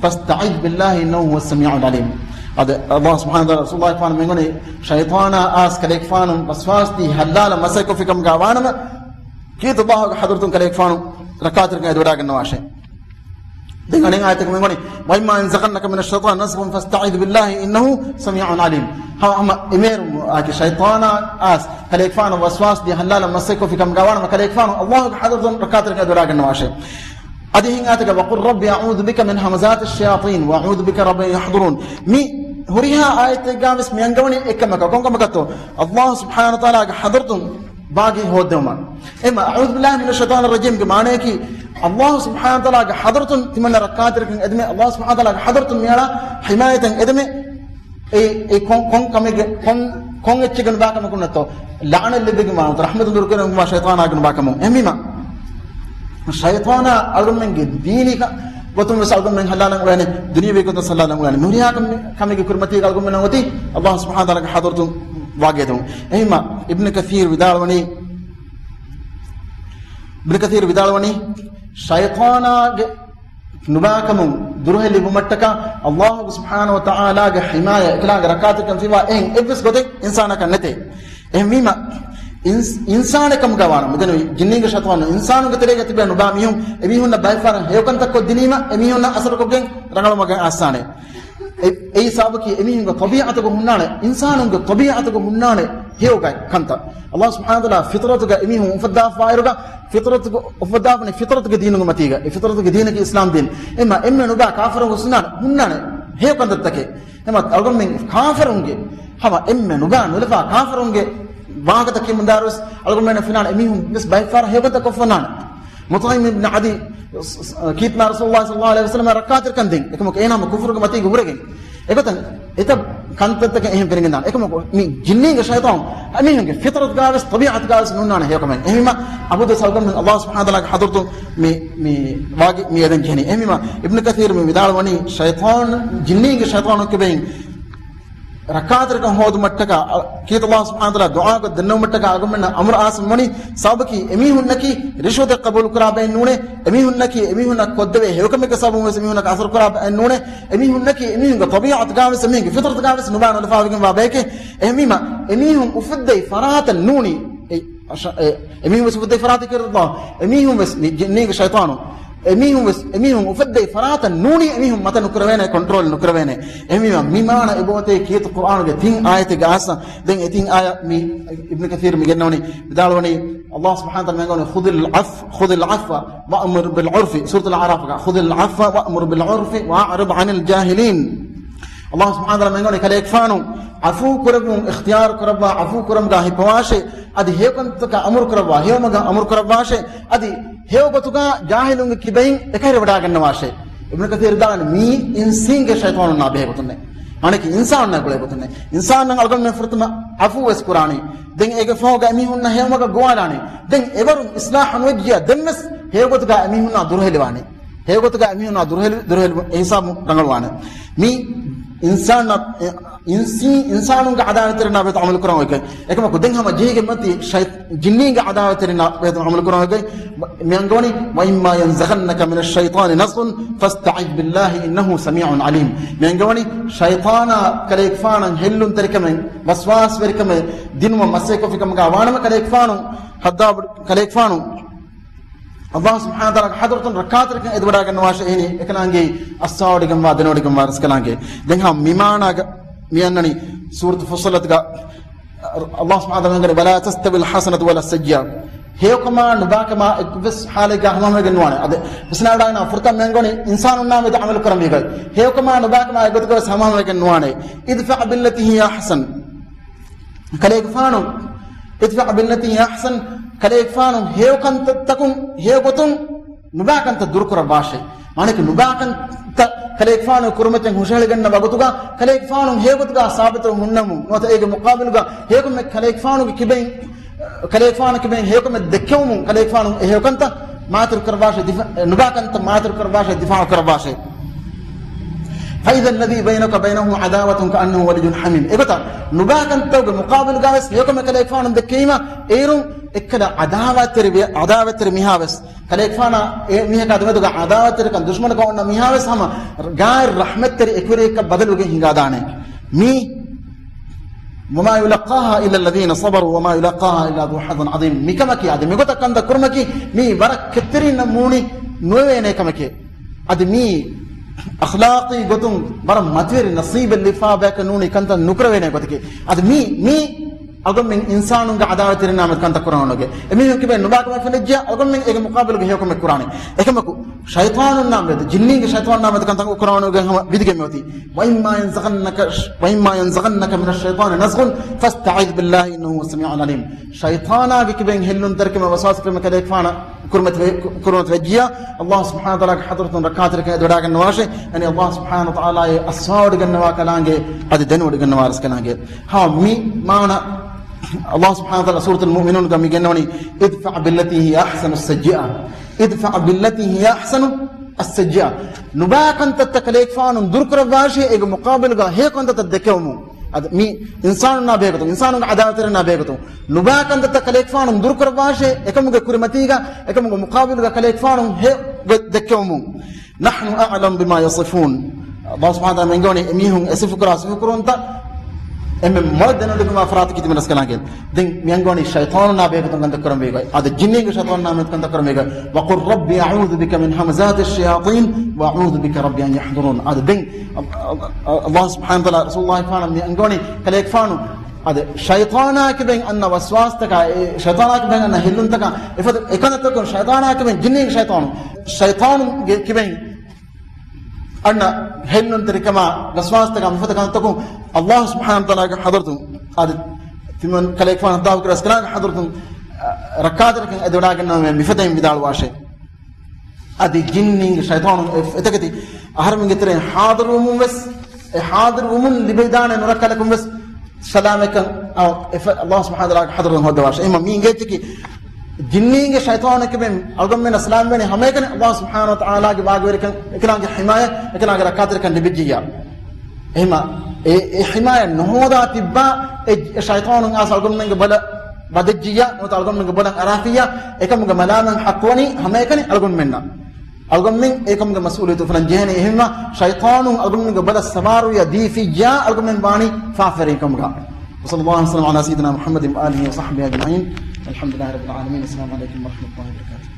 فاستعذ بالله إنه هو السميع العليم. އަދި ﷲ ސުބްޙާނަހޫ ވަތަޢާލާ ރަސޫލުﷲ ފާނު މެންގަނޑި ޝައިޠާނާ އާސް ކަލޭގެފާނު ވަސްވާސް ދީ ހައްލާލަން މަސައްކަތް ކޮށްފިކަމުގަ ވާނަމަ، ކީރިތި ﷲ ގެ ޙަޟްރަތުން ކަލޭގެފާނު ރައްކާތެރިކަން އެދިވަޑައިގަންނަވާށޭ. ދެން އަނެއް އާޔަތަކަށް މެންގަނޑި، "وإما ينزغنك من الشيطان نزغ فاستعذ بالله إنه سميع عليم." ހަމަ، ހަމަ އެމޭރު އާކި ޝައިޠާނާ އާސް ކަލޭގެފާނު ވަސްވާސް ދީ ހައްލާލަން މަސައްކަތް ކޮށްފިކަމުގަ ވާނަމަ ކަލޭގެފާނު ﷲ ގެ ޙަޟްރަތުން ރައްކާތެރިކަން އެދިވަޑައިގަންނަވާށޭ. އަދި އެހެން އާޔަތަކަށް، "وقل رب أعوذ بك من همزات الشياطين وأعوذ بك رب أن يحضرون." މި ހުރިހާ އާޔަތެއްގަ ވެސް މި އަންގަވަނީ އެއްކަމަކަށް. ކޮންކަމަކަށްތޯ؟ ﷲ ސުބްޙާނަހޫ ވަތަޢާލާގެ ޙަޟްރަތުން ވާގި ހޯއްދެވުމަށް. އެމަ، "أعوذ بالله من الشيطان الرجيم" ގެ މާނަޔަކީ، ﷲ ސުބްޙާނަހޫ ވަތަޢާލާގެ ޙަޟްރަތުން ތިމަންނަ ރައްކާތެރިކަން އެދުމެ، ﷲ ސުބްޙާނަހޫ ވަތަޢާލާގެ ޙަޟްރަތުން މިއަޅާ ޙިމާޔަތަށް އެދުމެ، އެ، އެ ކޮން، ކޮން ކަމެއްގެ، ކޮން، ކޮން އެއްޗެއްގެ ނުބާކަމަކުންނަތޯ؟ ލަޢުނަތް ލިބިގެންވާ، ރަޙްމަތުން ދުރުކުރެވެންވާ ޝައިޠާނާގެ ނުބާކަމުން. އެހެންވީމަ، ޝައިޠާނާ އަޅުގަނޑުމެންގެ ދީނީ ގޮތުން ވެސް އަޅުގަނޑުމެން ހައްލާލަން އުޅޭނެ، ދުނިޔަވީ ގޮތުން ހައްލާލަން އުޅޭނެ. މި ހުރިހާ ކަމެއް، ކަމެއްގެ ކުރިމަތީގަ އަޅުގަނޑުމެންނަށް އޮތީ ﷲ ސުބްޙާނަހޫ ވަތަޢާލާގެ ޙަޟްރަތުން ވާގި އެދުން. އެހެންވީމަ، އިބްނު ކަޘީރު ވިދާޅުވަނީ، އިބްނު ކަޘީރު ވިދާޅުވަނީ، ޝައިޠާނާގެ ނުބާކަމުން ދުރުހެލިވުމަށްޓަކާ ﷲ ސުބްޙާނަހޫ ވަތަޢާލާގެ ޙިމާޔަތް، އެކަލާނގެ ރައްކާތެރިކަން ފިވާ އެހެން އެއްވެސް ގޮތެއް އިންސާނަކަށް ނެތޭ. އެހެންވީމަ، އިންސް-، އިންސާނެއް ކަމުގަ ވާނަމަ، މިދެންނެވި ޖިންނީންގެ ޝައިޠާނު އިންސާނުންގެ ތެރޭގަ ތިބޭ ނުބާ މީހުން، އެމީހުންނަށް ބައެއް ފަހަރަށް ހެޔޮކަންތައް ކޮށްދިނީމަ، އެމީހުންނަށް އަސަރުކޮށްގެން ރަނގަޅު މަގަށް އައްސާނެ. އެ-، އެއީ ސަބަބަކީ އެމީހުންގެ ޠަބީޢަތުގަ ހުންނާނެ، އިންސާނުންގެ ޠަބީޢަތުގަ ހުންނާނެ ހެޔޮ ގޮތް ކަންތައް. ﷲ ސުބްޙާނަހޫ ވަތަޢާލާ ފިޠުރަތުގަ އެމީހުން އުފައްދާފައިރުގަ، ފިޠުރަތުގަ އުފައްދާފަނީ ފިޠުރަތުގެ ދީނުގެ މަތީގަ. އެ ފިޠުރަތުގެ ދީނަކީ އިސްލާމް ދީން. އެމަ އެންމެ ނުބާ ކާފަރުން ހުސްނާނެ، ހުންނާނެ ހެޔޮ ކަންތައްތަކެއް. އެމަ އަޅުގަނޑުމެން ކާފަރުންގެ، ހަމަ އެންމެ ނުބާ ނުލަފާ ކާފަރުންގެ ވާހަކަތައް ކިޔަމުންދާރުވެސް އަޅުގަނޑުމެންނަށް ފެނާނެ އެމީހުން ވެސް ބައެއްފަހަރަށް ހެޔޮކަންތައް ކޮށްފަންނާނެ. މުޠްޢިމް އިބްނު ޢަދީ ކީރިތި ނަބީ ޞައްލައްލާހު ޢަލައިހި ވަސައްލަމަ ރައްކާތެރިކަން ދޭން އެކަމަކު އޭނާ ހަމަ ކުފުރުގެ މަތީގަ ހުރެގެން. އެގޮތަށް އެތައް ކަންތައްތަކެއް އެހެން ފެނިގެންދާނެ. އެކަމަކު މި ޖިންނީންގެ ޝައިޠާނު އެމީހުންގެ ފިޠުރަތުގަވެސް ޠަބީޢަތުގަވެސް ނުންނާނެ ހެޔޮކަމެއް. އެހެންވީމަ އަބުދު ސައުގަންމެން ﷲ ސުބްޙާނަހޫ ވަތަޢާލާގެ ޙަޟްރަތުން މި، މި ވާގި މި އެދެން ޖެހެނީ. އެހެންވީމަ އިބްނު ކަޘީރު މި ވިދާޅުވަނީ ޝައިޠާނު، ޖިންނީންގެ ޝައިޠާނު ކިބައިން ރައްކާތެރިކަން ހޯދުމަށްޓަކާ، އަ، ކީރިތި ﷲ ސުބްޙާނަހޫ ވަތަޢާލާ ދުޢާގަ ދެންނެވުމަށްޓަކާ އަޅުގަނޑުމެންނަށް އަމުރު އާސަންވަނީ. ސަބަބަކީ އެމީހުންނަކީ ރިޝްވަތެއް ޤަބޫލުކުރާ ބައެއް ނޫނޭ، އެމީހުންނަކީ އެމީހުންނަށް ކޮށްދެވޭ ހެޔޮކަމެއްގެ ސަބަބުން ވެސް އެމީހުންނަކަށް އަސަރުކުރާ ބައެއް ނޫނޭ، އެމީހުންނަކީ އެމީހުންގެ ޠަބީޢަތުގަވެސް އެމީހުންގެ ފިޠުރަތުގަވެސް ނުބާ ނުލަފާވެގެންވާ ބަޔެކޭ. އެހެންވީމަ އެމީހުން އުފެއްދެވި ފަރާތަށް ނޫނީ، އެ، އަށަ-، އެ، އެމީހުން ވެސް އުފެއްދެވި ފަރާތަކީ ކީރިތި ﷲ، އެމީހުން ވެސް މި ޖިންނީންގެ ޝައިޠާނު، އެމީހުން ވެސް، އެމީހުން އުފެއްދެވި ފަރާތަށް ނޫނީ އެމީހުން މަތަ ނުކުރެވޭނެ، ކޮންޓްރޯލް ނުކުރެވޭނެ. އެހެންވީމަ މި މާނަ އެބައޮތޭ ކީރިތި ޤުރްއާނުގެ ތިން އާޔަތެއްގެ އަސްލަށް. ދެން އެ ތިން އާޔަތް މި އިބްނު ކަޘީރު މި ގެންނަވަނީ، ވިދާޅުވަނީ، ﷲ ސުބްޙާނަހޫ ވަތަޢާލާ މި ގޮނޑި، "خذ العفو، خذ العفو وأمر بالعرف." ސޫރަތުލް އަޢުރާފުގަ، "خذ العفو وأمر بالعرف وأعرض عن الجاهلين." ﷲ ސުބްޙާނަހޫ ވަތަޢާލާ މި ގޮނޑި ކަލޭގެފާނު ޢަފޫ ކުރެއްވުން އިޚްތިޔާރު ކުރައްވާ، ޢަފޫ ކުރަމުގަ ހިއްޕަވާށޭ، އަދި ހެޔޮކަންތަކަށް އަމުރު ކުރައްވާ، ހެޔޮމަގަށް އަމުރު ކުރައްވާށޭ، އަދި ހެޔޮ ގޮތުގަ ޖާހިލުންގެ ކިބައިން އެކަހެރިވަޑައިގަންނަވާށޭ. އިބްނު ކަޘީރު ވިދާޅުވަނީ މީ އިންސީންގެ ޝައިޠާނުންނާ ބެހޭ ގޮތުންނޭ. މާނައަކީ އިންސާނުންނާ ގުޅޭ ގޮތުންނޭ. އިންސާނުން އަޅުގަނޑުމެން ފުރަތަމަ ޢަފޫ ވެސް ކުރާނީ. ދެން އޭގެ ފަހުގަ އެމީހުންނަށް ހެޔޮމަގަށް ގޮވާލާނީ. ދެން އެވަރުން އިޞްލާޙު ނުވެއްޖިޔާ ދެން ވެސް ހެޔޮ ގޮތުގަ އެމީހުންނާ ދުރުހެލިވާނީ. ހެޔޮ ގޮތުގަ އެމީހުންނާ ދުރުހެލި، ދުރުހެލި އެ ހިސާބު ރަނގަޅުވާނެ. މީ އިންސާނާ، އިންސީ، އިންސާނުންގެ ޢަދާވަތްތެރިންނާ ބެހޭ ޢަމަލު ކުރަން އޮތްގޮތް. އެކަމަކު ދެން ހަމަ ޖެހިގެން މަތީ ޝައި-، ޖިންނީންގެ ޢަދާވަތްތެރިންނާ ބެހޭ ޢަމަލު ކުރަން އޮތްގޮތް. މި އަންގަވަނީ، "وإما ينزغنك من الشيطان نزغ فاستعذ بالله إنه سميع عليم." މި އަންގަވަނީ ޝައިޠާނާ ކަލޭގެފާނަށް ހެއްލުންތެރިކަމެއް، ވަސްވާސްވެރިކަމެއް ދިނުމަށް މަސައްކަތް ކޮށްފިކަމުގަ ވާނަމަ ކަލޭގެފާނު ހައްދާ ކަލޭގެފާނު ﷲ ސުބްޙާނަހޫ ވަތަޢާލާގެ ޙަޟްރަތުން ރައްކާތެރިކަން އެދިވަޑައިގަންނަވާށޭ. އެހެނީ އެކަލާނގެ އައްސާވޮޑިގެންވާ ދެނެވޮޑިގެންވާ ރަސްކަލާނގެ. ދެން ހަމަ މި މާނާގަ މި އަންނަނީ ސޫރަތު ފުއްޞަލަތުގަ ﷲ ސުބްޙާނަހޫ ވަތަޢާލާ ވަނީ، "ولا تستوي الحسنة ولا السيئة." ހެޔޮކަމާ ނުބާކަމާ އެއްވެސް ޙާލެއްގަ ހަމަހަމަވެގެން ނުވާނެ. އަދި ވިސްނާވަޑާނާ ފުރަތަމަ މި އަންގަވަނީ އިންސާނުންނާ މެދު ޢަމަލު ކުރަން މީގަ. ހެޔޮކަމާ ނުބާކަމާ އެއްގޮތަކަށް ވެސް ހަމަހަމަވެގެން ނުވާނެ. "ادفع بالتي هي أحسن." ކަލޭގެފާނު، "ادفع بالتي هي أحسن." ކަލޭގެފާނު ހެޔޮކަންތައްތަކުން، ހެޔޮގޮތުން ނުބާކަންތައް ދުރުކުރައްވާށޭ. މާނައަކީ ނުބާކަންތައް ކަލޭގެފާނު ކުރުމަށް ހުށަހެޅިގަންނަ ވަގުތުގަ ކަލޭގެފާނު ހެޔޮގޮތުގަ ސާބިތު ހުންނަމުން ނުވަތަ އޭގެ މުޤާބިލުގަ ހެޔޮކަމެއް ކަލޭގެފާނުގެ ކިބައިން، ކަލޭގެފާނު ކިބައިން ހެޔޮކަމެއް ދެއްކެވުމުން ކަލޭގެފާނު އެ ހެޔޮކަންތައް މާތިރު ކުރައްވާށޭ، ދިފާ-، ނުބާކަންތައް މާތިރު ކުރައްވާށޭ، ދިފާޢު ކުރައްވާށޭ. فإذا الذي بينك وبينه عداوة كأنه ولي حميم. އެގޮތަށް ނުބާކަންތަކުގެ މުޤާބިލުގަވެސް ހެޔޮކަމެއް ކަލޭގެފާނު ދެއްކެވީމަ، އޭރުން އެއްކަލަ ޢަދާވަތްތެރި ވެ-، ޢަދާވަތްތެރި މީހާވެސް، ކަލޭގެފާނާ އެ މީހަކާ ދެމެދުގަ ޢަދާވަތްތެރިކަން ދުޝްމަނުކަން އޮންނަ މީހާވެސް ހަމަ ގާތް ރަޙްމަތްތެރި އެކުވެރިއެއްކަށް ބަދަލުވެގެން ހިނގާދާނެ. މީ، وما يلقاها إلا الذين صبروا وما يلقاها إلا ذو حظ عظيم. މިކަމަކީ، އަދި މިގޮތަށް ކަންތައް ކުރުމަކީ، މީ ވަރަށް ކެތްތެރިންނަށް މޫނި ނުވެވޭނެ ކަމެކޭ. އަދި މީ އަޚްލާޤީ ގޮތުން ވަރަށް މަތިވެރި ނަސީބެއް ލިބިފާ ބަޔަކަށް ނޫނީ ކަންތައް ނުކުރެވޭނެ ގޮތަކީ. އަދި މީ، މީ އަޅުގަނޑުމެން އިންސާނުންގެ ޢަދާވަތްތެރިންނާ މެދު ކަންތައް ކުރާނެ. އެމީހުން ކިބެން ނުބާކަމެއް ފެނިއްޖެ، އަޅުގަނޑުމެން އޭގެ މުޤާބިލުގަ ހެޔޮކަމެއް ކުރާނެ. އެކަމަކު، ޝައިޠާނުންނާ މެދު، ޖިންނީންގެ ޝައިޠާނުންނާ މެދު ކަންތައް ކުރާނެ ގޮތް ހަމަ ވިދިގެން މިއޮތީ. وإما ينزغنك، وإما ينزغنك من الشيطان نزغ فاستعذ بالله إنه هو السميع العليم. ޝައިޠާނާގެ ކިބެން ހެއްލުންތެރިކަމެއް ވަސްވާސް ކުރުމެއް ކަލޭގެފާނަށް ކުރިމަތި ވެ-، ކުރިމަތި ވެއްޖިއްޔާ، ﷲ ސުބްޙާނަހޫ ވަތަޢާލާގެ ޙަޟްރަތުން ރައްކާތެރިކަން އެދިވަޑައިގަންނަވާށޭ. އަނެއް ﷲ ސުބްޙާނަހޫ ވަތަޢާލާ އައްސާވަޑައިގަންނަވާ ކަލާނގެ އަދި ދެނެވޮޑިގަންނަވާ ރަސްކަލާނގެ. ހާ، މި މާނަ ﷲ ސުބްޙާނަހޫ ވަތަޢާލާ ސޫރަތުލް މުއުމިނޫންގަ މި ގެންނަވަނީ، ادفع بالتي هي أحسن السيئة. ادفع بالتي هي أحسن السيئة. ނުބާ ކަންތައްތައް ކަލޭގެފާނު ދުރުކުރައްވާށޭ، އޭގެ މުޤާބިލުގަ ހެޔޮ ކަންތައްތައް ދެކެވުމުން. އަދި މި އިންސާނުންނާ ބެހޭގޮތުން، އިންސާނުންގެ ޢަދާވަތްތެރިންނާ ބެހޭގޮތުން ނުބާ ކަންތައްތައް ކަލޭގެފާނު ދުރުކުރައްވާށޭ، އެކަމުގެ ކުރިމަތީގަ، އެކަމުގެ މުޤާބިލުގަ ކަލޭގެފާނު ހެޔޮ ގޮތް ދެއްކެވުމުން. نحن أعلم بما يصفون. ﷲ ސުބްޙާނަހޫ ވަތަޢާލާ މި އަންގަވަނީ އެމީހުން އެ ސިފަކުރާ ސިފަކުރުވުންތައް އެންމެ މޮޅަށް ދެނެވޮޑިގަންނަވާ ފަރާތަކީ ތިމަން ރަސްކަލާނގެ. ދެން މި އަންގަވަނީ ޝައިޠާނުންނާ ބެހޭގޮތުން ކަންތައް ކުރަންވީ ގޮތް. އަދި ޖިންނީންގެ ޝައިޠާނުންނާ މެދު ކަންތައް ކުރަންވީ ގޮތް. وقل رب أعوذ بك من همزات الشياطين وأعوذ بك رب أن يحضرون. އަދި ދެން ﷲ ސުބްޙާނަހޫ ވަތަޢާލާ ރަސޫލުﷲ ފާނަށް މި އަންގަވަނީ ކަލޭގެފާނު އަދި ޝައިޠާނާ ކިބެން އަންނަ ވަސްވާސްތަކާ، އެ ޝައިޠާނާ ކިބެން އަންނަ ހެއްލުންތަކާ، އެފަދަ އެކަންތައްތަކުން ޝައިޠާނާ ކިބެން ޖިންނީންގެ ޝައިޠާނު، ޝައިޠާނުގެ ކިބެން އަންނަ ހެއްލުންތެރިކަމާ ވަސްވާސްތަކާ މިފަދަ ކަންތައްތަކުން ﷲ ސުބްޙާނަހޫ ވަތަޢާލާގެ ޙަޟްރަތުން އަދި ތިމަން ކަލޭގެފާނު ދާވަކުރާ ރަސްކަލާނގެ ޙަޟްރަތުން، އަ، ރައްކާތެރިކަން އެދިވަޑައިގަންނަވަމޭ މިފަދައިން ވިދާޅުވާށޭ. އަދި ޖިންނީންގެ ޝައިޠާނު އެ-، އެތަކެތި އަހަރެމެންގެ ތެރެއިން ޙާޟިރުވުމުން ވެސް، އެ ޙާޟިރުވުމުން ލިބިދާނެ ނުރައްކަލަކުން ވެސް ސަލާމަތްކަން، އަ، އެފަ-، ﷲ ސުބްޙާނަހޫ ވަތަޢާލާގެ ޙަޟްރަތުން ހޯއްދަވާށޭ. އެހެންމަ މީ އިނގޭތަކީ ޖިންނީންގެ ޝައިޠާނު ކިބެން އަޅުގަނޑުމެންނަށް ސަލާމަތްވެނީ ހަމައެކަނި ﷲ ސުބްޙާނަހޫ ވަތަޢާލާގެ ބާގުވެރިކަން، އެކަލާނގެ ޙިމާޔަތް، އެކަލާނގެ ރައްކާތެރިކަން ލިބިއްޖިއްޔާ. އެހެންމަ އެ، އެ ޙިމާޔަތް ނުހޯދާ ތިއްބާ، އެ، އެ ޝައިޠާނުން އާސް އަޅުގަނޑުމެންގެ ބަލަ ބަދެއްޖިއްޔާ، ނުވަތަ އަޅުގަނޑުމެންގެ ބަލަށް އަރާފިއްޔާ، އެކަމުގެ މަލާމަތް ޙައްޤުވަނީ ހަމައެކަނި އަޅުގަނޑުމެންނަށް. އަޅުގަނޑުމެން އެކަމުގެ މަސްއޫލިއްޔަތު އުފަންނަން ޖެހޭނެ. އެހެންވީމަ ޝައިޠާނުން އަޅުގަނޑުމެންގެ ބަލަށް ސަވާރުވިޔާ ދީފިއްޔާ، އަޅުގަނޑުމެން ވާނީ ފާފަވެރިން ކަމުގަ. وصلى الله وسلم على سيدنا محمد وآله وصحبه أجمعين. والحمد لله رب العالمين. السلام عليكم ورحمة الله وبركاته.